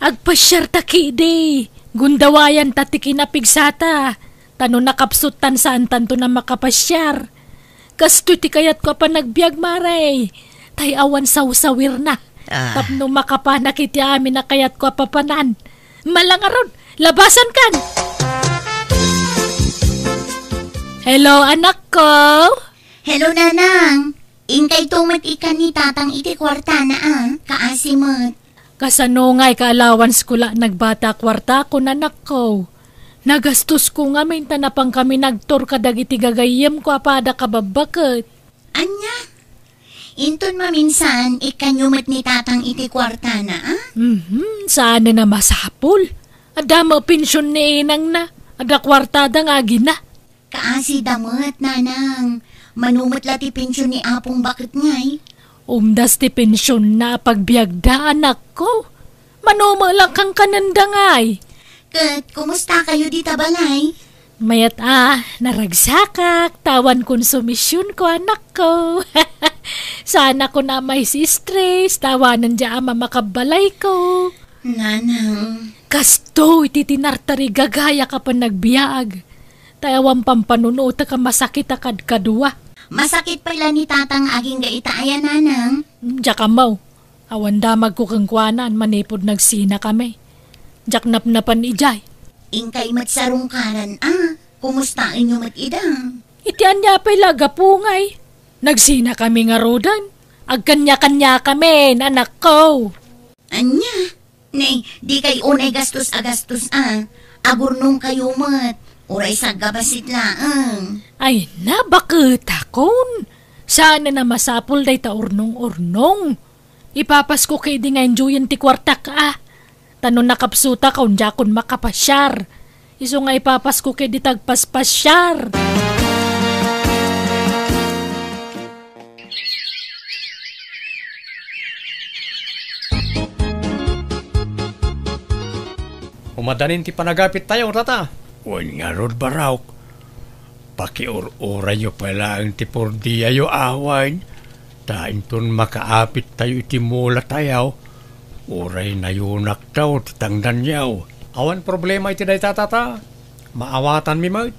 Agpasiarta ketdi. Gundawayanta ti kinapigsata. Ta no nakapsuttan, saantanto a makapasiar. Kastoy ti kayatko a panagbiag, mare. Tay awan sawsawirna. Ah. Tapno makapanak iti amin a kayatko a papanan. Ala ngarud, labasankan. Hello, anakko. Hello, nanang. Inkayto met ikkan ni tatang iti kuartana a, kaasi met. Kasano ngay, ka-allowance ko la nagbata a kuartakon, anakko? Nagastosko ngamin ta napankami nagtour kadagiti gagayyemko a pada kababbaket. Ania? Inton maminsan, ikkanyo met ni tatang iti kuartana a? Mhm, saanen a masapul. Adda met pension ni inangna. Adda kuartada nga agina. Kaasida met, nanang. Mano met la ti pension ni Apong Baket ngay? Umdas ti pensionna a pagbiagda, anakko. Mano met la kankanenda ngay? Ket kumustakayo dita balay? Mayat a, naragsakak, ta awan konsumisionko, anakko. Saanakon a maisi-stress, ta awanen diay a makabbalayko. Nanang. Kastoy ti tinartarigagayak a panagbiag. Ta awan pampanunotek a masakit a kadkadua. Masakit pay la ni tatang agingga ita aya, nanang? Diak ammo. Awan damagko kenkuana manipud nagsinakami. Diak napnapan idiay. Inkay met sarungkaran a. Kumustaenyo met ida? Iti ania pay la a gapu ngay? Nagsinakami ngaruden. Agkaniakaniakamin, anakko. Ania? Ne, dikay unay gastos a gastos a. Agurnongkayo met. Uray saggabassit laeng. Ay, nabaketakon. Saanen a masapul dayta urnong-urnong. Ipapasko ketdi nga enjoyen ti kuartak a. Ta no nakapsutak, diakon makapasiar. Isu nga ipapasko ketdi ta agpaspasiar. Umadanin ti panagapit tayo, tata. Wen ngarud, barok. Pakiur-urayyo pay laeng ti pordiayo awan, ta inton makaapit tayo iti mula tayo, uray nayunaktaw ti tangdanyo. Awan problema iti dayta, tata. Maawatanmi met.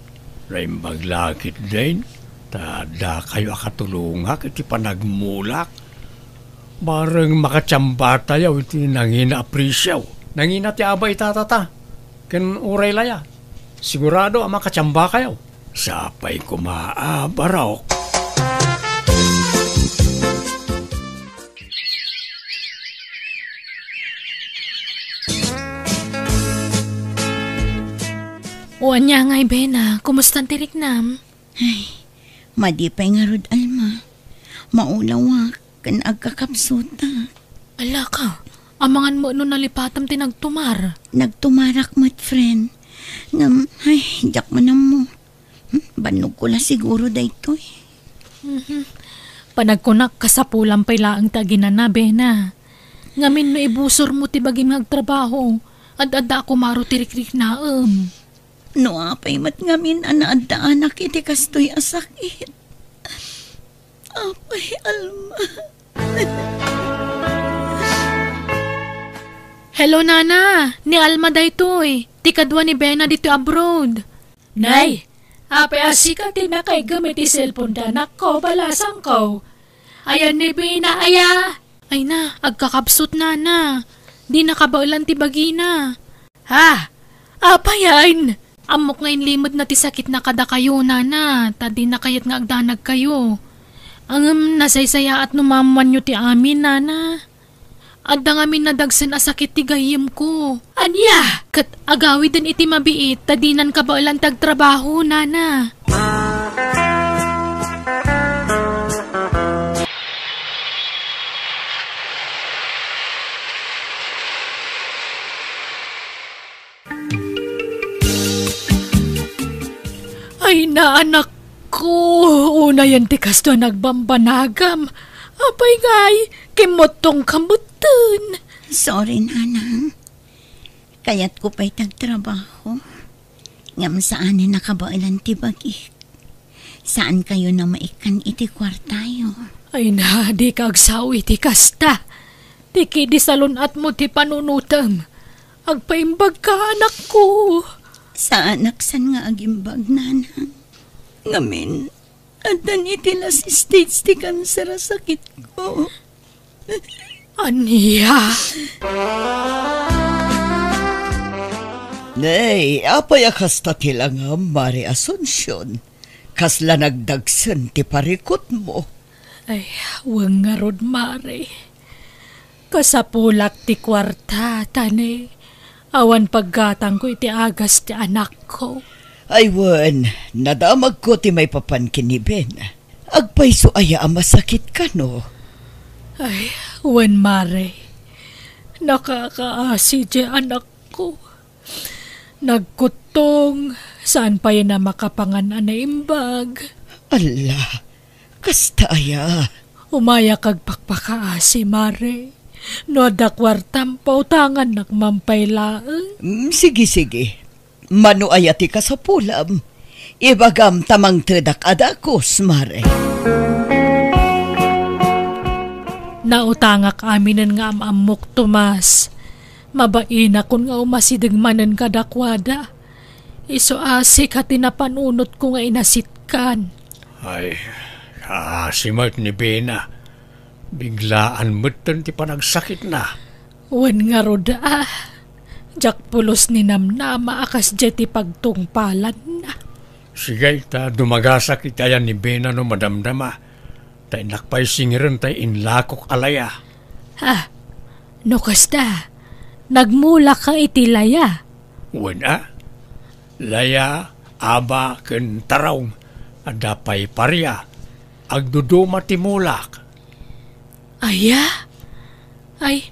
Naimbag la ketdin, ta dakayo a katulongak iti panagmulak. Bareng makatiamba tayo iti nangina a presyo. Nangina ti aba ita, tata, ken uray laya. Sigurado a makatiambakayo. Sapay koma a barok. O ania ngay, Bena, kumustan ti riknam? Ay, madi pay ngarud, Alma. Maulawak ken agkakapsutak. Alaka, amangan met no nalipatam ti nagtumar. Nagtumarak met, friend. Ngem, ay, diak man ammo. Hmm, bannogko la siguro daytoy. Mhm. Panagkunak, kasapulan pay laeng ti aginana, Bena. Ngamin no ibusormo ti bagim nga agtrabaho, ad-adda a kumaro ti rikriknaem. No apay met ngamin a naaddaanak iti kastoy a sakit? Apay, Alma. Hello, Nana. Ni Alma daytoy. Ti kadua ni Bena ditoy abroad. Nay, apay a sika ti nakaiggem iti cellphone ti anakko, balasangko? Ayan ni Bena, aya? Ay na, agkakapsut, Nana. Di nakabaelan ti bagina. Ha? Apayen? Ammok nga inlimedna ti sakitna kadakayo, Nana, ta dina kayat nga agdanagkayo. Ngem nasaysayaat no maammoanyo ti amin, Nana. Adda ngamin nadagsen a sakit ti gayyemko. Ania? Ket agawiden iti mabiit ta dinan kabaelan ti agtrabaho, Nana. Ay, naanakko, unayen ti kastoy a nagbambanagam. Apay ngay, kimmuttongka metten. Sorry, Nanang. Kayatko pay ti agtrabaho. Ngem saanen a kabaelan ti bagik. Saankayon a maikkan iti kuartayo. Ay na, dika agsao iti kasta. Ti kidi salun-atmo ti panunotem. Agpaimbagka, anakko. Saanak san nga agimbag, Nanang. Ngamin, addan iti last stage ti kanser a sakitko. Ania? Nay, apay a kasta ti langam, Mare Asuncion? Kasla nagdagsen ti parikutmo. Ay, wen ngarud, Mare. Kasapulak ti kuarta, ta ni, awan paggatangko iti agas ti anakko. Ay wen, nadamagko ti maipapan ken ni Ben. Agpayso aya a masakit kano? Ay, wen, Mare. Nakakaasi diay anakko. Nagkuttong, saan pay a makapangan a naimbag. Alla, kasta aya? Umayak agpakpakaasi, Mare. No adda kuartam, pautangannak man pay laeng. Mm, sige, sige. Mano aya ti kasapulam? Ibagam ta mangtedak a dagus, Mare. Nautangak aminen nga am-ammok, Tomas. Mabainakon nga umasideg manen kadakuada. Isu a sika ti napanunotko nga inasitkan. Ay, kaasi met ni Bena. Biglaan metten ti panagsakitna. Wen ngarud a, diak pulos ni namnama a kasdiay ti pagtungpalanna. Sige, ta dumagasak iti ayan ni Bena no madamdama. Ta innak pay singirenta ti inlakok a laya. Ah, no kasta, nagmulaka iti laya. Wen a, laya, aba, ken tarong, adda pay paria. Agduduma ti mulak. Aya? Ay,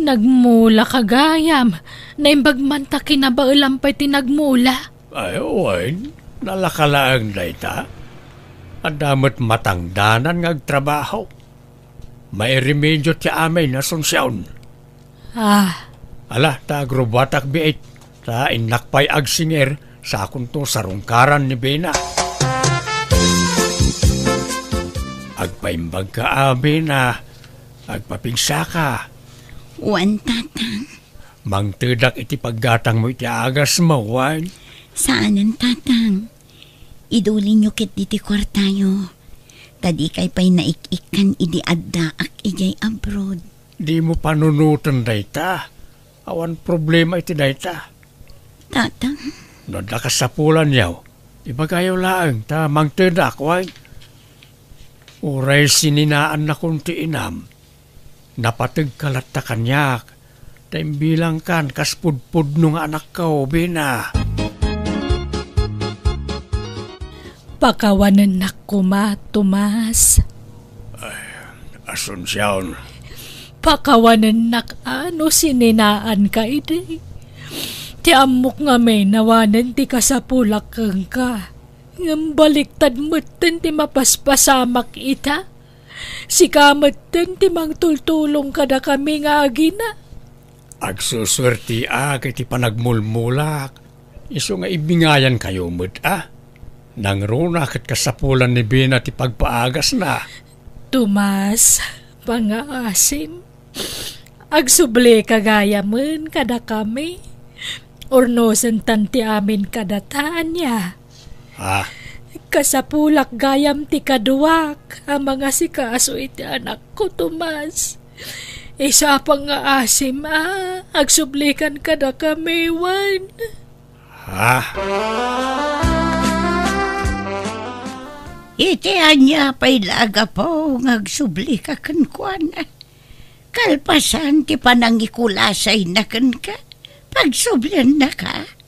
nagmulaka gayam. Naimbag man ta kinabaelam pay ti nagmula. Ay, wen, nalaka laeng dayta. Adda met matangdanan nga agtrabaho. Mairemedio ti amin, Asuncion. Ah. Ala, ta agrubbuatak biit, ta innak pay agsingir, sakonto sarungkaran ni Bena. Agpaimbagka a, Bena. Agpapigsaka. Wen, Tatang. Mangtedak iti paggatangmo iti agasmo, wen? Saanen, Tatang. Idulinyo ketdi ti kuartayo. Ta dikay pay naik-ikkan idi addaak idiay abroad. Dimo panunoten dayta. awan problema iti dayta. Tatang. No adda kasapulanyo, ibagayo laeng ta mangtedak, wen? Uray sininaannakon ti inam, napategka latta kaniak, ta imbilangkan kas pudpudno nga anakko, Bena. Pakawanennak koma, Tomas. Ay, Asuncion. Pakawanennak a no sininaanka idi. Ti ammok ngamin awanen ti kasapulak kenka. Ngem baliktad metten ti mapaspasamak ita. Sika metten ti mangtultulong kadakami nga agina. Agsusuertiak iti panagmulmulak, isu nga ibingayankayo met a. Nangruna ket kasapulan ni Bena ti pagpaagasna. Tomas, pangngaasim. Agsublika gayamen kadakami. Urnosentan ti amin kadata, ania? Ah. Kasapulak gayam ti kaduak a mangasikaso iti anakko, Tomas. Isu a pangngaasim a, agsublikan kadakami, wen. Ah. Iti ania pay la a gapu nga agsublika kenkuana? Kalpasan ti panangikulasayna kenka, pagsubliannaka.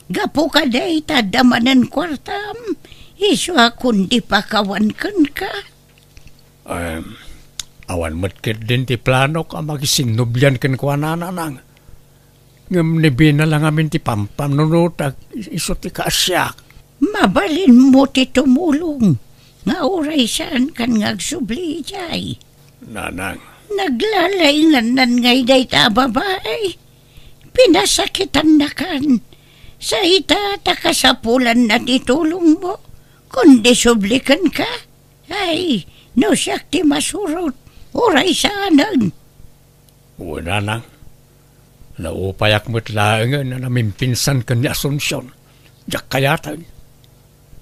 Gapu kadi ta adda manen kuartam, isu a kundi pakawan kenka. Em, awan met ketdin ti planok a makisinnublian kenkuana, Nanang. Ngem ni Bena la ngamin ti pampanunotak, isu ti kaasiak. Mabalinmo ti tumulong nga uray saankan nga agsubli idiay. Nanang. Naglalaingannan ngay dayta a babai. Pinasakitannakan. Sa ita ta kasapulanna ti tulongmo, kundi subli kenka. Ay, no siak ti masurot, uray saanen. Wen, Nanang. Naupayak met laengen a namimpinsan ken ni Asuncion. Diak kayaten.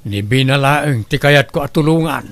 Ni Bena laeng ti kayatko a tulongan.